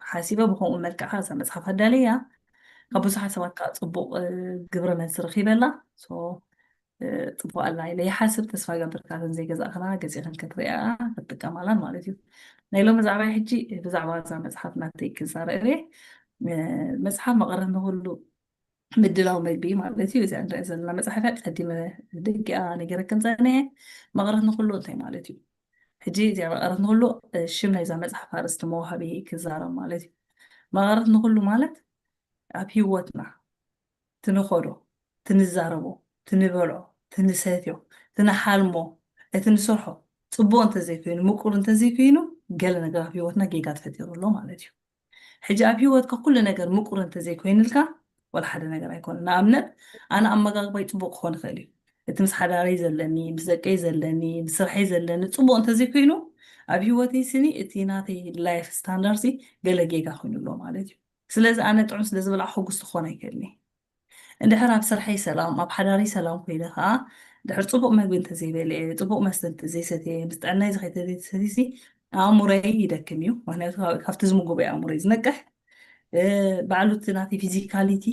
ሓሲበ ብከምኡ መልክዕ እዛ መፅሓፍ ኣዳለያ ካብ ብዙሓት ሰባት ከዓ ፅቡቅ ግብረ መልሲ ረኪበላ ጽቡቅ ኣላ ኢለ ይሓስብ። ተስፋ ገብር ካብተን ዘይገዛእክና ገዚእክን ክትሪኣ ክትጥቀማላን ማለት እዩ። ናይ ሎሚ ዛዕባይ ሕጂ ብዛዕባ እዛ መጽሓፍ ናተይ ክዛረብ እየ። መጽሓፍ መቐረት ንኩሉ ምድላው መግቢ ማለት እዩ። እዚኣ ንሪኣ ዘለና መጽሓፍ እያ። ቀዲመ ደጊኣ ነጊረክን ጸኒሐ። መቐረት ንኩሉ እንታይ ማለት እዩ? ሕጂ እዚኣ መቐረት ንኩሉ ሽም ናይዛ መጽሓፍ ኣርእስቲ መዋሃቢ ክዛረብ ማለት እዩ። መቐረት ንኩሉ ማለት ኣብ ህይወትና ትንኸዶ፣ ትንዛረቦ፣ ትንበልዖ፣ ትንሰትዮ፣ ትንሓልሞ፣ እቲ ንሰርሖ ጽቡቕ እንተዘይኮይኑ፣ ምቁር እንተዘይኮይኑ፣ ገለ ነገር ኣብ ህይወትና ጌጋ ተፈጢሩ ኣሎ ማለት እዩ። ሕጂ ኣብ ህይወትካ ኩሉ ነገር ምቁር እንተዘይኮይኑልካ፣ ወላ ሓደ ነገር ኣይኮነ። ንኣብነት ኣነ ኣመጋግባይ ጽቡቕ ክኾን ይኽእል እዩ። እቲ ምስ ሓዳረይ ዘለኒ፣ ምስ ደቀይ ዘለኒ፣ ምስ ስርሐይ ዘለኒ ጽቡቕ እንተዘይኮይኑ፣ ኣብ ህይወተይ ስኒ እቲ ናተይ ላይፍ ስታንዳርድ ገለ ጌጋ ኮይኑ ኣሎ ማለት እዩ። ስለዚ ኣነ ጥዑም ስለ ዝበላዕ ሕጉስ ክኾን ኣይክእልኒ። እንድሕር ኣብ ስርሐይ ሰላም፣ ኣብ ሓዳረይ ሰላም ኮይነ ከዓ ድሕር ጽቡቕ መግቢ እንተዘይበልዐ፣ ጽቡቕ መስተ እንተዘይሰትየ፣ ምስ ጥዕናይ ዝኸይድ እንተዘይሰትየሲ ኣእምሮይ ይደክም እዩ። ምክንያቱ ካብ- ካብቲ ዝምገቦ ኣእምሮይ ዝነቅሕ። ባዕሉ እቲ ናተይ ፊዚካሊቲ፣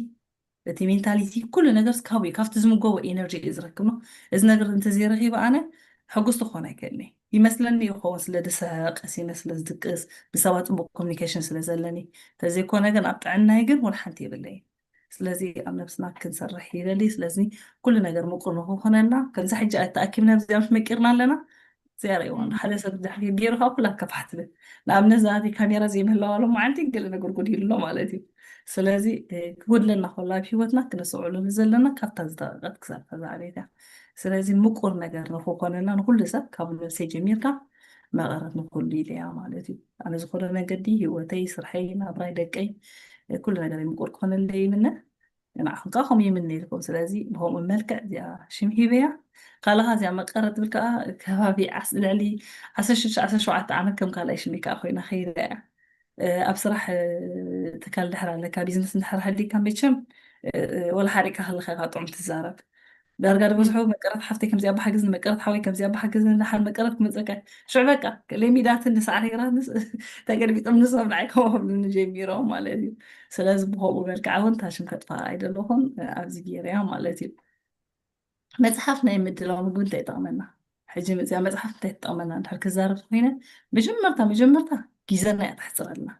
እቲ ሜንታሊቲ፣ ኩሉ ነገር ካብኡ እዩ፣ ካብቲ ዝምገቦ ኤነርጂ እዩ ዝረክብ ነው። እዚ ነገር እንተዘይረኺበ ኣነ ሕጉስቲ ክኾን ኣይክእልኒ ይመስለኒ። ይኸውን ስለ ዝስሕቅ፣ ቀሲነ ስለ ዝድቅስ፣ ብሰባት ፅቡቅ ኮሚኒኬሽን ስለ ዘለኒ፣ ተዘይኮነ ግን ኣብ ጥዕናይ ግን ወላ ሓንቲ የብለይ። ስለዚ ኣብ ነብስና ክንሰርሕ ይደሊ። ስለዚ ኩሉ ነገር ምቁር ንክኾነልና ከምዚ ሕጂ ተኣኪብና ብዚኣ ምስ መቂርና ኣለና። እዚኣ ርእይዋ፣ ሓደ ሰብ ድሕሪ ገይሩ ከዓ ኩላ ከፋሕ ትብል። ንኣብነት ዛቲ ካሜራ ዘይምህላዋ ሎም መዓልቲ ገለ ነገር ጉድ ኢሉ ኣሎ ማለት እዩ። ስለዚ ክጉድለና ከሎ ኣብ ህይወትና ክነስዕሉ ዘለና ካብታ ዝጠቐቀት ክሳብ ተዛዕቤት እያ። ስለዚ ምቁር ነገር ንክኾነልና ንኩሉ ሰብ ካብ ነብሰይ ጀሚርካ መቐረት ንኩሉ ኢለያ ማለት እዩ። ኣነ ዝኾነ መገዲ ህይወተይ፣ ስርሐይ፣ ናብራይ፣ ደቀይ ኩሉ ነገር ምቁር ክኾነለይ ይምነ። ንዓኹም ከዓ ከምኡ ይምነየልኩም። ስለዚ ብከምኡ መልክዕ እዚኣ ሽም ሂበያ። ካልኻ እዚኣ መቀረት ትብል ከዓ ከባቢ ዓስ- ልዕሊ ዓሰርተ ሽዱሽተ ዓሰርተ ሸውዓተ ዓመት ከም ካልኣይ ሽመይ ከዓ ኮይና ከይዳ እያ። ኣብ ስራሕ ትካል ድሕር ኣለካ፣ ቢዝነስ እንድሕር ሃሊካ መቸም ወላ ሓሪቅካ ከለካ ኢካ ጥዑም ትዛረብ። ዳርጋ ዝበዝሑ መቀረት ሓፍተይ ከምዚኣ ብሓግዝኒ፣ መቀረት ሓወይ ከምዚኣ ብሓግዝኒ፣ ደሓን መቀረት ክመፀካ ሽዑ በቃ ለሚዳትን ንሳዕሪራት ተገልቢጦም ንሶም ንዓይ ከምኦም ጀሚሮም ማለት እዩ። ስለዚ ብከምኡ መልክዓ እውን ታሽም ከጥፋ ኣይደለኹን ኣብዚ ገይረያ ማለት እዩ። መፅሓፍ ናይ ምድላው ምግቢ እንታይ ይጠቕመና? ሕጂ እዚኣ መፅሓፍ እንታይ ትጠቕመና እንድሕር ክዛረብ ኮይነ መጀመርታ መጀመርታ ግዘና እያ ተሕፅረልና።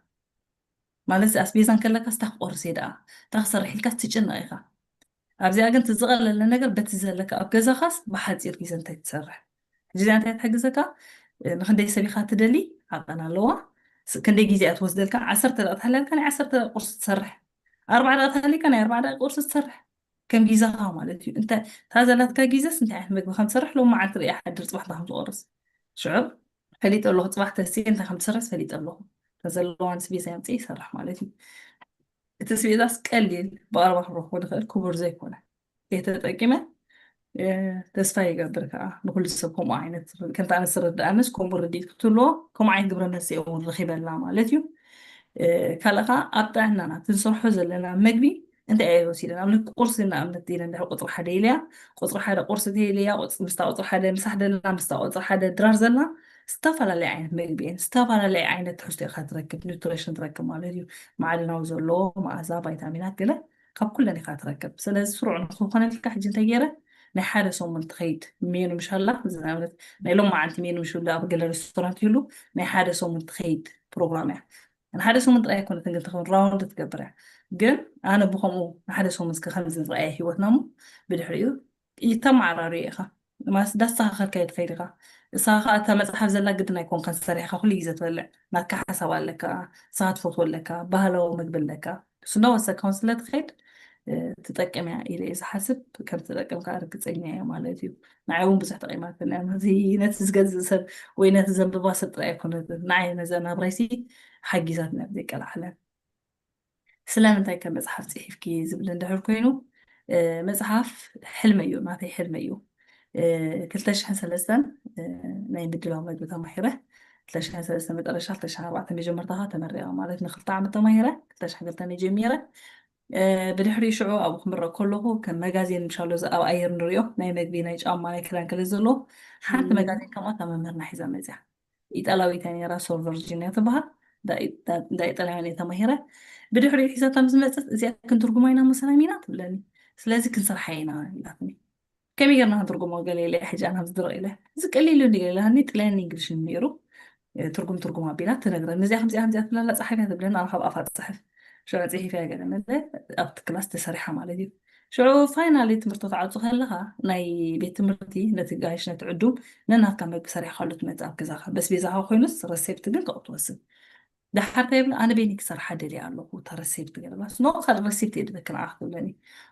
ማለት ኣስቤዛ እንከለካ ስታ ክቆርስ እየ ደኣ እታ ክሰርሕ ኢልካ ትጭነቕ ኢኻ። ኣብዚኣ ግን ትዝቐለለ ነገር በቲ ዘለካ ኣብ ገዛኻስ ብሓፂር ግዜ እንታይ ትሰርሕ? ሕጂ እዚኣ እንታይ ትሕግዘካ? ንክንደይ ሰብ ኢኻ ትደሊ ዓቐን ኣለዋ። ክንደይ ግዜ እያ ትወስደልካ? ዓሰርተ ደቂ ተሃልያልካ ናይ ዓሰርተ ደቂ ቁርሲ ትሰርሕ፣ ኣርባዓ ደቂ ተሃልካ ናይ ኣርባዓ ደቂ ቁርሲ ትሰርሕ። ከም ግዜኻ ማለት እዩ። እንተ እታ ዘላትካ ግዜስ እንታይ ዓይነት ምግቢ ከም ትሰርሕ ሎም መዓልቲ ርእያ ሓድር ፅባሕ እንታይ ከም ትቆርስ ሽዑ ፈሊጠ ኣለኹ። ፅባሕ ተስየ እንታይ ከም ትሰርሕስ ፈሊጠ ኣለኹ። ተዘለዋን ስቤዛ ያምፅእ ይሰርሕ ማለት እዩ። እቲ ስቤዛስ ቀሊል ብቐረባ ክንረኽቦ ንኽእል ክቡር ዘይኮነ እየ ተጠቂመ። ተስፋ ይገብር ከዓ ንኩሉ ሰብ ከምኡ ዓይነት ከምቲ ኣነ ዝርድኣንስ ከምኡ ርድኢት ክትህልዎ ከምኡ ዓይነት ግብረ መልሲ እውን ረኺበላ ማለት እዩ። ካልእ ከዓ ኣብ ጥዕናና እቲ ንሰርሖ ዘለና መግቢ እንታይ እየ ወሲደ ንኣብነት ቁርሲ ንኣብነት ኢለ እንድሕር ቁፅሪ ሓደ ኢለያ ቁፅሪ ሓደ ቁርሲ ኢለያ ምስታ ቁፅሪ ሓደ ምሳሕ ደልና ምስታ ቁፅሪ ሓደ ድራር ዘለና ዝተፈላለየ ዓይነት መግቢ እየን ዝተፈላለየ ዓይነት ትሕዝቶ ኢካ ትረክብ ኒትሪሽን ትረክብ ማለት እዩ። ማዕድናዊ ዘለዎ መኣዛ ቫይታሚናት ገለ ካብ ኩለን ኢካ ትረክብ። ስለዚ ስሩዕ ንክኾነልካ ሕጂ እንታይ ገይረ ናይ ሓደ ሰሙን ትኸይድ ሜኑ ምሻላ ንኣብነት ናይ ሎም መዓልቲ ሜኑ ምሽ ኣብ ገለ ሬስቶራንት ይህሉ ናይ ሓደ ሰሙን ትኸይድ ፕሮግራም እያ። ንሓደ ሰሙን ጥራይ ኣይኮነትን ግን ትኸውን ራውንድ ትገብር እያ። ግን ኣነ ብከምኡ ንሓደ ሰሙን እስከ ከምዚ ንረኣየ ህይወትና እሞ ብድሕሪኡ ይተመዓራርዮ ኢኻ። ማለት ዳስተኻኸልካዮ ትኸይድ ኢኻ። ንስኻ ከዓ እታ መፅሓፍ ዘላ ግድን ኣይኮንካን ሰሪሕኻ ኩሉ ግዜ ትበልዕ ናትካ ሓሳብ ኣለካ። ንስኻ ትፈትዎ ኣለካ ባህላዊ ምግቢ ኣለካ። ንሱ እንዳወሰድካ እውን ስለ ትኸይድ ትጠቅም እያ ኢለ እየ ዝሓስብ። ከም ትጠቅም ከዓ ርግፀኛ እየ ማለት እዩ። ንዓይ እውን ብዙሕ ጠቂማትኒ እያ። ነቲ ዝገዝእ ሰብ ወይ ነቲ ዘንብባ ሰብ ጥራይ ኣይኮነትን ንዓይ ነዛ ናብራይሲ ሓጊዛትኒ እያ ብዘይቀልዓለ። ስለምንታይ ከ መፅሓፍ ፅሒፍኪ ዝብል እንድሕር ኮይኑ መፅሓፍ ሕልመ እዩ ናተይ ሕልመ እዩ። ክልተ ሽሕን ሰለስተን ናይ ምድላው መግቢ ተማሂረ ክልተ ሽሕን ሰለስተን መጠረሻ ክልተ ሽሕን ኣርባዕተን መጀመርታ ከዓ ተመሪቐ ማለት ንክልተ ዓመት ተማሂረ ክልተ ሽሕን ክልተን ጀሚረ። ብድሕሪ ሽዑ ኣብኡ ክምረቕ ከለኹ ከም መጋዜን ምሻሎ እዚ ኣብ ኣየር ንሪኦ ናይ መግቢ ናይ ጫማ ናይ ክዳን ከለ ዘለዎ ሓንቲ መጋዜን ከምኣ እታ መምህርና ሒዛ መፅያ። ኢጣላዊት እያ ነይራ ሶ ቨርጂኒያ ትበሃል። እንዳ ኢጣልያን እየ ተማሂረ። ብድሕሪኡ ሒዛታ ምስ መፀት እዚኣ ክንትርጉማ ኢና እሞ ሰላም ኢና ትብለኒ። ስለዚ ክንሰርሓ ኢና ኢላትኒ። ከመይ ጌርና ክንትርጉሞ ገለ ኢለ ሕጂ ኣነ ከምዚ ድርቕ ኢለ፣ እዚ ቀሊል እዩ እንዲ ገለ ኢላኒ፣ ጥልያን እንግሊሽ ነይሩ። ትርጉም ትርጉም ኣቢላ ትነግረኒ። እዚኣ ከምዚኣ ከምዚኣ ትብለላ፣ ጸሓፍያ ትብለኒ፣ ኣነ ካብ ኣፋ ጽሕፍ። ሽዑ ጽሒፍያ ገለ መለ ኣብቲ ክላስ ተሰሪሓ ማለት እዩ። ሽዑ ፋይናሊ ትምህርቲ ትዓጹ ከለኻ፣ ናይ ቤት ትምህርቲ ነቲ ጋይሽ ነቲ ዕዱም ነናትካ መግቢ ሰሪሕካሉ ትመጽእ ኣብ ገዛኻ። በስቤዛኻ ኮይኑስ ረሴፕት ግን ካብኡ ትወስድ። ደሓር እንታይ ይብላ፣ ኣነ በይኒ ክሰርሓ ደልየ ኣለኹ፣ እታ ረሴፕት ገለ ብላስ፣ ኖ፣ ካልእ ረሴፕት የድለክን ኣኽ ትብለኒ።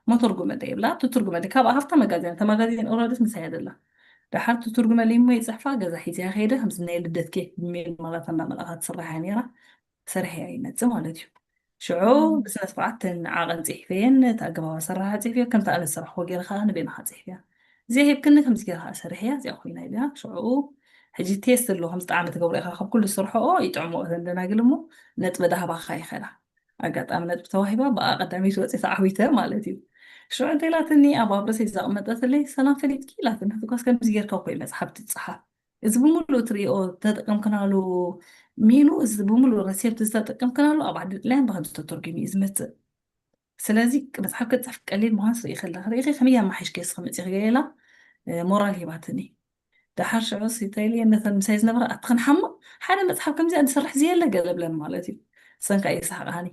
እሞ ተርጉመለይ ይብላ፣ ትትርጉመለይ። ካብ ሃፍታ መጋዚን፣ እታ መጋዚን ኦረዲስ ምሳይ ደላ። ደሓር ትትርጉመለይ እሞ ይጽሕፋ፣ ገዛ ሒዘያ ከይደ፣ ከምዚ ናይ ልደት ኬክ ብሜል ማላት እንዳመላኻ ትስራሕ እያ ነይራ። ሰሪሐያ ይመጽእ ማለት እዩ። ሽዑ ብስነ ስርዓት ተን ዓቐን ጽሒፈየን፣ እቲ ኣገባብ ኣሰራርሓ ጽሒፈዮ፣ ከምቲ ኣነ ዝሰራሕክዎ ገይረ ከኣ ንበይንኻ ጽሒፍያ። እዚኣ ሂብክኒ፣ ከምዚ ገይረ ከኣ ሰርሕያ፣ እዚኣ ኮይና ኢልያ። ሽዑ ሕጂ ቴስት ኣሎ፣ ከምዚ ጣዕሚ ትገብሮ ኢኻ፣ ካብ ኩሉ ዝሰርሕኦ ይጥዕሞ እተን ደናግል እሞ ነጥቢ ዳህባኻ ይኸላ። ኣጋጣሚ ነጥቢ ተዋሂባ፣ ብኣ ቀዳመይቲ ወጺእ ተዓዊተ ማለት እዩ። ሽዑ እንታይ ኢላትኒ፣ ኣብ ኣብ ርእሰይ ዘቐመጠትለይ፣ "ሰላም ፈሊጥኪ?" ኢላትኒ። ሕትኳስ ከምዚ ጌርካ እኮ እዩ መጽሓፍ ትጽሓፍ። እዚ ብምሉእ እትርእዮ ተጠቀምክናሉ ሚኑ፣ እዚ ብምሉእ ረሴፕት ዝተጠቀምክናሉ ኣብ ዓዲ ጥልያን ብኸምዚ ተተርጉሙ እዩ ዝመጽእ። ስለዚ መጽሓፍ ክትጽሕፍ ቀሊል ምዃን ስርኢ ከለኺ ርኢኺ ከመይ ኣማሒሽኪ እስኺ መጺኺ ገለ ኢላ፣ እ፣ ሞራል ሂባትኒ። ደሓር ሽዑ እንታይ ኢለ ነተን ምሳይ ዝነበራ ኣቲ ክንሓምቕ ሓደ መጽሓፍ ከምዚኣ ዝሰርሕ ዝየለ ገለ ብለን ማለት እዩ። እሰን ከኣ ይስሕቓኒ።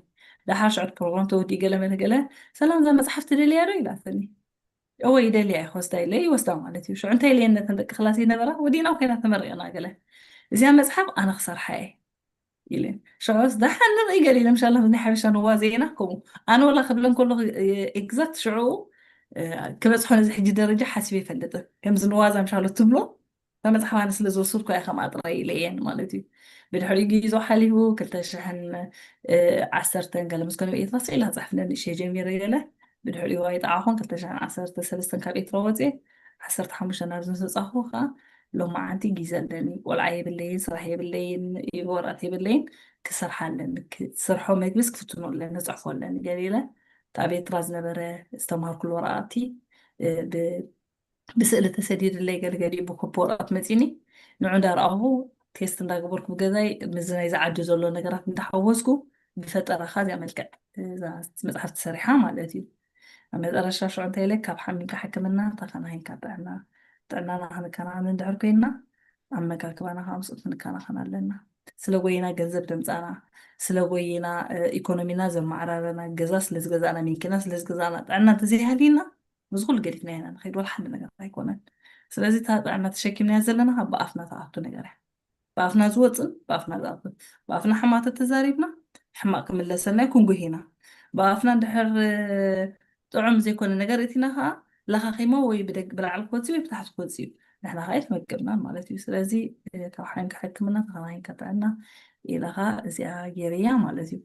ደሓር ሽዑ እቲ ፕሮግራም ተወዲኡ ገለ መለ ገለ፣ "ሰላም እዛ መጽሓፍ ትደልያ ዶ?" ኢላትኒ። "እወ ይደልያ እየ ክወስዳ" ኢለ ይወስዳ ማለት እዩ። ሽዑ እንታይ ኢለየን ነተን ደቂ ክላስ ይነበራ፣ "ወዲእና ኮይና ተመሪቕና" ገለ። "እዚኣ መጽሓፍ ኣነ ክሰርሓ እየ" ኢለን። ሽዑስ ደሓን ንርኢ ገለ ኢለ፣ ምሻላ ናይ ሓበሻ ንዋዘ ኢና ከምኡ። ኣነ ወላ ክብለን ከለኹ፣ እ፣ ኤግዛክት ሽዑ፣ እ፣ ክበጽሖ ነዚ ሕጂ ደረጃ ሓሲበ ኣይፈልጥን። ከምዚ ንዋዛ ምሻሎ ትብሎ፣ እታ መጽሓፍ ኣነ ስለ ዝወሰድኩ እያ ከምኣ ጥራይ ኢለየን ማለት እዩ። ብድሕሪኡ ግዜ ሓሊፉ ክልተ ሽሕን ዓሰርተን ገለ ምስ ኮነ ኤርትራ ስኢላ ጻሕፍነ ንእሽተይ ጀሚረ ገለ ብድሕሪኡ ኣይጠዓኹን። ክልተ ሽሕን ዓሰርተ ሰለስተን ካብ ኤርትራ ወፅኤ ዓሰርተ ሓሙሽተ ናብዚ ምስ በጻኹ ከዓ ሎማዓንቲ ግዜ ኣለኒ። ቆልዓ የብለይን፣ ስራሕ የብለይን፣ ወረቐት የብለይን። ክሰርሓ ኣለኒ። ክሰርሖ መግብስ ክፍትኖ ኣለኒ፣ ክጽሕፎ ኣለኒ ገለ ኢለ። እቲ ኣብ ኤርትራ ዝነበረ ዝተምሃርኩሉ ወረቓቕቲ፣ እ፣ ብ-፣ ብስእሊ ተሰዲድለይ ገለገሊኡ ብኮፒ ወረቐት መጺኒ። ንዑ እንዳረኣኹ ቴስት እንዳገበርኩ ብገዛይ ምስዚ ናይዚ ዓዲ ዘሎ ነገራት እንዳሓወስኩ ብፈጠራኻ እዚኣ መልክዕ እዛ መጽሓፍ ተሰሪሓ ማለት እዩ። ኣብ መጨረሻ ሽዑ እንታይ ኢለ፣ ካብ ሓሚምካ ሕክምና፣ ተኸናኺንካ ጥዕና፣ ጥዕናና ክንከናኸን እንድሕር ኮይንና፣ ኣመጋግባና ከዓ ምስኡ ክንከናኸን ኣለና። ስለ ጎይና ገንዘብ ደምፃና፣ ስለ ጎይና፣ እ፣ ኢኮኖሚና ዘመዓራረና፣ ገዛ ስለ ዝገዛእና፣ መኪና ስለ ዝገዛእና፣ ጥዕና እንተዘይሃልዩና፣ ምስዚ ኩሉ ገዲፍና ኢና ንኸይድ፣ ወላ ሓደ ነገር ኣይኮነን። ስለዚ እታ ጥዕና ተሸኪምናያ ዘለና፣ ብኣፍና ትኣቱ ነገር እያ። ብኣፍና ዝወፅን ብኣፍና ዝኣቱን። ብኣፍና ሕማቕ ተተዛሪብና፣ ሕማቕ ክምለሰልና እዩ፣ ክንጉህ ኢና። ብኣፍና እንድሕር፣ እ፣ ጥዑም ዘይኮነ ነገር እቲና ከዓ፣ ለኻኺሞ ወይ ብደግ-፣ ብላዕሊ ክወፅእ ወይ ብታሕቲ ክወፅእ እዩ። ንሕና ከዓ ኣይተመገብናን ማለት እዩ። ስለዚ፣ እ፣ ካብ ሓንካ ሕክምና፣ ተኸናኺንካ ጥዕና ኢለ ከዓ እዚኣ ገይረያ ማለት እዩ።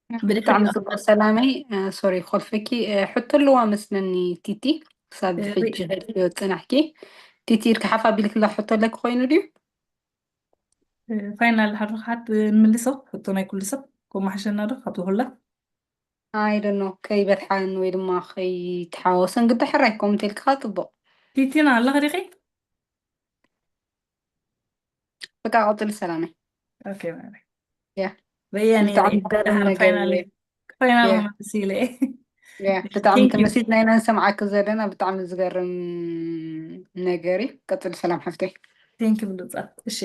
ብድሕሪኡ ብጣዕሚ ጽቡቅ ሰላመይ፣ እ፣ ሶሪ ኮልፈኪ፣ እ፣ ሕቶ ኣለዋ መስለኒ ቲቲ፣ ክሳብ እ፣ ሕጂ ሪ-፣ ከድሕዮ ጽናሕኪ። ቲቲ ኢድካ ሓፍ ኣቢልክላ ሕቶ ኣለኪ ኮይኑ ድዩ? እ፣ ፋይናል ድሓር ርኽሓት፣ እ፣ ንምልሶ፣ ሕቶ ናይ ኩሉ ሰብ፣ ከምኡ ሓሸና ዶ ካብቲ ኩላ? I don't know፣ ከይበትሓን ወይ ድማ ከይተሓወሰን ግዳ ሕራይ ኮመንት ኢልካ ጽቡቅ። ቲቲና ኣለኺ ዲኺ? በቃ ቀጽሊ ሰላመይ። ኦኬ፣ ባይ ባይ። ያ። በያኒ ብጣዕሚ ሪኢኻ ዝገርም ደሓር ነገር ፋይናል፣ እዩ። ፋይናል ያ። ክመልስ ኢለ። ያ፣ ብጣዕሚ ቴንክ ዩ። ተመሲጥና ኢና ንሰምዓኪ ዘለና፣ ብጣዕሚ ዝገርም ነገር እዩ። ቀጽሊ ሰላም ሓፍተይ። ቴንክ ዩ ብሉጻት። እሺ፣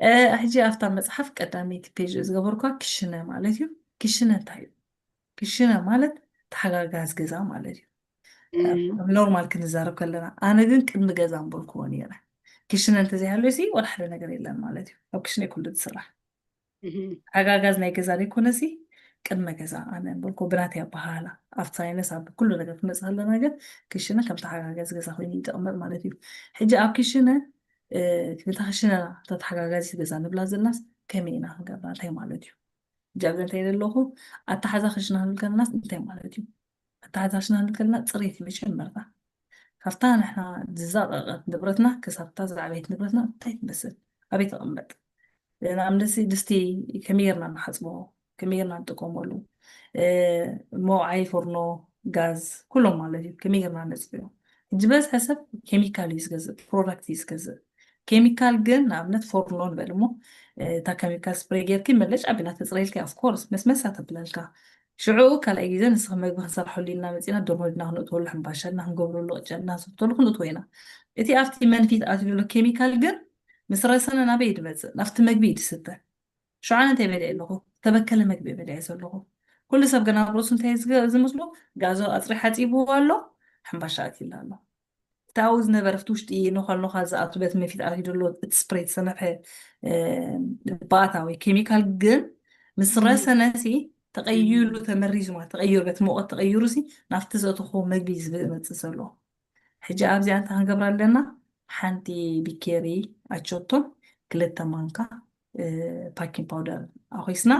እ፣ ሕጂ ኣብታ መጽሓፍ ቀዳመይቲ ፔጅ ዝገበርኳ ክሽነ ማለት እዩ። ክሽነ እንታይ እዩ? ክሽነ ማለት ተሓጋጋዝ ገዛ ማለት እዩ። እም። ኣብ ኖርማል ክንዛረብ ከለና፣ ኣነ ግን ቅድሚ ገዛ ምበልክዎ ነይረ። ክሽነ እንተዘይሃልዩ ሲ ወላ ሓደ ነገር የለን ማለት እዩ። ኣብ ክሽነ ኩሉ ዝስራሕ። እም። ተሓጋጋዝ ናይ ገዛ ዘይኮነ ሲ ቅድመ ገዛ ኣነ ምበልክዎ ብናተይ ኣበሃህላ። ኣብ ሳይንስ ኣብ ኩሉ ነገር ክመጽእ ከለና ግን ክሽነ ከም ተሓጋጋዝ ገዛ ኮይኑ ይጥቕመጥ ማለት እዩ። ሕጂ ኣብ ክሽነ፣ እ፣ ነታ ክሽነና እታ ተሓጋጋዚት ገዛ ንብላ ዘለናስ ከመይ ኢና ክንገብራ? እንታይ ማለት እዩ? ሕጂ ኣብዚ እንታይ ኢለ ኣለኹ? ኣተሓዛ ክሽነ ክንብል ከለናስ እንታይ ማለት እዩ? ኣተሓዛ ክሽነ ክንብል ከለና ጽሬት እዩ መጀመርታ። ካብታ ንሕና ዝዛቐቐት ንብረትና ክሳብ እታ ዝዓበየት ንብረትና እንታይ ትመስል? ኣበይ ተቐምጥ? ንኣብነት ድስቲ ከመይ ጌርና ንሓጽቦ? ከመይ ጌርና ንጥቀመሉ? እ፣ መውዓዪ ፍርኖ፣ ጋዝ፣ ኩሎም ማለት እዩ። ከመይ ጌርና ነጽርዮ? ሕጂ ዝበዝሐ ሰብ ኬሚካል እዩ ዝገዝእ፣ ፕሮዳክት እዩ ዝገዝእ። ኬሚካል ግን ንኣብነት ፎርኖ ንበል እሞ፣ እ፣ እታ ኬሚካል ስፕሬይ ጌርኪ መለጭ ኣቢላ ተጽረየልኪ፣ ኦፍ ኮርስ፣ መስመሳ ተብለልካ። ሽዑ ካልኣይ ግዜ ንስኺ መግቢ ክንሰርሐሉ ኢልና መፂና፣ ደርሆ ድና ክነእትወሉ፣ ሕምባሻ ድና ክንገብረሉ፣ ቅጫ ድና ንሰተሉ ክንእትዎ ኢና። እቲ ኣብቲ መንፊት ኣትዩ ዘሎ ኬሚካል ግን ምስ ረሰነ ናበይ እዩ ዝመፅእ? ናብቲ መግቢ እዩ ዝስተ። ሽዑ ኣነ እንታይ በልዐ ኣለኹ? ተበከለ መግቢ በልዐ ዘለኹ። ኩሉ ሰብ ገና ኣብ ርእሱ እንታይ ዝገ- ዝመስሎ? ጋዞ ኣፅሪ ሓፂብዎ ኣሎ፣ ሕምባሻ ኣትዩላ ኣሎ። እቲ ኣብኡ ዝነበረ ኣብቲ ውሽጢ ነዃል ነዃል ዝኣቱ በቲ መፊት ኣትዩ ዘሎ እቲ ስፕሬይ ዝሰነፈ ባእታ ወይ ኬሚካል ግን ምስ ረሰነሲ ተቐይሉ ተመሪዙ ማለት ተቐይሩ በቲ ሙቐት ተቐይሩ ሲ ናብቲ ዘእተኹ መግቢ ዝመፅእ ዘሎ። ሕጂ ኣብዚኣ እንታይ ክንገብር ኣለና? ሓንቲ ቢኬሪ ኣቾቶን ክልተ ማንካ ፓኪንግ ፓውደር ኣኾይስና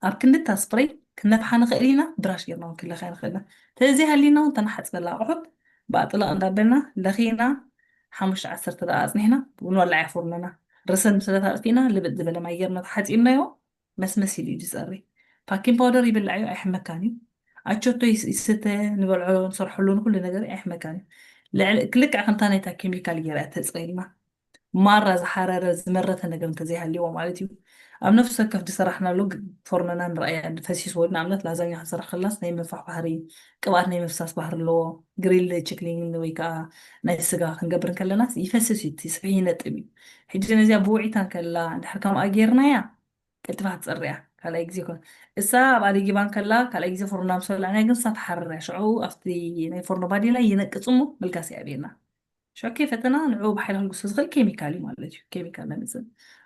ኣብ ክንድታ ስፕሬይ ክነፍሓ ንኽእል ኢና። ብራሽ ጌርና እውን ክለኻ ንኽእል ኢና። ተዘይሃሊና እውን ተነሓፅበላ ኣቑሑት ብኣጥላቕ እንዳበልና ለኺና ሓሙሽተ ዓሰርተ ደቂቃ ኣፅኒሕና ንወልዓ ፎርኖና። ርሰን ስለ ታጥፊና ልብጥ ዝበለ ማይ ጌርና ተሓፂብናዮ መስመስ ኢሉ እዩ ዝፀሪ። ፓኪንግ ፓውደር ይብላዕ እዩ፣ ኣይሕመካን እዩ። ኣቸቶ ይስ- ይስተ፣ ንበልዖ፣ ንሰርሐሉ ንኩሉ ነገር ኣይሕመካን እዩ። ልዕሊ ክልክዕ ከምታ ናይታ ኬሚካል ጌራ እያ ተፅረይልና። ማራ ዝሓረረ ዝመረተ ነገር እንተዘይሃልዎ ማለት እዩ። ኣብ ነፍሲ ወከፍ ዝሰራሕናሉ ግ- ፎርኖና ንረኣያ ፈሲስዎ። ንኣብነት ላዛኛ ክንሰርሕ ከላስ ናይ ምንፋሕ ባህሪ፣ ቅብኣት ናይ ምፍሳስ ባህሪ ኣለዎ። ግሪል ችክሊን ወይ ከዓ ናይ ስጋ ክንገብር ከለና ይፈስስ እዩ፣ እቲ ስብሒ ይነጥብ እዩ። ሕጂ ነዚኣ ብውዒታ ከላ እንድሕር ከምኣ ጌርናያ ቅልጥፋ ትፀርያ። ካልኣይ ግዜ ኮነ እሳ ኣብ ኣደጊባን ከላ ካልኣይ ግዜ ፎርኖና ምስ ወላዕናያ ግን እሳ ትሓርር እያ። ሽዑ ኣብቲ ናይ ፎርኖ ባዴላ ይነቅፅ እሞ ምልጋስ ይኣብየና። ሽዑ ከይፈተና ንዕኡ ብሓይሊ ክልግሶ ዝኽእል ኬሚካል እዩ ማለት እዩ። ኬሚካል ነምፅእ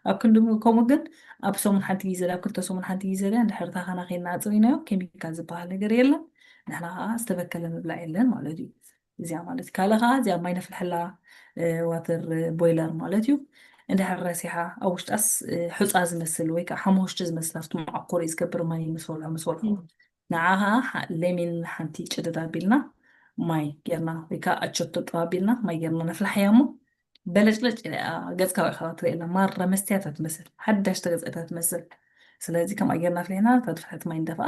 ኣብ ክንዲ ም- ከምኡ ግን ኣብ ሰሙን ሓንቲ ግዜ ድያ፣ ኣብ ክልተ ሰሙን ሓንቲ ግዜ ድያ እንድሕር ታኸና ከይና ኣፅሪናዮ ኬሚካል ዝበሃል ነገር የለን። ንሕና ከዓ ዝተበከለ ምብላዕ የለን ማለት እዩ። እዚኣ ማለት ካልእ ከዓ እዚኣ ማይ ነፍልሐላ ዋተር ቦይለር ማለት እዩ። እንድሕር ረሲሓ ኣብ ውሽጣስ እ፣ ሑፃ ዝመስል ወይ ከዓ ሓሙኽሽቲ ዝመስል ኣብቲ መዓኮሪ ዝገብር ማይ ምስ ወልዖ ምስ ወልዖ ንዓ ከዓ ሓ- ሌሚን ሓንቲ ጭድድ ኣቢልና ማይ ጌርና ወይ ከዓ ኣቸቶ ጥብ ኣቢልና ማይ ጌርና ነፍልሓያ እሞ በለጭለጭ ኢላ እያ ገፅካ ወይ ከዓ ትርእየላ ማራ መስትያታ ትመስል ሓዳሽ ተገፀታ ትመስል። ስለዚ ከምኣ ጌርና ኣፍሊሕና እታ ዝፈለሐት ማይ ንደፍኣ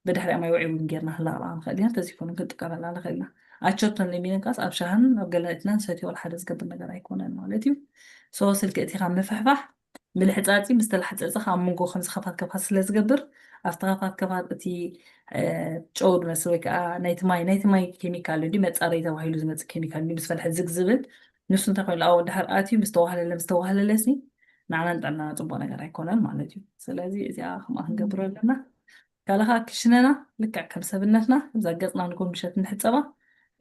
ብድሕሪኣ ማይ ውዒ እውን ጌርና ክንለቕልቓ ንኽእል ኢና። እንተዘይኮነ ክንጥቀመላ ንኽእል ኢና። ኣቸቶን ሌሚንን ከኣስ ኣብ ሻህን ኣብ ገለ እትና ንሰትዮ ወላ ሓደ ዝገብር ነገር ኣይኮነን ማለት እዩ። ሶ ስልኪ እቲኻ ምፍሕፋሕ ምልሕፃፂ ምስ ተላሕፀፀ ኣብ መንጎ ከምዚ ከፋት ከፋት ስለ ዝገብር ኣብቲ ከፋት ከፋት እቲ እ፣ ጨው ዝመስል ወይ ከዓ ናይቲ ማይ ናይቲ ማይ ኬሚካል እንዲ መፃረይ ተባሂሉ ዝመፅእ ኬሚካል እንዲ ምስ ፈልሐ ዝግ ዝብል ንሱ እንታይ ኮይኑ ኣብኡ ድሕር ኣትዩ ምስ ተዋህለለ ምስ ተዋህለለ ሲ ንዓና ንጥዕናና ፅቡቅ ነገር ኣይኮነን ማለት እዩ። ስለዚ እዚኣ ከምኣ ክንገብሮ ኣለና። ካልእ ከዓ ክሽነና ልክዕ ከም ሰብነትና እዛ ገፅና ንጎን ምሸት ንሕፀባ።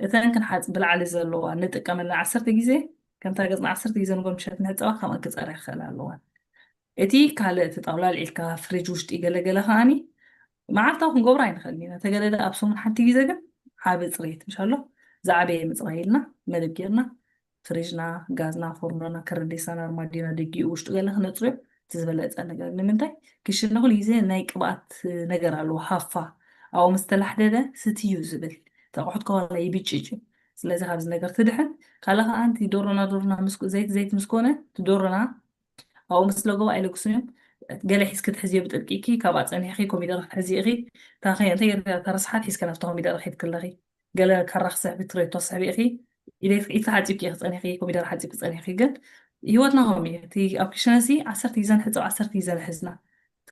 እተን ክንሓፅ ብላዕሊ ዘለዋ ንጥቀመለን ዓሰርተ ግዜ ከምታ ገፅና ዓሰርተ ግዜ ንጎን ምሸት ንሕፀባ ከምኣ ክፀርያ ክኽእል ኣለዋ። እቲ ካልእ እቲ ጣውላ ኣልዒልካ ፍሪጅ ውሽጢ ገለገለ ከዓኒ መዓልታዊ ክንገብሮ ኣይንኽእልን ኢና። ተገደደ ኣብ ሰሙን ሓንቲ ግዜ ግን ዓቢ ፅሬት ምሽ ኣሎ ዝዓበየ ምፅራይ ኢልና መደብ ጌርና ፍሪጅና፣ ጋዝና፣ ፎርኖና፣ ከረዴሳና፣ ኣርማዲዮና፣ ደጊኡ ውሽጡ ገለ ክነፅርዮ እቲ ዝበለፀ ነገር። ንምንታይ ክሽነ ኩሉ ግዜ ናይ ቅብኣት ነገር ኣለዎ። ሃፋ ኣብኡ ምስ ተላሕደደ ስትዩ ዝብል ተቑሑት ከዋላ ይብጭጭ እዩ። ስለዚ ካብዚ ነገር ትድሕን ካልእ ከዓ ንቲ ዶሮና ዶሮና ምስ ዘይት ዘይት ምስ ኮነ እቲ ዶሮና ኣብኡ ምስ ለጎባ ኣይለግሱን እዮም። ገለ ሒዝ ክትሕዝዮ ብጥብቂኪ ካብኣ ፀኒሕኺ ኮሚደረ ክትሕዚ ኢኺ ታኸ እንታይ ተረስሓት ሒዝከ ናብቲ ኮሚደረ ሒድ ክለኺ ገለ ካራ ክስሕቢ ትረቶ ስሕቢ ኢኺ ኢደይ ኢድካ ሓፂብኪ ኢኺ ፀኒኺ ኮሚደረ ሓፂብኪ ፀኒኺ ግን ህይወትና ከምኡ እዩ። እቲ ኣብ ክሽነሲ ዓሰርተ ግዜ ንሕፀብ ዓሰርተ ግዜ ንሕዝና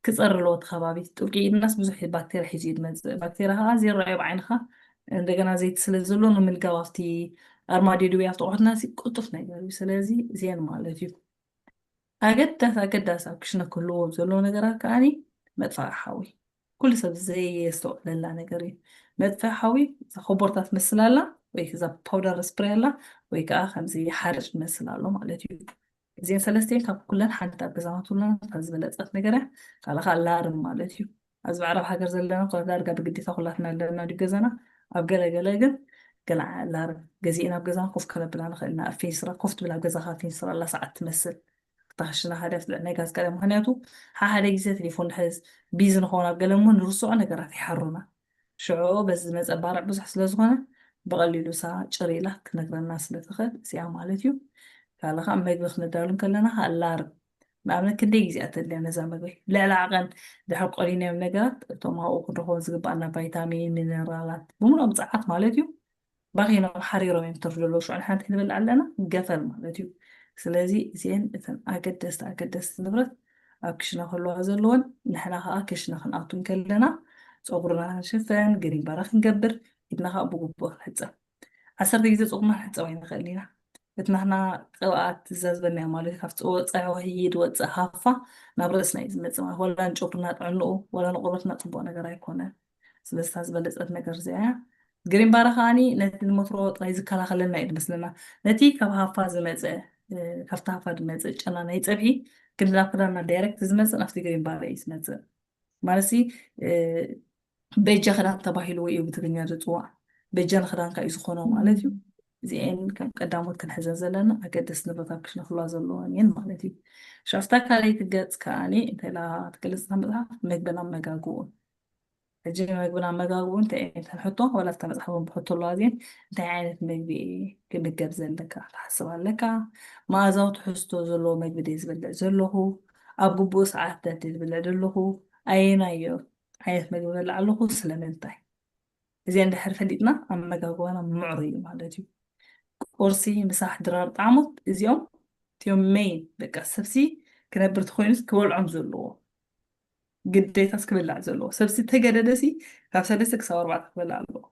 ክፀሪ ኣለዎ እቲ ከባቢ። ጥብቂ ኢድናስ ብዙሕ ባክቴርያ ሒዙ እዩ ዝመፅእ። ባክቴርያ ከዓ ዘይረኣዮ ብዓይንኻ እንደገና ዘይቲ ስለ ዘሎ ንምልጋብ ኣብቲ ኣርማድዮ ድውያ ኣብቲ ኣቑሑትና ሲ ቅልጡፍ ነገር እዩ። ስለዚ እዚአን ማለት እዩ ኣገዳስ ኣገዳስ ኣብ ክሽነ ክህልዎ ዘለዎ ነገራት ከዓኒ መጥፋኢ ሓዊ። ኩሉ ሰብ ዘየስተውዕለላ ነገር እዩ። መጥፍኢ ሓዊ እዛ ኮቦርታ ትመስል ኣላ ወይ እዛ ፓውደር ስፕሬ ኣላ ወይ ከዓ ከምዚ ሓርጭ ትመስል ኣሎ ማለት እዩ። እዚአን ሰለስቲአን ካብ ኩለን ሓንቲ ኣብ ገዛና ትብለና ካብ ዝበለፀት ነገር እያ። ካልእ ከዓ ላርም ማለት እዩ። ኣብዚ ዓረብ ሃገር ዘለና ኮ ዳርጋ ብግዴታ ኩላትና ኣለና ድዩ ገዛና። ኣብ ገለ ገለ ግን ገለ ላርም ገዚእና ኣብ ገዛና ኮፍ ከነብላ ንኽእል ኢና። ኣብ ፌንስራ ኮፍ ትብል ኣብ ገዛኻ ፌንስራ ኣላ ሰዓት ትመስል። ክታኽሽና ሓደ ፍልዕ ናይ ጋዝ ቀለም ምክንያቱ ሓሓደ ግዜ ቴሌፎን ድሕዝ ቢዚ ንኸውን ኣብ ገለ እሞ ንርስዖ ነገራት ይሓሩና። ሽዑ በዚ ዝመፀ ባርዕ ብዙሕ ስለ ዝኾነ ብቐሊሉ እሳ ጭር ኢላ ክትነግረና ስለ ትኽእል እዚኣ ማለት እዩ። ካልእ ከዓ መግቢ ክነዳሉ ከለና ከዓ ላርም ንኣብነት ክንደይ ግዜ እያ ተድልያ ነዛ መግቢ ልዕሊ ዓቐን ድሕር ቆሊናዮም ነገራት እቶም ኣብኡ ክንረኽቦም ዝግባኣና ቫይታሚን ሚነራላት ብምልኦም ፀዓት ማለት እዩ። ባኺኖም ሓሪሮም እዮም ተርፉ ዘለዉ ሽዑ ንሓንቲ ክንበልዕ ኣለና ገፈል ማለት እዩ። ስለዚ እዚአን እተን ኣገደስቲ ኣገደስቲ ንብረት ኣብ ክሽነ ክህልዋ ዘለወን ንሕና ከዓ ክሽነ ክንኣቱ ከለና ፀጉርና ክንሽፈን፣ ግሪን ባራ ክንገብር፣ ኢድና ከዓ ብግቡእ ክንሕፀብ። ዓሰርተ ግዜ ፀጉርና ክንሕፀብ ኣይንኽእል ኢና። እቲ ናህና ቅብኣት እዛ ዝበልናዮ ማለት እዩ፣ ካብቲ ፀብሒ ይድ ወፅእ ሃፋ ናብ ርእስና እዩ ዝመፅእ ማለት፣ ወላ ንጨጉርና ጥዕንኡ ወላ ንቆርበትና ፅቡቅ ነገር ኣይኮነን። ስለዚ እታ ዝበለፀት ነገር እዚኣ እያ። ግሪን ባራ ከዓኒ ነቲ ንመትሮ ጥራይ ዝከላኸለልና እዩ ዝመስለና። ነቲ ካብ ሃፋ ዝመፀ፣ እ፣ ካብቲ ሃፋ ዝመፀ ጨና ናይ ፀብሒ ክንዲ ናብ ክዳንና ዳይሬክት ዝመፅእ ናብቲ ግሪን ባራ እዩ ዝመፅእ። ማለት ሲ፣ እ፣ በጃ ክዳን ተባሂሉ እዩ ብትግርኛ ዝፅዋዕ። በጃ ንክዳንካ እዩ ዝኾኖ ማለት እዩ። እዚኤን ከም ቀዳሞት ክንሕዘን ዘለና ኣገደስቲ ንብረት ኣብ ክሽነ ክህልዋ ዘለወን እየን ማለት እዩ። ሻፍታ ካልኣይቲ ገፅ ከዓኒ እንታይ ኢላ ትገልፅ እታ መፅሓፍ? ምግብን ኣመጋግብኡን። ሕጂ ምግብን ኣመጋግብኡን እንታይ እየን እተን ሕቶ? ዋላ እታ መፅሓፍ እውን ብሕቶ ኣለዋ እዚኤን። እንታይ ዓይነት ምግቢ እየ ክምገብ ዘለካ ትሓስብ ኣለካ? መኣዛዊ ትሕዝቶ ዘለዎ ምግቢ ድየ ዝበልዕ ዘለኹ? ኣብ ግቡእ ሰዓት ድየ ዝብልዕ ዘለኹ? ኣየናዮ ዓይነት ምግቢ በልዕ ኣለኹ? ስለምንታይ? እዚኣ እንድሕር ፈሊጥና ኣመጋግባና ምዕሩይ እዩ ማለት እዩ። ቁርሲ፣ ምሳሕ፣ ድራር፣ ጣዕሞት እዚኦም እቲኦም ሜይን በቃ ሰብሲ ክነብር ተኮይኑስ ክበልዖም ዘለዎ ግዴታስ ክበላዕ ዘለዎ ሰብሲ ተገደደሲ ካብ ሰለስተ ክሳብ ኣርባዕተ ክበላዕ ኣለዎ።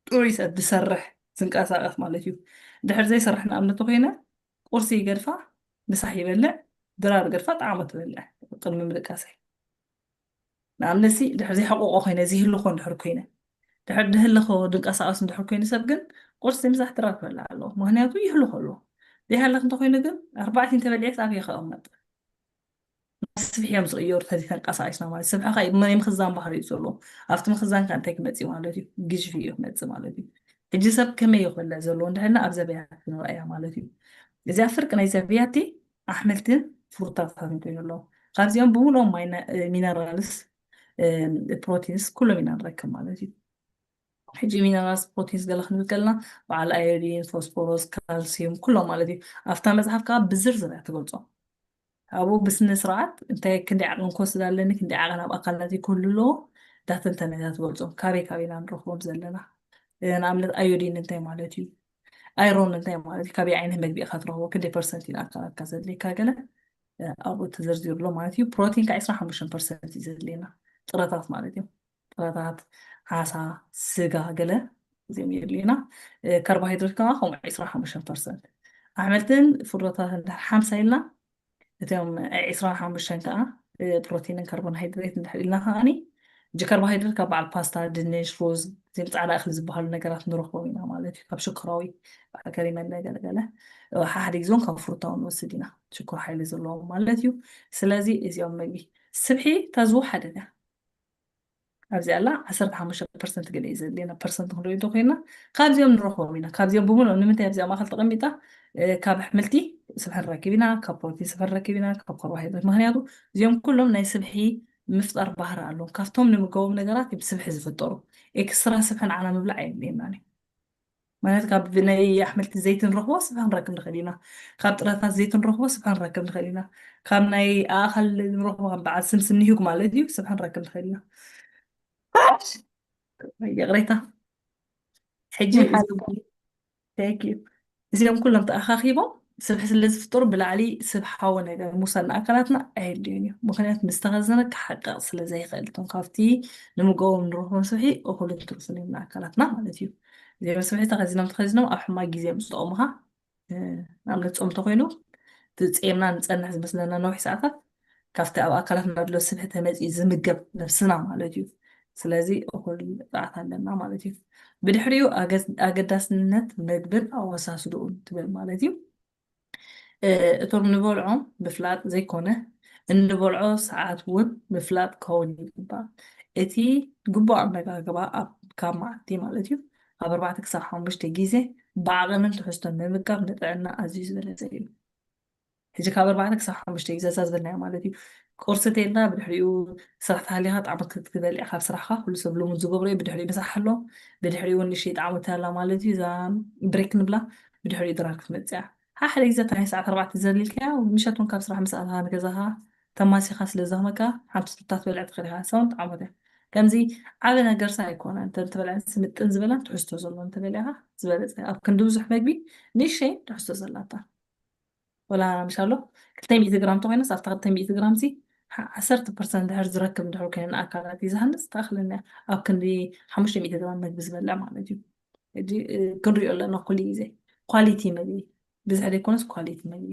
ጥሩይ ሰብ ዝሰርሕ ዝንቀሳቀስ ማለት እዩ። ድሕር ዘይሰርሕ ንኣብነት ተኮይነ ቁርሲ ይገድፋ፣ ምሳሕ ይበልዕ፣ ድራር ገድፋ ጣዕሞት ትበልዕ ቅድሚ ምድቃሰይ። ንኣብነትሲ ድሕር ዘይሕቆቆ ኮይነ ዘይህልኾ እንድሕር ኮይነ ድሕር ድህልኾ ድንቀሳቀስ እንድሕር ኮይኑ ሰብ ግን ቁርሲ ምሳሕ ድራር ክበልዕ ኣለዎ። ምክንያቱ ይህልኾ ኣለዎ። ዘይሃለክ እንተኮይኑ ግን ኣርባዕተ እንተበሊዐስ ኣበይ ከቐመጥ? ናብ ስብሒ እዮም ዝቕየሩ። ተዚ ተንቀሳቂስና ማለት ስብሒ ከ ናይ ምኽዛን ባህሪ እዩ ዘለዎ። ኣብቲ ምኽዛን ከ እንታይ ክመፅእ ማለት እዩ? ግዥፊ እዩ ክመፅእ ማለት እዩ። ሕጂ ሰብ ከመይ እዩ ክበልዕ ዘለዎ እንድሕልና ኣብዛ ብያቲ ክንረኣያ ማለት እዩ። እዚኣ ፍርቂ ናይዛ ብያቲ ኣሕምልትን ፍሩታታትን ኮይኑ ኣለዎ። ካብዚኦም ብምሉኦም ማይ ሚነራልስ፣ ፕሮቲንስ ኩሎም ኢና ንረክብ ማለት እዩ። ሕጂ ሚነራልስ ፕሮቲንስ ገለ ክንብል ከለና በዓል ኣዮዲን፣ ፎስፎሮስ፣ ካልሲዩም ኩሎም ማለት እዩ። ኣብታ መፅሓፍ ከዓ ብዝርዝር እያ ትገልፆ። ኣብኡ ብስነ ስርዓት እንታይ ክንደይ ዓቐን ክወስድ ኣለኒ፣ ክንደይ ዓቐን ኣብ ኣካላትይ ክህሉ ኣለዎ፣ ዳተንተነ እያ ትገልፆም። ካበይ ካበይ ኢና ንረኽቦም ዘለና? እ፣ ንኣብነት ኣዮዲን እንታይ ማለት እዩ? ኣይሮን እንታይ ማለት እዩ? ካበይ ዓይነት መግቢ ኢኻ ትረኽቦ? ክንደይ ፐርሰንት እዩ ንኣካላትካ ዘድልየካ? ገለ፣ እ፣ ኣብኡ ተዘርዚሩ ኣሎ ማለት እዩ። ፕሮቲን ከዓ ዕስራን ሓሙሽተን ፐርሰንት እዩ ዘድልየና፣ ጥረታት ማለት እዩ። ጥረታት፣ ዓሳ፣ ስጋ፣ ገለ እዚኦም የድልዩና። እ፣ ካርቦሃይድሬት ከዓ ከምኡ ዕስራን ሓሙሽተን ፐርሰንት። ኣሕምልትን ፍረታትን ድሕር ሓምሳ ኢልና እቶም ዕስራን ሓሙሽተን ከዓ፣ እ፣ ፕሮቲንን ካርቦንሃይድሬት እንድሕር ኢልና ከዓኒ፣ ሕጂ ካርቦሃይድሬት ካብ በዓል ፓስታ፣ ድንሽ፣ ሩዝ፣ እዚኦም ፃዕዳ እኽሊ ዝበሃሉ ነገራት ንረኽቦም ኢና ማለት እዩ። ካብ ሽኮራዊ፣ በዓል ከሪመለ ገለገለ፣ እ፣ ሓሓደ ግዜ እውን ካብ ፍሩታ እውን ንወስድ ኢና። ሽኮር ሓይሊ ዘለዎም ማለት እዩ። ስለዚ እዚኦም ምግቢ ስብሒ እታ ዝወሓደት እያ። ኣብዚ ኣላ ዓሰርተ ሓሙሽተ ፐርሰንት ገለ እዩ ዘድልየና። ፐርሰንት ክንሪኦ እንተኮይና ካብዚኦም ንረኽቦም ኢና። ካብዚኦም ብምልኦም ንምንታይ ኣብዚኣ ማእኸል ተቐሚጣ? እ፣ ካብ ኣሕምልቲ ስብሒ ንረክብ ኢና፣ ካብ ፕሮቲን ስብሒ ንረክብ ኢና፣ ካብ ካርቦሃይድሬት። ምክንያቱ እዚኦም ኩሎም ናይ ስብሒ ምፍጣር ባህሪ ኣለዎም። ካብቶም ንምገቦም ነገራት እዮም ስብሒ ዝፍጠሩ። ኤክስትራ ስብሒ ንዓና ምብላዕ ኣየድልየናን እዩ። ማለት ካብ ናይ ኣሕምልቲ ዘይቲ ንረኽቦ ስብሒ ክንረክብ ንኽእል ኢና። ካብ ጥረታት ዘይቲ ንረኽቦ ስብሒ ክንረክብ ንኽእል ኢና። ካብ ናይ ኣእኻል ንረኽቦ ከም በዓል ስምስም ንሂውግ ማለት እዩ ስብሒ ክንረክብ ንኽእል ኢና። ይቕሬታ። ሕጂ ይሓልካ። Thank you። እዚኦም ኩሎም ተኣኻኺቦም ስብሒ ስለ ዝፍጠሩ ብላዕሊ ስብሓዊ ነገር ምውሳድ ንኣካላትና ኣየድልዮን እዩ። ምኽንያቱ ምስ ተኸዝነ ክሓቅቕ ስለ ዘይኽእል እቶም ካብቲ ንምገቦም ንረኽቦም ስብሒ እኹልን ትሩፍን እዮም ንኣካላትና ማለት እዩ። እዚኦም ስብሒ ተኸዚኖም ተኸዚኖም ኣብ ሕማቅ ግዜ እዮም ዝጠቕሙኻ። እ፣ ንኣብነት ጾም እንተኾይኑ እቲ ጼምና ንጸንሕ ዝመስለና ነዊሕ ሰዓታት ካብቲ ኣብ ኣካላትና ዘሎ ስብሒ ተመጺኡ ዝምገብ ነብስና ማለት እዩ። ስለዚ እኹል ጸዓት ኣለና ማለት እዩ። ብድሕሪኡ ኣገ-፣ ኣገዳስነት መግብን ኣወሳስድኡን ትብል ማለት እዩ። እ፣ እቶም ንበልዖም ምፍላጥ ዘይኮነ እንበልዖ ሰዓት እውን ምፍላጥ ክኸውን ይግባእ። እቲ ግቡእ ኣመጋግባ ኣብ፣ ካብ መዓልቲ ማለት እዩ ካብ ኣርባዕተ ክሳብ ሓሙሽተ ግዜ ብዓቐንን ትሕዝቶን ምምጋብ ንጥዕና ኣዝዩ ዝበለጸ እዩ። ሕጂ ካብ ኣርባዕተ ክሳብ ሓሙሽተ ግዜ እዛ ዝበልናዮ ማለት እዩ። ቁርሲ ተይልና ብድሕሪኡ ስራሕ ተሃሊኻ ጣዕሞት ክትበልዕ ካብ ስራሕኻ ኩሉ ሰብ ልሙድ ዝገብሮ እዩ። ብድሕሪኡ ምሳሕ ኣሎ፣ ብድሕሪኡ ንእሽተይ ጣዕሞት ኣላ ማለት እዩ። እዛ ብሬክ ንብላ ብድሕሪኡ ድራር ክትመፅእ እያ። ሓደ ግዜ እታ ናይ ሰዓት ኣርባዕተ ዘሊልካያ ምሸት እውን ካብ ስራሕ ምስ ኣተኻ ንገዛኻ ተማሲኻ ስለ ዝደኽመካ ሓንቲ ቱታ ትበልዕ ትኽእል ኢኻ። እሳ እውን ጣዕሞት እያ። ከምዚ ዓቢ ነገርሳ ኣይኮነን። እንተ ተበልዐ ስምጥን ዝበለን ትሕዝቶ ዘለዎን እንተበሊዕኻ ዝበለጸ። ኣብ ክንዲ ብዙሕ መግቢ ንእሽተይ ትሕዝቶ ዘላታ። ወላ ምሽ ኣሎ ክልተ ሚእቲ ግራም እንተኾይነስ ኣብታ ክልተ ሚእቲ ግራም ሲ ዓሰርተ ፐርሰንት ድሕር ዝረክብ እንድሕር ኮይነ ንኣካላት እዩ ዝሃንፅ፣ ትኣኽለና እያ። ኣብ ክንዲ ሓሙሽተ ሚእቲ ግራም መግቢ ዝበልዕ ማለት እዩ። ሕጂ ክንሪኦ ኣለና ኩሉ ግዜ ኳሊቲ መግቢ፣ ብዝሕ ዘይኮነስ ኳሊቲ መግቢ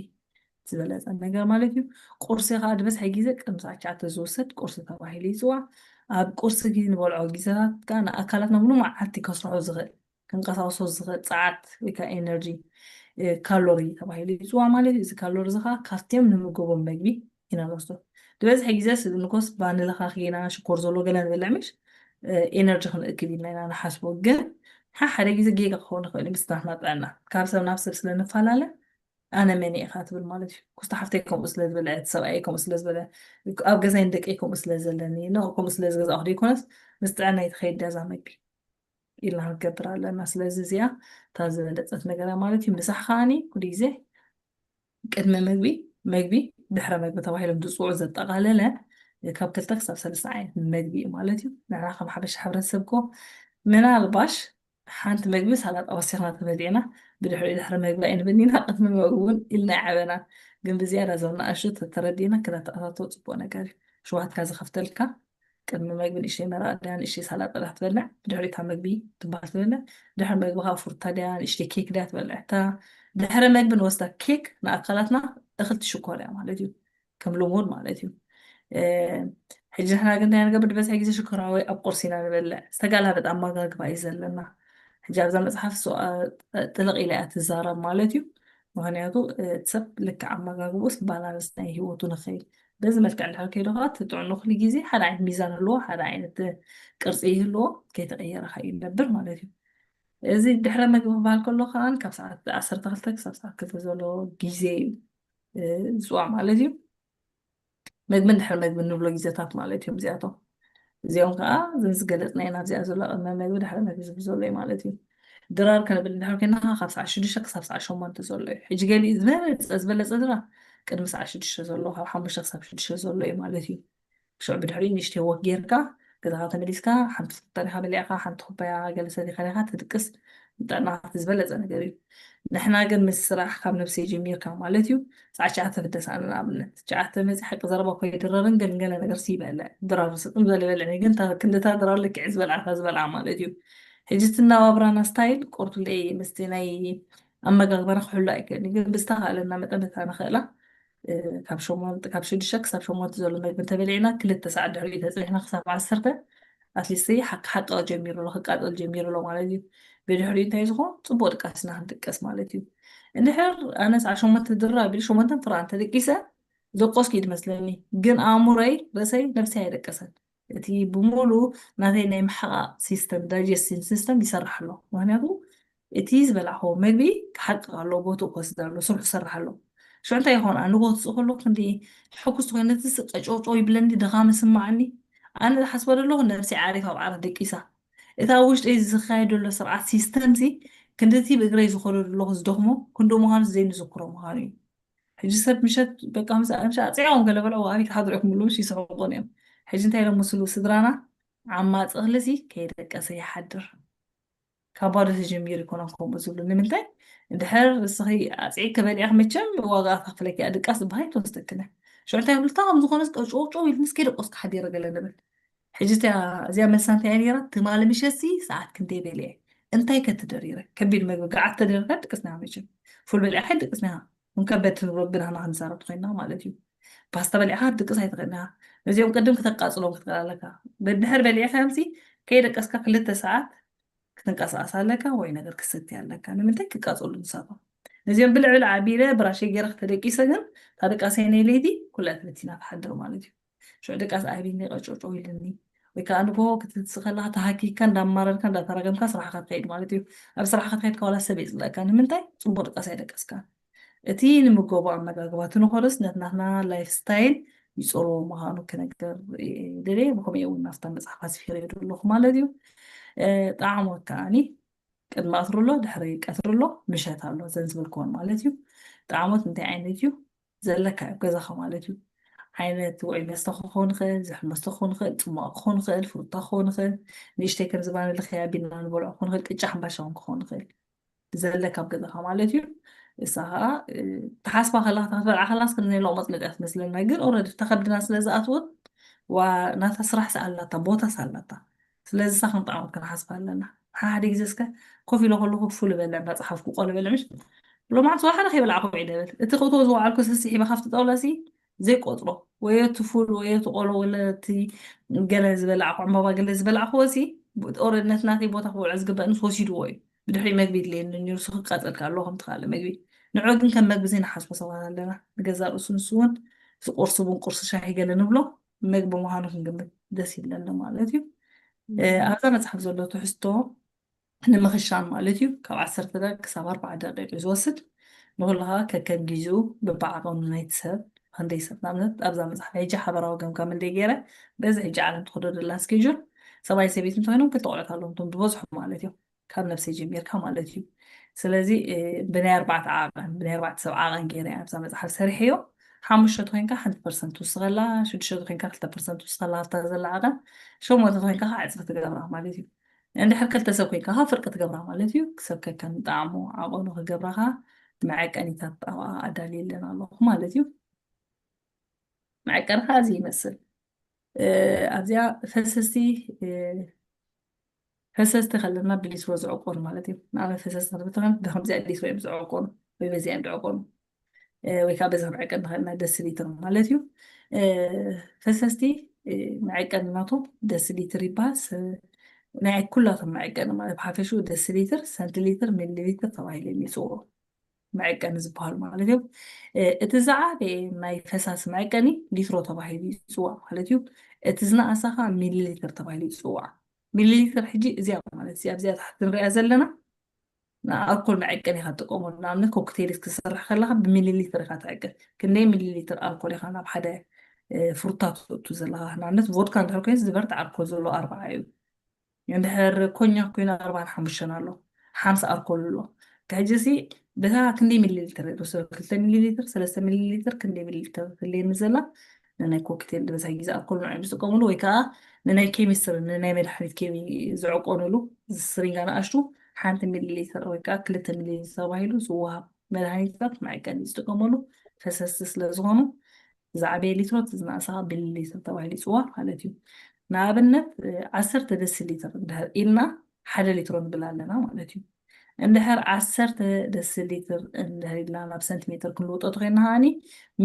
ዝበለፀ ነገር ማለት እዩ። ቁርሲ ከዓ ዝበዝሐ ግዜ ቅድሚ ሰዓት ትሽዓተ ዝውሰድ ቁርሲ ተባሂሉ ይፅዋዕ። ኣብ ቁርሲ ግዜ ንበልዖ ግዜታት ከዓ ንኣካላትና ሙሉ መዓልቲ ከስርሖ ዝኽእል ክንቀሳቀሶ ዝኽእል ፀዓት ወይ ከዓ ኤነርጂ ካሎሪ ተባሂሉ ይፅዋዕ ማለት እዩ። እዚ ካሎሪ እዚ ከዓ ካብቶም ንምገቦም መግቢ ኢና ንወስዶ። ዝበዝሐ ግዜ ንኮስ ባኒ ለኻኺ ኢና ሽኮር ዘሎ ገለ ንበልዕ ምሽ ኤነርጂ ክንእክብ ኢልና ኢና ንሓስቦ። ግን ሓደ ግዜ ጌጋ ክኸውን ይኽእል እዩ ምስታትና ጥዕና ካብ ሰብ ናብ ሰብ ስለ ንፈላለ ኣነ መን ኢኻ ትብል ማለት እዩ። ኩስታ ሓፍተይ ከምኡ ስለ ዝበለ እቲ ሰብኣይ ከምኡ ስለ ዝበለ ኣብ ገዛይ ንደቀይ ከምኡ ስለ ዘለኒ ኖ ከምኡ ስለ ዝገዛእኹ ዘይኮነስ ምስ ጥዕና ይትኸይድ ዳዛ መግቢ ኢልና ክንገብር ኣለና። ስለዚ እዚኣ እታ ዝበለፀት ነገር ማለት እዩ። ምሳሕ ከዓኒ ኩሉ ግዜ ቅድሚ መግቢ፣ መግቢ፣ ድሕረ መግቢ ተባሂሎም ዝፅውዑ ዘጠቓለለ ካብ ክልተ ክሳብ ሰለስተ ዓይነት መግቢ እዩ ማለት እዩ። ንሕና ከም ሓበሻ ሕብረተሰብ ኮ ምናልባሽ ሓንቲ መግቢ ሳላጣ ወሲኽና ተበሊዕና ብድሕሪኡ ድሕሪ መግቢ ኣይንበኒና ቅድሚ መግቢ እውን ኢልና ይዓበና። ግን ብዝያዳ ዞም ንኣሽቱ ተተረዲእና ክነተኣታቶ ፅቡቅ ነገር እዩ። ሽዋትካ ዝኸፍተልካ ቅድሚ መግቢ ንእሽተይ መረቕ ድያ ንእሽተይ ሳላጣ ድያ ትበልዕ ብድሕሪታ መግቢ ትበሃል ትበልዕ ድሕሪ መግቢ ከዓ ፍሩታ ድያ ንእሽተይ ኬክ ድያ ትበልዕ እታ ድሕሪ መግቢ ንወስዳ ኬክ ንኣካላትና እኽልቲ ሽኮር እያ ማለት እዩ። ከም ልሙድ ማለት እዩ። ሕጂ ንሕና ግን እንታይ ንገብር ዝበዝሐ ግዜ ሽኮራዊ ኣብ ቁርሲ ኢና ንበልዕ ዝተጋላበጥ ኣመጋግባ እዩ ዘለና። ሕጂ ኣብዛ መፅሓፍ ጥልቕ ኢላ እያ ትዛረብ ማለት እዩ። ምክንያቱ እቲ ሰብ ልክዕ ኣመጋግብኡስ ባላንስ ናይ ሂወቱ ንኽእል በዚ መልክዕ እንድሕር ከይዱ ከዓ እቲ ጥዕኑ ኩሉ ግዜ ሓደ ዓይነት ሚዛን ህልዎ ሓደ ዓይነት ቅርፂ ይህልዎ ከይተቀየረ ከይነብር ማለት እዩ። እዚ ድሕረ መግቢ ክበሃል ከሎ ከዓ ካብ ሰዓት ዓሰርተ ክልተ ክሳብ ሰዓት ክልተ ዘሎ ግዜ እዩ ዝፅዋዕ ማለት እዩ። መግብን ድሕሪ መግቢ እንብሎ ግዜታት ማለት እዮም እዚኣቶም። እዚኦም ከዓ ዝም ዝገለፅና ኢና ኣብዚኣ ዘሎ ቅድመ መግቢ ድሕሪ መግቢ ዝብል ዘሎ እዩ ማለት እዩ። ድራር ክንብል እንድሕር ኮይና ካብ ሰዓት ሽዱሽተ ክሳብ ሰዓት ሸሞንተ ዘሎ እዩ። ሕጂ ገሊኡ ዝበለፀ ዝበለፀ ድራር ቅድሚ ሰዓት ሽዱሽተ ዘሎ ካብ ሓሙሽተ ክሳብ ሽዱሽተ ዘሎ እዩ ማለት እዩ። ሽዑ ብድሕሪኡ ንእሽተይ ወክ ጌርካ ገዛኻ ተመሊስካ ሓንቲ ፍርታሪኻ በሊዕካ ሓንቲ ኩባያ ገለ ሰቲኻ ዲኻ ትድቅስ ንጥዕናኻ እቲ ዝበለፀ ነገር እዩ። ንሕና ግን ምስ ስራሕ ካብ ነብሰይ ጀሚርካ ማለት እዩ ሰዓት ትሽዓተ ፍደስ ኣነ ንኣብነት ትሽዓተ መፂ ሓቂ ዘረባ እኮ ይድረርን ግን ገለ ነገር ይበልዕ ድራር ስጥም ዝበለ ይበልዕ ግን ክንድታ ድራር ልክዕ ዝበልዓካ ዝበልዓ ማለት እዩ። ሕጂ እቲ ናባብራና ስታይል ቆርትለይ ምስቲ ናይ ኣመጋግባና ክሕሉ ኣይክእልን ግን ብዝተኻእለና መጠን በታ ንኽእላ ካብ ሸሞንተ ካብ ሽዱሽተ ክሳብ ሸሞንተ ዘሎ መግቢ እንተበሊዕና ክልተ ሰዓት ድሕሪኡ ተፅኒሕና ክሳብ ዓሰርተ ኣትሊስት ሓቂ ሓቂ ጀሚሩ ኣሎ ክቃፀል ጀሚሩ ኣሎ ማለት እዩ። ብድሕሪኡ እንታይ ዝኾን ፅቡቅ ድቃስና ክንድቀስ ማለት እዩ። እንድሕር ኣነ ሰዓት ሸሞንተ ድራ ቢሉ ሸሞንተን ፍራ እንተደቂሰ ዘቆስኩ እዩ ዝመስለኒ። ግን ኣእምሮይ ርእሰይ ነብሰይ ኣይደቀሰን። እቲ ብሙሉ ናተይ ናይ ምሕቃቅ ሲስተም ዳይጀስቲን ሲስተም ይሰርሕ ኣሎ። ምክንያቱ እቲ ዝበላዕክዎ መግቢ ክሓቅቕ ኣለዎ ቦትኡ ክወስድ ኣለዎ ስርሑ ክሰርሕ ኣለዎ። ሽዑ እንታይ ይኸውን ኣነ ንጎትፅ ከሎ ክንዲ ሕጉስቲ ኮይነ እቲ ቀጨውጨው ይብለኒ ድኻም ይስማዓኒ። ኣነ ዝሓስቦ ዘለኹ ነብሲ ዓሪፍ ኣብ ዓራት ደቂሳ እቲ ኣብ ውሽጠይ ዝካየድ ዘሎ ስርዓት ሲስተም ሲ ክንድቲ ብእግረይ ዝኸዶ ዘለኹ ዝደኽሞ ክንዲ ምዃኑ ዘይንዝክሮ ምዃኑ እዩ። ሕጂ ሰብ ምሸት በቃ ምስ ኣምሻ ኣፅዕዎም ገለ በልዑ ኣብይ ክሓድሩ ኢኹም ብሉም ይስሕቁን እዮም። ሕጂ እንታይ ኢሎም ምስሉ ስድራና ዓማፂ እኽሊ ሲ ከይደቀሰ ይሓድር። ካብ ባዶ ተጀሚሩ ይኮነን ከምኡ ዝብሉ ንምንታይ እንድሕር እስኺ ኣፅዒ ክበሊዕክ መቸም ዋጋ ከፍለኪ ድቃስ ዝበሃል ተወስደክነ ሽዑ እንታይ ብልታ ከም ዝኾነስ ቀጭውጭው ኢልንስ ከይደቆስ ክሓዲረ ገለ ንብል። ሕጂ እዚኣ መልሳ እንታይ ነራ ትማሊ ምሸትሲ ሰዓት ክንደይ በሊዐ እንታይ ከትደሪረ ከቢድ መግቢ ገዓት ተደርካ ድቅስና መቸም ፉል በሊዕካ ድቅስና እንከ በቲ ረብና ንክንዛረብ ኮይና ማለት እዩ። ፓስታ በሊዕካ ድቅስ ኣይትኽእልና። ነዚኦም ቅድም ክተቃፅሎም ክትኽእል ኣለካ። በድሕር በሊዕካ ዮምሲ ከይደቀስካ ክልተ ሰዓት ክትንቀሳቀስ ኣለካ ወይ ነገር ክሰቲ ኣለካ ንምንታይ ክቃፀሉ ንሳቶም። ነዚኦም ብልዕብል ዓቢለ ብራሸይ ገይረ ክተደቂሰ ግን ታደቃሰይ ናይ ለይቲ ኩላ ትበቲና ትሓድር ማለት እዩ። ሽዑ ደቃስ ኣይብኒ ቀጮጮ ኢልኒ ወይ ከዓ ንጎ ክትስኸላ ተሃኪካ እንዳማረርካ እንዳተረገምካ ስራሕካ ትኸይድ ማለት እዩ። ኣብ ስራሕካ ትኸይድ ከዋላ ሰብ የፅለእካ ንምንታይ ፅቡቅ ደቃስ ኣይደቀስካ። እቲ ንምገቡ ኣመጋግባ ትንኾርስ ነትናትና ላይፍ ስታይል ይፀልዎ ምዃኑ ክነገር ደልየ ብከምኡ እውን ናፍታ መፅሓፍ ኣስፊረ ዘለኹ ማለት እዩ። ጣዕሞት ከዓኒ ቅድሚ ቀትሪ ኣሎ ድሕሪ ቀትሪ ኣሎ ምሸት ኣሎ ዘን ዝብል ክኾን ማለት እዩ። ጣዕሞት እንታይ ዓይነት እዩ ዘለካ ኣብ ገዛኻ ማለት እዩ። ዓይነት ውዑይ መስተ ክኸውን ይኽእል ዝሕል መስተ ክኸውን ይኽእል ፅሟቕ ክኸውን ይኽእል ፍሩታ ክኸውን ይኽእል ንእሽተይ ከም ዝባነ ልኸያ ቢልና ንበልዖ ክኸውን ይኽእል ቅጫ ሕምባሻ እውን ክኸውን ይኽእል ዘለካ ኣብ ገዛኻ ማለት እዩ። እሳ ከዓ ትሓስባ ከላ ክትበልዓ ከላስ ክንዘይ ለቕመጥ መፅያ ትመስለና፣ ግን ኦረዲ ተኸብድና ስለ ዝኣትወት ዋ ናታ ስራሕ ኣላታ፣ ቦታ ኣላታ። ስለዚ እሳ ክንጣዕመት ክንሓስባ ኣለና። ሓደ ግዜ እስከ ኮፍ ኢለ ከለኹ ፍሉ በለ እንዳፀሓፍኩ ቆለ በለ ምሽ ሎማዓንቲ ዋሓደ ከይበላዕኹ ይደብል እቲ ክእትዎ ዝወዓልኩ ሰሲሒበ ካብቲ ጣውላ ሲ ዘይቆፅሮ ወይ እቲ ፉል ወይ እቲ ቆሎ ወለ እቲ ገለ ዝበላዕኩ ዕምባባ ገለ ዝበላዕኩዎ ሲ ኦረድነት ናተይ ቦታ ክውዕል ዝግበእንስ ወሲድዎ እዩ። ብድሕሪ መግቢ ድልየኒ ነይሩ ሱ ክቃፀልካ ኣለዎ ከምቲ ካልእ መግቢ። ንዑ ግን ከም መግቢ ዘይንሓስቦ ሰባት ኣለና። ንገዛ ርእሱ ንሱ እውን ቁርሲ ቡን ቁርሲ ሻሂ ገለ ንብሎ መግቢ ምዃኑ ክንግምት ደስ ይብለኒ ማለት እዩ። ኣብዛ መፅሓፍ ዘሎ ትሕዝቶ ንምኽሻን ማለት እዩ ካብ ዓሰርተ ደቂ ክሳብ ኣርባዓ ደቂቕ እዩ ዝወስድ። ንኩልኻ ከከም ጊዜኡ ብበዓቐኑ ናይቲ ሰብ ክንደይ ሰብ ንኣብነት ኣብዛ መፅሓፍ ሕጂ ሓበራዊ ገምጋም እንደ ገይረ በዚ ሕጂ ዓለም ትኸዶ ደላ ስኬጁል ሰብኣይ ሰበይት እንተኮይኖም ክልተ ቆልዑት ኣለዎም እቶም ዝበዝሑ ማለት እዮም ካብ ነብሰይ ጀሚርካ ማለት እዩ። ስለዚ ብናይ ኣርባዕተ ዓቐን ብናይ ኣርባዕተ ሰብ ዓቐን ገይረ ኣብዛ መፅሓፍ ሰሪሐዮ። ሓሙሽተ ተኮይንካ ሓንቲ ፐርሰንት ትውስኸላ፣ ሽዱሽተ ተኮይንካ ክልተ ፐርሰንት ትውስኸላ ኣብታ ዘላ ዓቐን፣ ሸሞንተ ተኮይንካ ከዓ ዕፅፊ ትገብራ ማለት እዩ። እንድሕር ክልተ ሰብ ኮይንካ ከዓ ፍርቂ ትገብራ ማለት እዩ። ሰብ ከከም ጣዕሙ ዓቐኑ ክገብራ ከዓ መዐቀኒታት ኣብኣ ኣዳልየለን ኣለኹ ማለት እዩ። መዐቀኒ ከዓ እዚ ይመስል። ኣብዚኣ ፈሰስቲ ፈሰስቲ ከለና ብሊትሮ ዝዕቆኑ ማለት እዩ። ንኣብነት ፈሰስቲ ክንብል ከለና ብከምዚኣ ሊትሮ እዮም ዝዕቆኑ ወይ በዚኣ እዮም ዝዕቆኑ። ወይ ከዓ በዚ ክንዕቀን ንኽእል ኢና ደሲ ሊትር ማለት እዩ። ፈሰስቲ መዐቀኒ ናቶም ደሲ ሊትር ይበሃል። ናይ ኩላቶም መዐቀኒ ማለት ብሓፈሽኡ ደሲ ሊትር፣ ሰንቲ ሊትር፣ ሚሊ ሊትር ተባሂሎም ይፅውዑ። መዐቀኒ ዝበሃሉ ማለት እዮም። እቲ ዝዓበየ ናይ ፈሳሲ መዐቀኒ ሊትሮ ተባሂሉ ይፅዋዕ ማለት እዩ። እቲ ዝነኣሰ ከዓ ሚሊ ሊትር ተባሂሉ ይፅዋዕ። ሚሊ ሊትር ሕጂ እዚኣ ማለት እዚኣ ኣብዚኣ ታሕቲ ንሪኣ ዘለና ንኣልኮል መዐቀኒ ኢኻ ትጥቀመሉ። ንኣብነት ኮክቴል ክትሰርሕ ከለኻ ብሚሊ ሊትር ኢኻ ትዕቅን። ክንደይ ሚሊ ሊትር ኣልኮል ኢኻ ናብ ሓደ ፍሩታ ተእቱ ዘለኻ። ንኣብነት ቮድካ እንድሕር ኮይኑ ዝበርት ኣልኮል ዘለዎ ኣርባዓ እዩ። እንድሕር ኮኛክ ኮይኑ ኣርባዓን ሓሙሽተን ኣሎ፣ ሓምሳ ኣልኮል ኣሎ። ሕጂ ሲ በታ ክንደይ ሚሊ ሊትር ዶ ሰብ ክልተ ሚሊ ሊትር ሰለስተ ሚሊ ሊትር ክንደይ ሚሊ ሊትር ትልየኒ ዘላ ንናይ ኮክቴል ዝበዝሕ ግዜ ኣልኮል ንዕኦም ዝጥቀምሉ ወይ ከዓ ንናይ ኬሚስትሪ ንናይ መድሓኒት ኬሚ ዝዕቆንሉ ስሪንጋ ንኣሽቱ ሓንቲ ሚሊ ሊትር ወይ ከዓ ክልተ ሚሊ ሊትር ተባሂሉ ዝወሃብ መድሃኒታት መዐቀኒ ዝጥቀመሉ ፈሰስቲ ስለዝኾኑ ዝዓበየ ሊትሮ እቲ ዝነኣሰ ከዓ ሚሊ ሊትር ተባሂሉ ይፅዋዕ ማለት እዩ። ንኣብነት ዓሰርተ ደሲ ሊትር እንድሕር ኢልና ሓደ ሊትሮ ንብል ኣለና ማለት እዩ። እንድሕር ዓሰርተ ደሲ ሊትር እንድሕር ኢልና ናብ ሰንቲሜትር ክንልውጦ ተኮይና ከዓኒ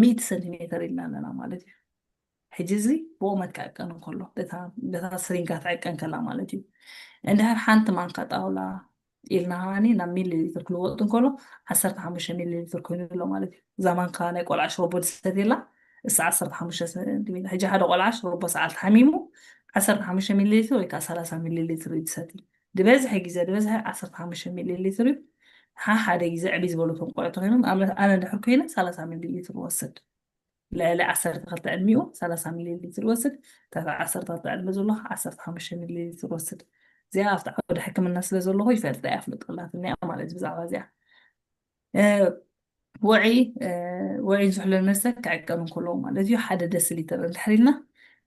ሚእቲ ሰንቲሜትር ኢልና ኣለና ማለት እዩ። ሕጂ እዚ ብቑመት ክዕቀን እንከሎ በታ ስሪንጋ ትዕቀን ከላ ማለት እዩ። እንድሕር ሓንቲ ማንካ ጣውላ ኢልና ከዓኒ ናብ ሚሊ ሊትር ክልወጥ እንከሎ ዓሰርተ ሓሙሽተ ሚሊ ሊትር ኮይኑ ኣሎ ማለት እዩ። እዛ ማንካ ናይ ቆልዓ ሽሮቦ ዝሰትየላ እሳ ዓሰርተ ሓሙሽተ ሰንቲሜትር። ሕጂ ሓደ ቆልዓ ሽሮቦ ሰዓል ተሓሚሙ ዓሰርተ ሓሙሽተ ሚሊ ሊትር ወይ ከዓ ሰላሳ ሚሊ ሊትር እዩ ዝሰቲ። ዝበዝሐ ግዜ ዝበዝሐ ዓሰርተ ሓሙሽተ ሚሊ ሊትር እዩ። ሓደ ግዜ ዕብይ ዝበሉ ቶም ቆልዑ ተኮይኖም ኣነ እንድሕር ኮይነ ሰላሳ ሚሊ ሊትር ወስድ። ልዕሊ ዓሰርተ ክልተ ዕድሚኡ ሰላሳ ሚሊ ሊትር ይወስድ። ትሕቲ ዓሰርተ ክልተ ዕድመ ዘሎ ከዓ ዓሰርተ ሓሙሽተ ሚሊ ሊትር ይወስድ። እዚኣ ኣብቲ ዓውዲ ሕክምና ስለ ዘለኹ ይፈልጣ እየ፣ ኣፍልጦ ኣላትኒ እያ ማለት እዩ ብዛዕባ እዚኣ። ውዒ ውዒ ዝሕለል መስተ ክዕቀኑ ከለዉ ማለት እዩ ሓደ ደሲ ሊትር እንድሕር ኢልና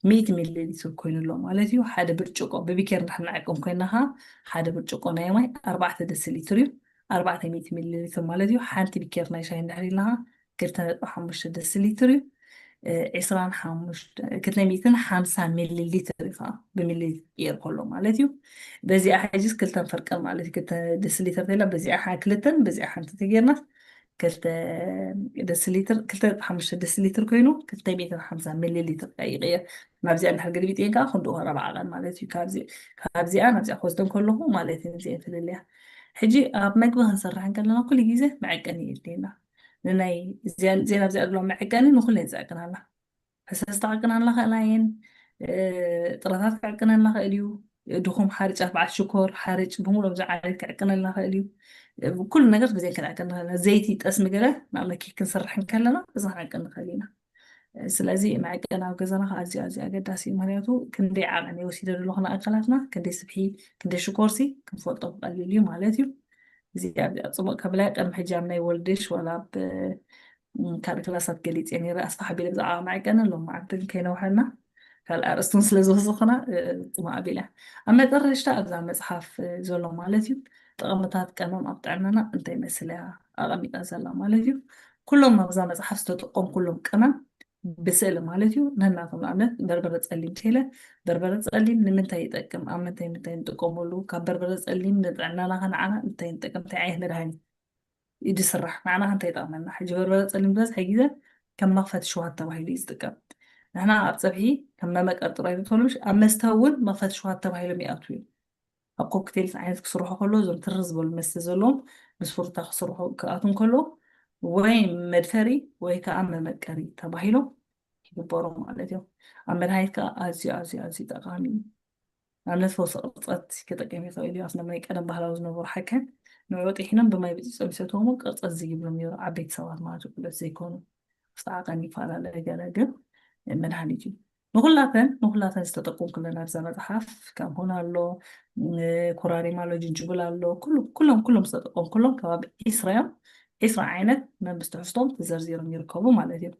ሚእቲ ሚሊ ሊትር ኮይኑ ኣሎ ማለት እዩ። ሓደ ብርጭቆ ብቢኬር እንድሕር ንዕቅን ኮይና ከዓ ሓደ ብርጭቆ ናይ ማይ ኣርባዕተ ደሲ ሊትር እዩ። ኣርባዕተ ሚእቲ ሚሊ ሊትር ማለት እዩ። ሓንቲ ቢኬር ናይ ሻሂ እንድሕር ኢልና ከዓ ክልተ ነጥቢ ሓሙሽተ ደሲ ሊትር እዩ። ዒስራን ሓሙሽተ ክልተ ሚእትን ሓምሳ ሚሊ ሊትር እዩ ከዓ ብሚሊ ሊትር ክቅየር ከሎ ማለት እዩ። በዚኣ ሕጅስ ክልተን ፈርቀን ማለት እዩ። ክልተ ደሲ ሊትር ተላ በዚኣ ክልተን በዚኣ ሓንቲ ተጌርና ክልተ ደሲ ሊትር ክልተ ሓሙሽተ ደሲ ሊትር ኮይኑ ክልተ ሚእትን ሓምሳ ሚሊ ሊትር ይቅየር። ናብዚኣ እንድሕር ገልቢጥየን ከዓ ክንድኡ ረብዓ ቀን ማለት እዩ። ካብዚኣ ናብዚኣ ክወስደን ከለኹ ማለት እዩ። እዚአን ፍልልያ ሕጂ ኣብ መግቢ ክንሰርሕ እንከለና ኩሉ ግዜ መዐቀኒ የድልየና። ንናይ ዜና ኣብዚኣ ዘሎ መዐቀኒ ንኩለን ዝዕቅናላ ፈሰስ ክዕቅነልና ክእላ እየን። ጥረታት ክዕቅነልና ክእል እዩ። ድኹም ሓርጫት በዓል ሽኮር ሓርጭ ብምሎም ዝዓለት ክዕቅነልና ክእል እዩ። ኩሉ ነገር ብዘይ ክነዕቅን ንኽእል ኢና። ዘይቲ ጠስሚ ገለ ንኣብነት ኬክ ክንሰርሕ እንከለና እዚ ክንዕቅን ንኽእል ኢና። ስለዚ መዐቀኒ ኣብ ገዛና ከዓ ኣዝዩ ኣዝዩ ኣገዳሲ እዩ። ምክንያቱ ክንደይ ዓቐን እየ ወሲደ ዘለኹ ንኣካላትና ክንደይ ስብሒ ክንደይ ሽኮርሲ ክንፈልጦ ብቐሊል እዩ ማለት እዩ። እዚ ኣብዚኣ ፅቡቅ ከብላ ቅድሚ ሕጂ ኣብ ናይ ወልድሽ ዋላ ኣብ ካልእ ክላሳት ገሊፅ እየ ነይረ ኣስፋሕ ኣቢለ ብዛዕባ መዐቀኒ ሎም መዓልቲ ከይነውሐና ካልእ ኣርእስቲ እውን ስለ ዝወሰኽና ፅማ ኣቢለ ኣብ መጠረሽታ ኣብዛ መፅሓፍ ዘሎ ማለት እዩ ጥቕምታት ቀመም ኣብ ጥዕናና እንታይ ይመስል እያ ኣቐሚጣ ዘላ ማለት እዩ። ኩሎም ኣብዛ መፅሓፍ ዝተጠቆም ኩሎም ቅመም ብስእሊ ማለት እዩ። ነናቶም ንኣብነት በርበረ ፀሊም ቴለ፣ በርበረ ፀሊም ንምንታይ ይጠቅም፣ ኣብ ምንታይ ምንታይ ንጥቀመሉ፣ ካብ በርበረ ፀሊም ንጥዕናና ከነዓና እንታይ ንጠቅም፣ እንታይ ዓይነት መድሃኒት እዩ ዝስራሕ፣ ንዓና ከ እንታይ ይጠቅመና? ሕጂ በርበረ ፀሊም ዝበዝሐ ግዜ ከም መኽፈቲ ሽውሃት ተባሂሉ እዩ ዝጥቀም። ንሕና ኣብ ፀብሒ ከም መመቀር ጥራይ ንተሉ ምሽ ኣብ መስተ እውን መኽፈቲ ሽውሃት ተባሂሎም ይኣትዉ እዮም። ኣብ ኮክቴልስ ዓይነት ክስርሑ ከሎ እዞም ትርር ዝበሉ መስተ ዘለዎም ምስ ፍሩታ ክስርሑ ክኣትዉ ከሎ ወይ መድፈሪ ወይ ከዓ መመቀሪ ተባሂሎም ይግበሩ ማለት እዮም። ኣብ መድሃኒት ከዓ ኣዝዩ ኣዝዩ ኣዝዩ ጠቃሚ እዩ። ንኣብነት ፈውሲ ቅርፀት ክጠቅም ይኽእል እዩ። ኣብቲ ናይ ቀደም ባህላዊ ዝነበሩ ሓካይም ንዕኡ ጥሒኖም ብማይ በፂፆም ይሰትዎም ቅርፀት ዝይብሎም ነይሩ ዓበይቲ ሰባት ማለት እዩ። ኩለት ዘይኮኑ ብጣዕሚ ይፈላለ ገለ ግን መድሃኒት እዩ። ንኩላተን ንኩላተን ዝተጠቀምኩለን ኣብዛ መፅሓፍ ከም ቡን ኣሎ፣ ኮራሪማ ኣሎ፣ ጅንጅብል ኣሎ፣ ኩሉ ኩሎም ኩሎም ዝተጠቀምኩሎም ከባቢ ዒስራ እዮም። ዒስራ ዓይነት መምስ ትሕዝቶም ተዘርዚሮም ይርከቡ ማለት እዩ።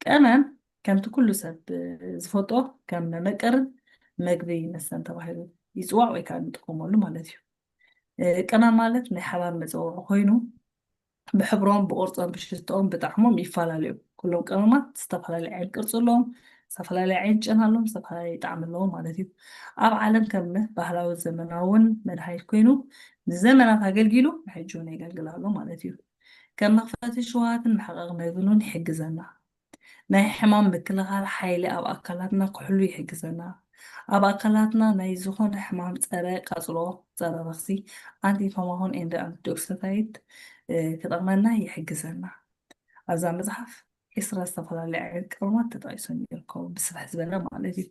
ቀመም ከምቲ ኩሉ ሰብ ዝፈልጦ ከም መመቀርን መግቢ መስተን ተባሂሉ ይፅዋዕ ወይ ከዓ ንጥቀመሉ ማለት እዩ። ቀመም ማለት ናይ ሓባር መፀውዒ ኮይኑ ብሕብሮም፣ ብቅርፆም፣ ብሽትኦም፣ ብጣዕሞም ይፈላለዩ። ኩሎም ቀመማት ዝተፈላለዩ ዓይነት ቅርፂ ኣለዎም፣ ዝተፈላለዩ ዓይነት ጨና ኣለዎም፣ ዝተፈላለዩ ጣዕሚ ኣለዎም ማለት እዩ። ኣብ ዓለም ከም ባህላዊ ዘመናውን መድሃኒት ኮይኑ ንዘመናት ኣገልጊሉ ሕጂ እውን የገልግል ኣሎ ማለት እዩ። ከም መኽፈቲ ሽውሃትን መሕቐቒ መግብን እውን ይሕግዘና። ናይ ሕማም ምክልኻል ሓይሊ ኣብ ኣካላትና ክሕሉ ይሕግዘና። ኣብ ኣካላትና ናይ ዝኾነ ሕማም ጸረ ቃጽሎ፣ ጸረ ረኽሲ፣ ኣንቲ ኢንፍላማቶሪ ኤንድ ኣንቲኦክሲዳንት ክጠቕመና ይሕግዘና። ኣብዛ መጽሓፍ ዒስራ ዝተፈላለዩ ዓይነት ቀመማት ተጠቒሶም ይርከቡ፣ ብስፍሕ ዝበለ ማለት እዩ።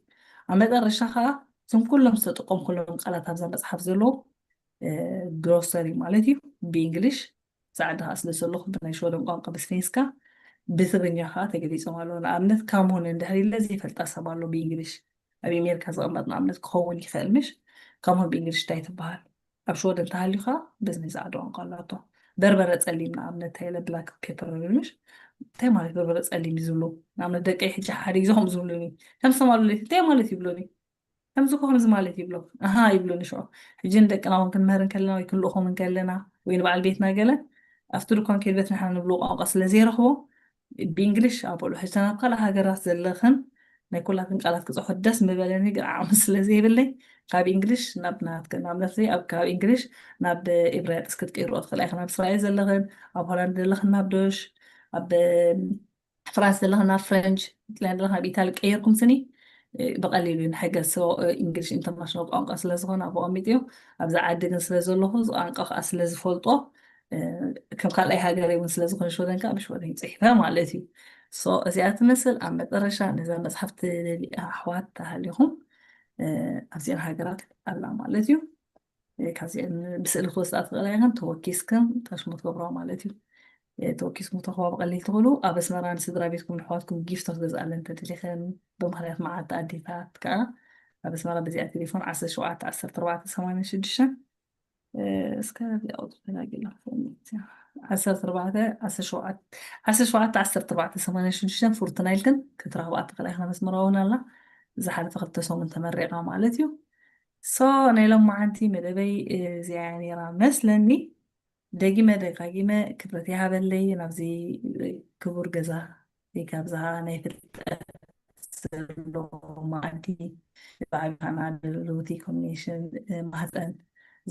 ኣብ መጠረሻ ከዓ እዞም ኩሎም ዝተጠቀምኩሎም ቃላት ኣብዛ መጽሓፍ ዘለዉ ግሎሰሪ ማለት እዩ ብእንግሊሽ ጻዕዳ ከዓ ስለ ዘለኹ ብናይ ሽወደን ቋንቋ ብስፌንስካ ብትግርኛ ከዓ ተገሊጾም ኣለዉ። ንኣብነት ካምሆን እንድሕር ኢለ ዘይፈልጣ ሰብ ኣሎ ብእንግሊሽ ኣብ ኣሜሪካ ዝቕመጥ ንኣብነት ክኸውን ይኽእል ምሽ ካምሆን ብእንግሊሽ እንታይ ትበሃል? ኣብ ሽወደን እንተሃልዩ ከዓ በዚ ናይ ጻዕዳ ቋንቋ ኣላቶ። በርበረ ጸሊም ንኣብነት እንታይ ኢለ ብላክ ፔፐር ምሽ እንታይ ማለት በርበረ ጸሊም እዩ ዝብሉ ንኣብነት ደቀይ ሕጂ ሓደ ግዜ ከምኡ ዝብሉኒ ከም ዝተማሉለይ እንታይ ማለት ይብሉኒ ከምዚ እኮ ከምዚ ማለት ይብሎ ኣሃ ይብሉኒ ሽዑ ሕጂ ንደቅና እውን ክንምህር እንከለና ወይ ክንልእኾም እንከለና ወይ ንበዓል ቤትና ገለ ኣብቲ ድኳን ከይድ በት ንሕና ንብሎ ቋንቋ ስለ ዘይረኽቦ ብእንግሊሽ ኣበሉ ሕጂ ናብ ካልእ ሃገራት ዘለኽን ናይ ኩላትን ቃላት ክፅሖ ደስ ምበለኒ ግን ዓቕሚ ስለ ዘይብለይ ካብ እንግሊሽ ናብ ናትክን ናብ ነፍሲ ኣብ ካብ እንግሊሽ ናብ ኢብራይጥስ ክትቅይሮ ትኽእላ ኢኽን ኣብ እስራኤል ዘለኽን ኣብ ሆላንድ ዘለኽን ናብ ዶሽ ኣብ ፍራንስ ዘለኽን ናብ ፍረንች ጥልያን ዘለኽን ኣብ ኢታሊ ቀይርኩም ስኒ ብቐሊሉ ንሕገዝ እንግሊሽ ኢንተርናሽናል ቋንቋ ስለ ዝኾነ ኣብኡ ኣሚጥዮ ኣብዚ ዓዲ ግን ስለ ዘለኹ ቋንቋ ከዓ ስለ ዝፈልጦ ከም ካልኣይ ሃገር እውን ስለ ዝኾነ ሽወደን ከዓ ብሽወደን ይፅሒፈ ማለት እዩ እዚኣ ትመስል ኣብ መጠረሻ ነዛ መፅሓፍ ትደሊ ኣሕዋት ተሃሊኹም ኣብዚአን ሃገራት ኣላ ማለት እዩ ካብዚአን ብስእሊ ክወስዳ ትኽእላ ኢኸን ተወኪስክን ታሽሞ ትገብረዋ ማለት እዩ ተወኪስኩም ተኽዋ ብቐሊል ትኽእሉ ኣብ ኣስመራ ንስድራ ቤትኩም ንሕዋትኩም ጊፍት ክትገዝኣለን ተደሊኸን ብምኽንያት መዓልቲ ኣዴታት ከዓ ኣብ ኣስመራ በዚኣ ቴሌፎን ዓሰርተ ሸውዓተ ዓሰርተ ኣርባዕተ ሰማንያ ሽዱሽተ እስከ ዚኣ ቁፅሪ ተጋጊላ ዓሰርተ ኣርባዕተ ዓሰርተ ሸውዓተ ዓሰርተ ኣርባዕተ ሰማንያ ሽዱሽተ ፉርትና ኢልክን ክትረኽባ ትኽእላ ኢኽና መስመራ እውን ኣላ ዝሓለፈ ክልተ ሰሙን ተመሪቓ ማለት እዩ ሶ ናይ ሎማዓንቲ መደበይ እዚኣ ነይራ መስለኒ ደጊመ ደጋጊመ ክብረት ይሃበለይ ናብዚ ክቡር ገዛ ካብዛ ናይ ፍልጠት ዘሎ መዓልቲ ብዓቢኻና ድልውቲ ኮምቢኔሽን ማህፀን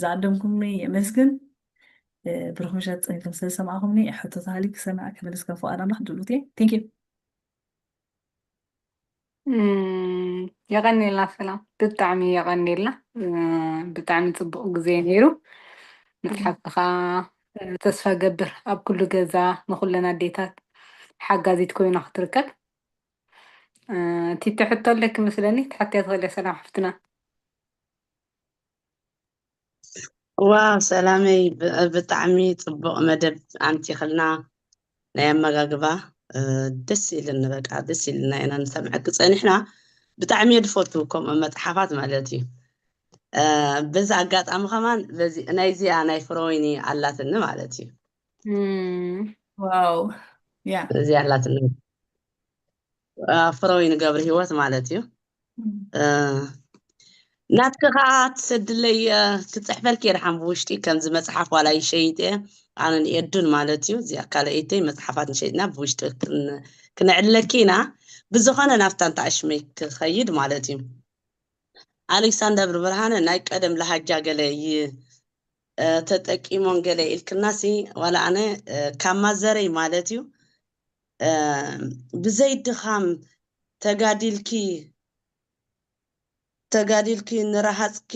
ዝዓደምኩምኒ የመስግን ብሩክ ምሸት ፀኒልኩም ስለዝሰማዕኹምኒ ሕቶ ተሃልዩ ክሰምዐ ክምልስ ከም ፍቓድ ኣምላኽ ድሉት እየ ቴንክ ዩ የቐኔልና ሰላም ብጣዕሚ የቐኔልና ብጣዕሚ ፅቡቅ ግዜ ነይሩ መፅሓፍቲ ከዓ ተስፋ ገብር ኣብ ኩሉ ገዛ ንኩለን ኣዴታት ሓጋዚት ኮይና ክትርከብ እቲ ትሕቶ ኣለኪ መስለኒ ትሓትያ ትኽእል ሰላም ሓፍትና ዋው ሰላመይ ብጣዕሚ ፅቡቅ መደብ ኣምፂኽልና ናይ ኣመጋግባ ደስ ኢልን በቃ ደስ ኢልና ኢና ንሰምዐኪ ፀኒሕና ብጣዕሚ እየ ዝፈቱ ከምኡ መፅሓፋት ማለት እዩ በዚ ኣጋጣሚ ከማን ናይዚኣ ናይ ፍሮይኒ ኣላትኒ ማለት እዩ ዋው ያ እዚኣ ኣላትኒ ፍሮይኒ ገብረ ሂወት ማለት እዩ ናትኪ ከዓ ትሰድለይ ክትፅሕፈልኪ የድሓን ብውሽጢ ከምዚ መፅሓፍ ዋላ ይሸይጥ እየ ኣነን ኤዱን ማለት እዩ። እዚኣ ካልኣይተይ መጽሓፋት ንሸይጥና ብውሽጢ ክን- ክነዕለኪ ኢና። ብዝኾነ ናብታ እንተ ኣሽመይ ክኸይድ ማለት እዩ። ኣሌክሳንደር ብርሃነ ናይ ቀደም ለሃጃ ገለ ይ- እ፣ ተጠቂሞን ገለ ኢልክናሲ ዋላ ኣነ እ፣ ካብ ማዘረይ ማለት እዩ እ፣ ብዘይ ድኻም ተጋዲልኪ ተጋዲልኪ ንረሃፅኪ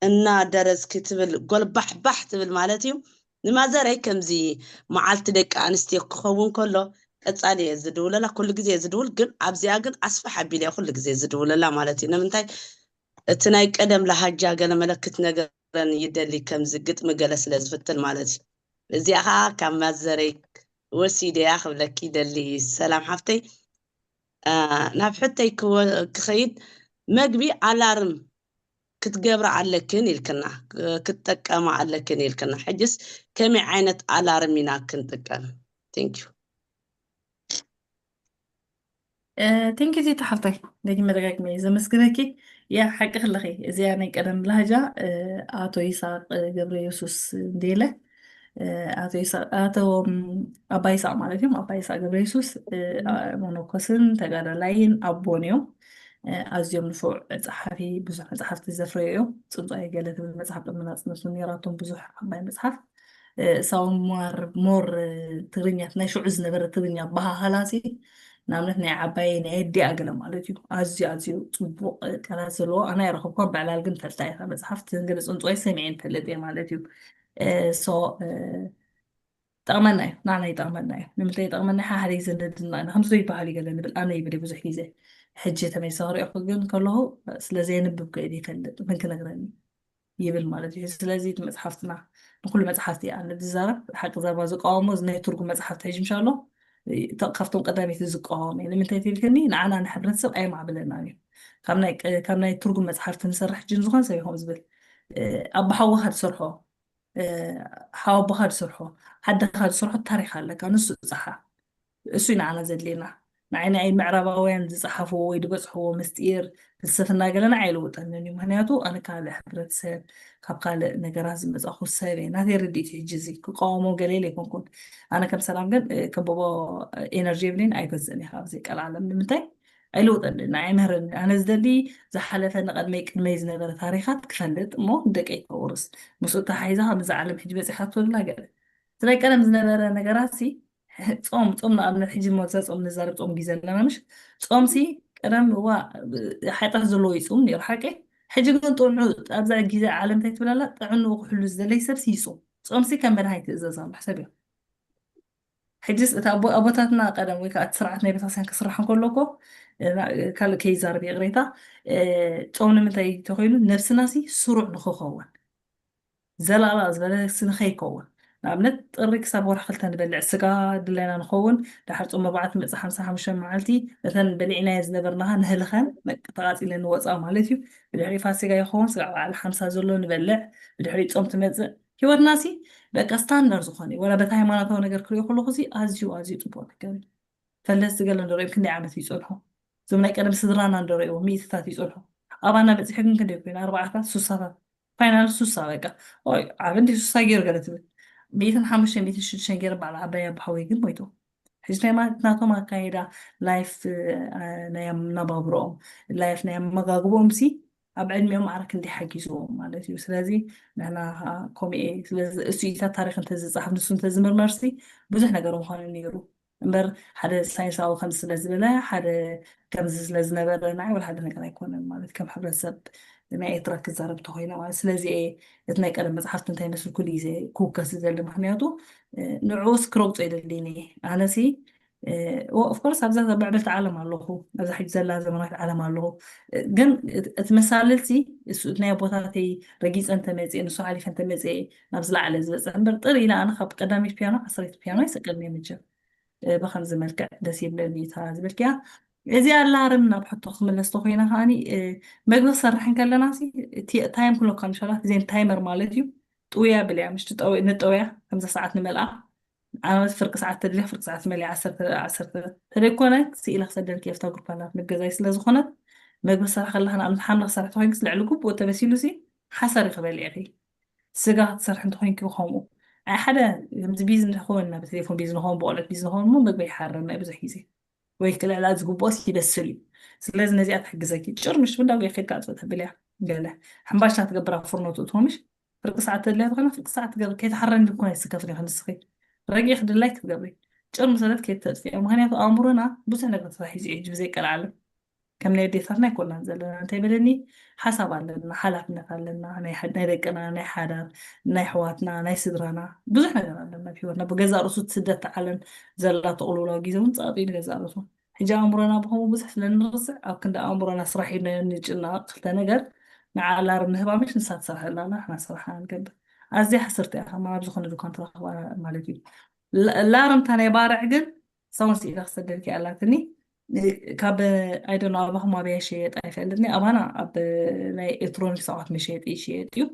እናደረዝኪ ትብል ጎልባሕባሕ ትብል ማለት እዩ። ንማዘረይ ከምዚ መዓልቲ ደቂ ኣንስትዮ ክኸውን ከሎ ቀፃሊ እየ ዝድውለላ፣ ኩሉ ግዜ እየ ዝድውል፣ ግን ኣብዚኣ ግን ኣስፍሕ ኣቢለ እየ ኩሉ ግዜ ዝድውለላ ማለት እዩ። ንምንታይ እቲ ናይ ቀደም ለሃጃ ገለ መለክት ነገረን ይደሊ ከምዚ ግጥሚ ገለ ስለ ዝፍትን ማለት እዩ። እዚኣ ከዓ ካብ ማዘረይ ወሲደያ ክብለኪ ይደሊ። ሰላም ሓፍተይ፣ አ፣ ናብ ሕተይ ክወ- ክኸይድ መግቢ ኣላርም ክትገብራ ኣለክን ኢልክና፣ ክትጠቀማ ኣለክን ኢልክና። ሕጅስ ከመይ ዓይነት ኣላርም ኢና ክንጥቀም? Thank you። ቴንኪ ዚቱ ሓፍታይ፣ ደጊመ ደጋግመ እየ ዘመስግነኪ። ያ ሓቂ ክለኺ፣ እዚኣ ናይ ቀደም ላህጃ እ፣ ኣቶ ይስሐቅ ገብረ የሱስ እንዴለ እ፣ ኣቶ ይስሐቅ ኣቶ ም፣ ኣባ ይስሐቅ ማለት እዮም። ኣባ ይስሐቅ ገብረ የሱስ እ፣ አ- መነኮስን ተጋዳላይን ኣቦን እዮም። እ፣ ኣዝዮም ንፉዕ ጸሓፊ፣ ብዙሕ መጽሓፍቲ ዘፍረዩ እዮም። ጽንጻይ ገለ ትብል መጽሓፍ ቅድሚ ናጽነቱ ነይራቶም፣ ብዙሕ ዓባይ መጽሓፍ። እሳውን ሞር ሞር ትግርኛ ናይ ሽዑ ዝነበረ ትግርኛ ኣበሃህላሲ ንኣብነት ናይ ዓባየ ናይ ኣዲኣ ገለ ማለት እዩ። ኣዝዩ ኣዝዩ ፅቡቕ ቃላት ዘለዎ ኣነ ኣይረኸብኳን ብዕላል ግን ፈልጣ እየ መፅሓፍ ትንገለ ፅንፅዋይ ሰሚዐን ፈልጥ እየ ማለት እዩ። ሶ ጠቕመና እዩ፣ ንዓና ይጠቕመና እዩ። ንምንታይ ይጠቕመና? ሓሓደ ይዘንደድና ኢና ከምዚ ይበሃል ይገለ ንብል ኣነ ይብል ብዙሕ ግዜ። ሕጂ ተመይሰ ክሪኦ ግን ከለኹ ስለዘየንብብ ከይደ ይፈልጥ ምን ክነግረኒ ይብል ማለት እዩ። ስለዚ እቲ መፅሓፍትና ንኩሉ መፅሓፍቲ እያ ንዛረብ ሓቂ ዘረባ ዝቃወሞ እዚ ናይ ትርጉም መፅሓፍቲ ሕጂ ምሻሎ ካብቶም ቀዳሚት ዝቃወም እዩ። ንምንታይ ትልክኒ ንዓና ንሕብረተሰብ ኣየማዕብለና እዩ። ካብ ናይ ትርጉም መፅሓፍቲ ንሰርሕ ሕጂ ዝኾን ሰብ ይኹም ዝብል ኣቦሓወኻ ዝሰርሖ ሓወቦኻ ዝሰርሖ ሓደኻ ዝሰርሖ ታሪክ ኣለካ ንሱ ፀሓ እሱ ንዓና ዘድልየና ንዓይ ናይ ምዕራባውያን ዝፀሓፍዎ ወይ ዝበፅሕዎ ምስጢር ፍልስፍና ገለ ንዓይ ኣይልውጠንን እዩ። ምክንያቱ ኣነ ካልእ ሕብረተሰብ ካብ ካልእ ነገራት ዝመፃኹ ሰብ እየ። ናተይ ርድኢት እዩ ሕጂ እዚ ክቃወሞ ገለ ኢለ ኣይኮንኩን። ኣነ ከም ሰላም ግን ከንብቦ ኤነርጂ የብለይን ኣይገዝእን እየ ካብዚ ቀልዓለም ንምንታይ ኣይልውጠንን ንዓይ ምህረኒ ኣነ ዝደሊ ዝሓለፈ ንቐድመይ ቅድመይ ዝነበረ ታሪካት ክፈልጥ እሞ ንደቀይ ከውርስ ምስኡ ተሓሒዛ ከምዚ ዓለም ሕጂ በፂሓቶ ዘላ ገለ ናይ ቀደም ዝነበረ ነገራት ሲ ጾም ጾም ንኣብነት ሕጂ ሞዛ ጾም ንዛረብ ጾም ግዜ ኣለና ምሽ ጾም ሲ ቀደም እዋ ሓጢኣት ዘለዎ ይጾም ነይሩ ሓቂ ሕጂ ግን ጥዑ ኣብዛ ግዜ ዓለም እንታይ ትብላላ ጥዕንኡ ክሕሉ ዝደለይ ሰብ ሲ ይጾም ጾም ሲ ከም መድሃኒት ትእዘዝ ኣሎ ሕሰብ እዮም ሕጅስ እቲ ኣቦታትና ቀደም ወይ ከዓ እቲ ስርዓት ናይ ቤተክርስትያን ክስራሕ እንከሎ እኮ ካልእ ከይዛርብ ይቕሬታ ጾም ንምንታይ ተኮይኑ ነብስና ሲ ስሩዕ ንክኸውን ዘላላ ዝበለ ንኸይከውን ንኣብነት ጥሪ ክሳብ ወርሒ ክልተ ንበልዕ ስጋ ድላይና ንኸውን ዳሓር ጾም መባዕቲ መጽእ ሓምሳ ሓሙሽተ መዓልቲ ነተን በሊዕናዮ ዝነበርናኻ ንህልኸን ተቓጺለን ንወፅኣ ማለት እዩ። ብድሕሪ ፋሲጋ ይኸውን ስጋዕ በዓል ሓምሳ ዘሎ ንበልዕ ብድሕሪ ጾም ትመጽእ ህይወትና ሲ በቃ ስታንዳር ዝኾነ እዩ። ወላ በቲ ሃይማኖታዊ ነገር ክሪኦ ከለኹ ሲ ኣዝዩ ኣዝዩ ጽቡቕ ነገር እዩ። ፈለስቲ ገለ እንዶ ሪኦም ክንደይ ዓመት ይጸንሑ? እዞም ናይ ቀደም ስድራና እንዶ ሪእዎ ሚእትታት ይጸንሑ። ኣባና በጺሑ ግን ክንደይ ኮይኑ ኣርባዓታት ሱሳታት ፋይናል ሱሳ በቃ ኦይ ዓብ እንዲ ሱሳ ገይሩ ገለ ትብል ሚእትን ሓሙሽተ ሚእትን ሽዱሽተ ገይረ በዓል ዓባይ ኣቦሓወይ ግን ሞይቱ። ሕጂ ናይ ማለት ናቶም ኣካይዳ ላይፍ ናይ ኣናባብርኦም ላይፍ ናይ ኣመጋግብኦም ሲ ኣብ ዕድሚኦም ማዕረ ክንደይ ሓጊዝዎም ማለት እዩ። ስለዚ ንሕና ከዓ ከምኡ እየ ስለዚ እሱ ኢታ ታሪክ እንተዝፀሓፍ ንሱ እንተዝምርመርሲ ብዙሕ ነገር ምዃነ ነይሩ። እምበር ሓደ ሳይንሳዊ ከምዚ ስለ ዝበለ ሓደ ከምዚ ስለ ዝነበረ ንዓይ ወላ ሓደ ነገር ኣይኮነን ማለት ከም ሕብረተሰብ ናይ ኤርትራ ክዛረብ እንተኮይነ ማለት ስለዚ እየ እቲ ናይ ቀደም መፅሓፍቲ እንታይ መስል ኩሉ ግዜ ክውከስ ዝደሊ ምክንያቱ ንዕኡስ ክረግፆ ይደሊኒ ኣነሲ ኦፍኮርስ ኣብዛ ምዕብልቲ ዓለም ኣለኹ ኣብዛ ሕጂ ዘላ ዘመናዊት ዓለም ኣለኹ ግን እቲ መሳልልሲ እሱ ናይ ኣቦታተይ ረጊፀ እንተመፅእ ንሱ ሓሊፈ እንተመፅእ ናብ ዝለዓለ ዝበፅሕ እምበር ጥር ኢለ ኣነ ካብ ቀዳሚት ፒያኖ ዓሰርተ ፒያኖ ኣይሰቀልኒ ምጀም ብከምዚ መልክዕ ደስ ይብለኒ እታ ዝብልክያ እዚ ኣላርም ናብ ሕቶ ክምለስ ተኮይና ከዓኒ መግቢ ክሰርሕ እንከለና ታይም ክሎካ ምሻላት ዜን ታይመር ማለት እዩ ጥውያ ብልያ ምሽ ንጠውያ ከምዛ ሰዓት ንመልኣ ዓመት ፍርቂ ሰዓት ተድልያ ፍርቂ ሰዓት መሊኣ ዓሰርተ ዓሰርተ ተደይኮነ ስኢለ ክሰደልኪ ኣብታ ግሩፕ ኣላት መገዛይ ስለ ዝኾነት መግቢ ክሰርሕ ከለካ ንኣብነት ሓምለ ክሰርሕ ተኮይንክስ ልዕሊ ግቡእ ተበሲሉ ሲ ሓሰር እዩ ክበልዕ ኢኺ ስጋ ክትሰርሒ እንተኮይንኪ ከምኡ ኣይ ሓደ ከምዚ ቢዝ ንኸውን ናብ ቴሌፎን ቢዝ ንኸውን ብቆልዑት ቢዝ ንኸውን ሞ ምግቢ ይሓርም ናይ ብዙሕ ግዜ ወይ ክልዕላ ዝግብኦስ ይበስል እዩ። ስለዚ ነዚኣ ትሕግዘኪ ጭርምሽ ብንዳጎ ከድካ ኣፅፈት ብልያ ገለ ሕምባሻ ትገብራ ፍርኖ ትእትዎ ምሽ ፍርቂ ሰዓት ተድልያ ዝኾነ ፍርቂ ሰዓት ትገብር ከይተሓረን ድኮነ ይስከፍኒ ንስኺ ረጊ ክድላይ ክትገብሪ ጭር መሰለት ከይተጥፍዮ ምክንያቱ ኣእምሮና ብዙሕ ነገር ተታሒዙ እዩ ሕጂ ብዘይቀልዓለም ከም ናይ ኣዴታትና ኣይኮናን ዘለና እንታይ በለኒ ሓሳብ ኣለና ሓላፍነት ኣለና ናይ ደቅና ናይ ሓዳር ናይ ኣሕዋትና ናይ ስድራና ብዙሕ ነገር ኣለና ኣብ ሂወትና ብገዛእ ርእሱ እቲ ስደት ዓለም ዘላ ተቕልውላዊ ግዜ እውን ፃጡ እዩ ንገዛእ ርእሱ ሕጂ ኣእምሮና ብከምኡ ብዙሕ ስለ ንርስዕ ኣብ ክንዲ ኣእምሮና ስራሕ ኢልናዮ ንጭነቕ ክልተ ነገር ንዓ ላርም ንህባ ምሽ ንሳ ትሰርሐላ ንሕና ስራሕና ንገብር ኣዝያ ሕስርቲ እያ ከማን ኣብ ዝኾነ ድኳን ትረኽባ ማለት እዩ ላርምታ ናይ ባርዕ ግን ሳውን ስኢላ ክሰደልኪ ኣላትኒ ካብ ኣይደኖ ኣባኹም ኣበያ ይሸየጥ ኣይፈልጥኒ ኣባና ኣብ ናይ ኤሌክትሮኒክስ ኣዋት መሸየጢ ይሸየጥ እዩ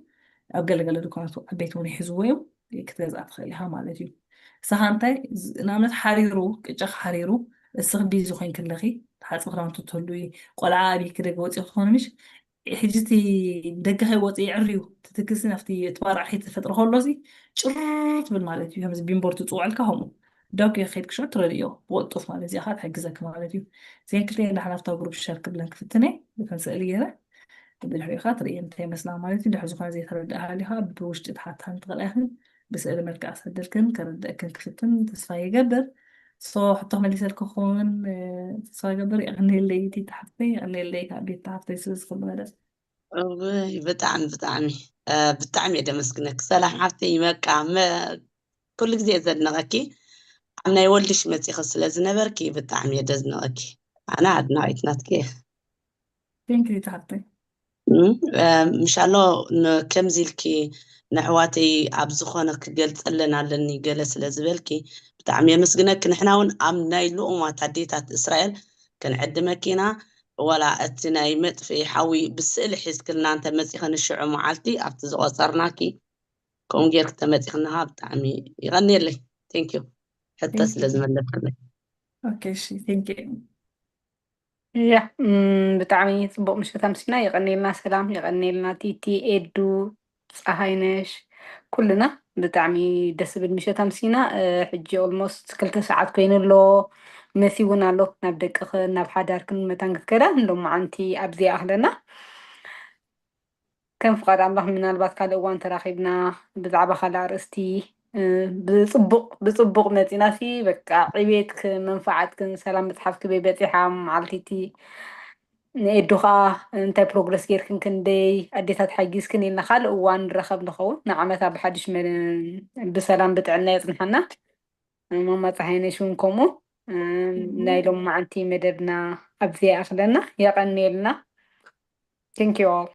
ኣብ ገለገለ ድኳናት ዓበይቲ እውን ይሕዝዎ እዮም ክትገዝኣ ትኽእል ኢኻ ማለት እዩ ንስኻ እንታይ ንኣብነት ሓሪሩ ቅጫ ሓሪሩ እስኺ ቢዚ ኮይንኪ ኣለኺ ትሓፅቢ ክዳውንቲ ትህሉ ቆልዓ ኣብይኪ ደገ ወፂ ክትኾኑ ምሽ ሕጂ እቲ ደገ ከይወፅእ የዕርዩ ትትክሲ ናብቲ እቲ ባርዕ ከይተፈጥረ ከሎ ጭር ትብል ማለት እዩ ከምዚ ቢምቦር ትፅውዐልካ ከምኡ ዳው ከይከድክ ሽዑ ትረድዮ ብቕልጡፍ ማለት እዚኣ ከዓ ትሕግዘክ ማለት እዩ እዚአን ክልተ ዳሕና ኣብታ ግሩፕ ሸር ክብለን ክፍትነ እተን ስእሊ ገይረ ብድሕሪኡ ከዓ ትርእየን እንታይ ይመስላ ማለት እዩ ድሕሪ ዝኾነ ዘይተረድእ ሃሊኻ ብውሽጢ ትሓታን ትኽእላ ኢኽን ብስእሊ መልክዕ ክሰደልክን ከረድእክን ክፍትን ተስፋ ይገብር ሶ ሕቶ ክመሊሰልኪ ክኸውን ተስፋ ይገብር የቐንየለይ ቲቲ ሓፍተይ የቐንየለይ ከዓ ቤት ሓፍተይ ስለ ዝኽብረለ እውይ ብጣዕሚ ብጣዕሚ እ፣ ብጣዕሚ እየ ደመስግነኪ ሰላም ሓፍተይ በቃ መ- ኩሉ ግዜ እየ ዘድንቐኪ ኣብ ናይ ወልድሽ መፂኺ ስለ ዝነበርኪ ብጣዕሚ እየ ደዝንቐኪ ኣነ ኣድናቒት ናትኪ እየ ቴንክ ዩ ተሓፍተይ እም፣ እ፣ ምሻሎ ን- ከምዚ ኢልኪ ንኣሕዋተይ ኣብ ዝኾነ ክገልፀለን ኣለኒ ገለ ስለ ዝበልኪ ብጣዕሚ የመስግነኪ ንሕና እውን ኣብ ናይ ልኡማት ኣዴታት እስራኤል ክንዕድመኪ ኢና ዋላ እቲ ናይ መጥፍኢ ሓዊ ብስእሊ ሒዝክልና እንተ መፂኸ ንሽዑ መዓልቲ ኣብቲ ዝቆፀርናኪ ከምኡ ጌርክ ተመፂኽና ብጣዕሚ ይቐንየለይ ቴንክ ዩ ሕቶ ስለ ዝመለስክለይ ኦኬ እሺ ቴንክ ዩ ያ ብጣዕሚ ፅቡቅ ምሸት ኣምሲና የቀኔልና ሰላም የቀኔልና ቲቲ ኤዱ ፀሃይነሽ ኩልና ብጣዕሚ ደስ ዝብል ምሸት ኣምሲና ሕጂ ኦልሞስት ክልተ ሰዓት ኮይኑ ኣሎ መሲ እውን ኣሎ ናብ ደቅኽን ናብ ሓዳርክን መታን ክትከዳ ሎማዓንቲ ኣብዚኣ ኣለና ከም ፍቓድ ኣምላኽ ምናልባት ካልእ እዋን ተራኺብና ብዛዕባ ካልእ ኣርእስቲ ብፅቡቕ ብፅቡቕ መፂና ሲ በቃ ዕቤትክን መንፈዓትክን ሰላም መፅሓፍኪ በይ በፂሓ መዓልቲቲ ንኤዱ ከዓ እንታይ ፕሮግረስ ጌርክን ክንደይ ኣዴታት ሓጊዝክን ኢልና ካልእ እዋን ንራኸብ ንኸውን ንዓመታ ብሓድሽ ብሰላም ብጥዕና የፅንሓና ማማ ፀሃይነሽ እውን ከምኡ ናይ ሎም መዓልቲ መደብና ኣብዚ ይኣኽለና የቐንየልና thank you all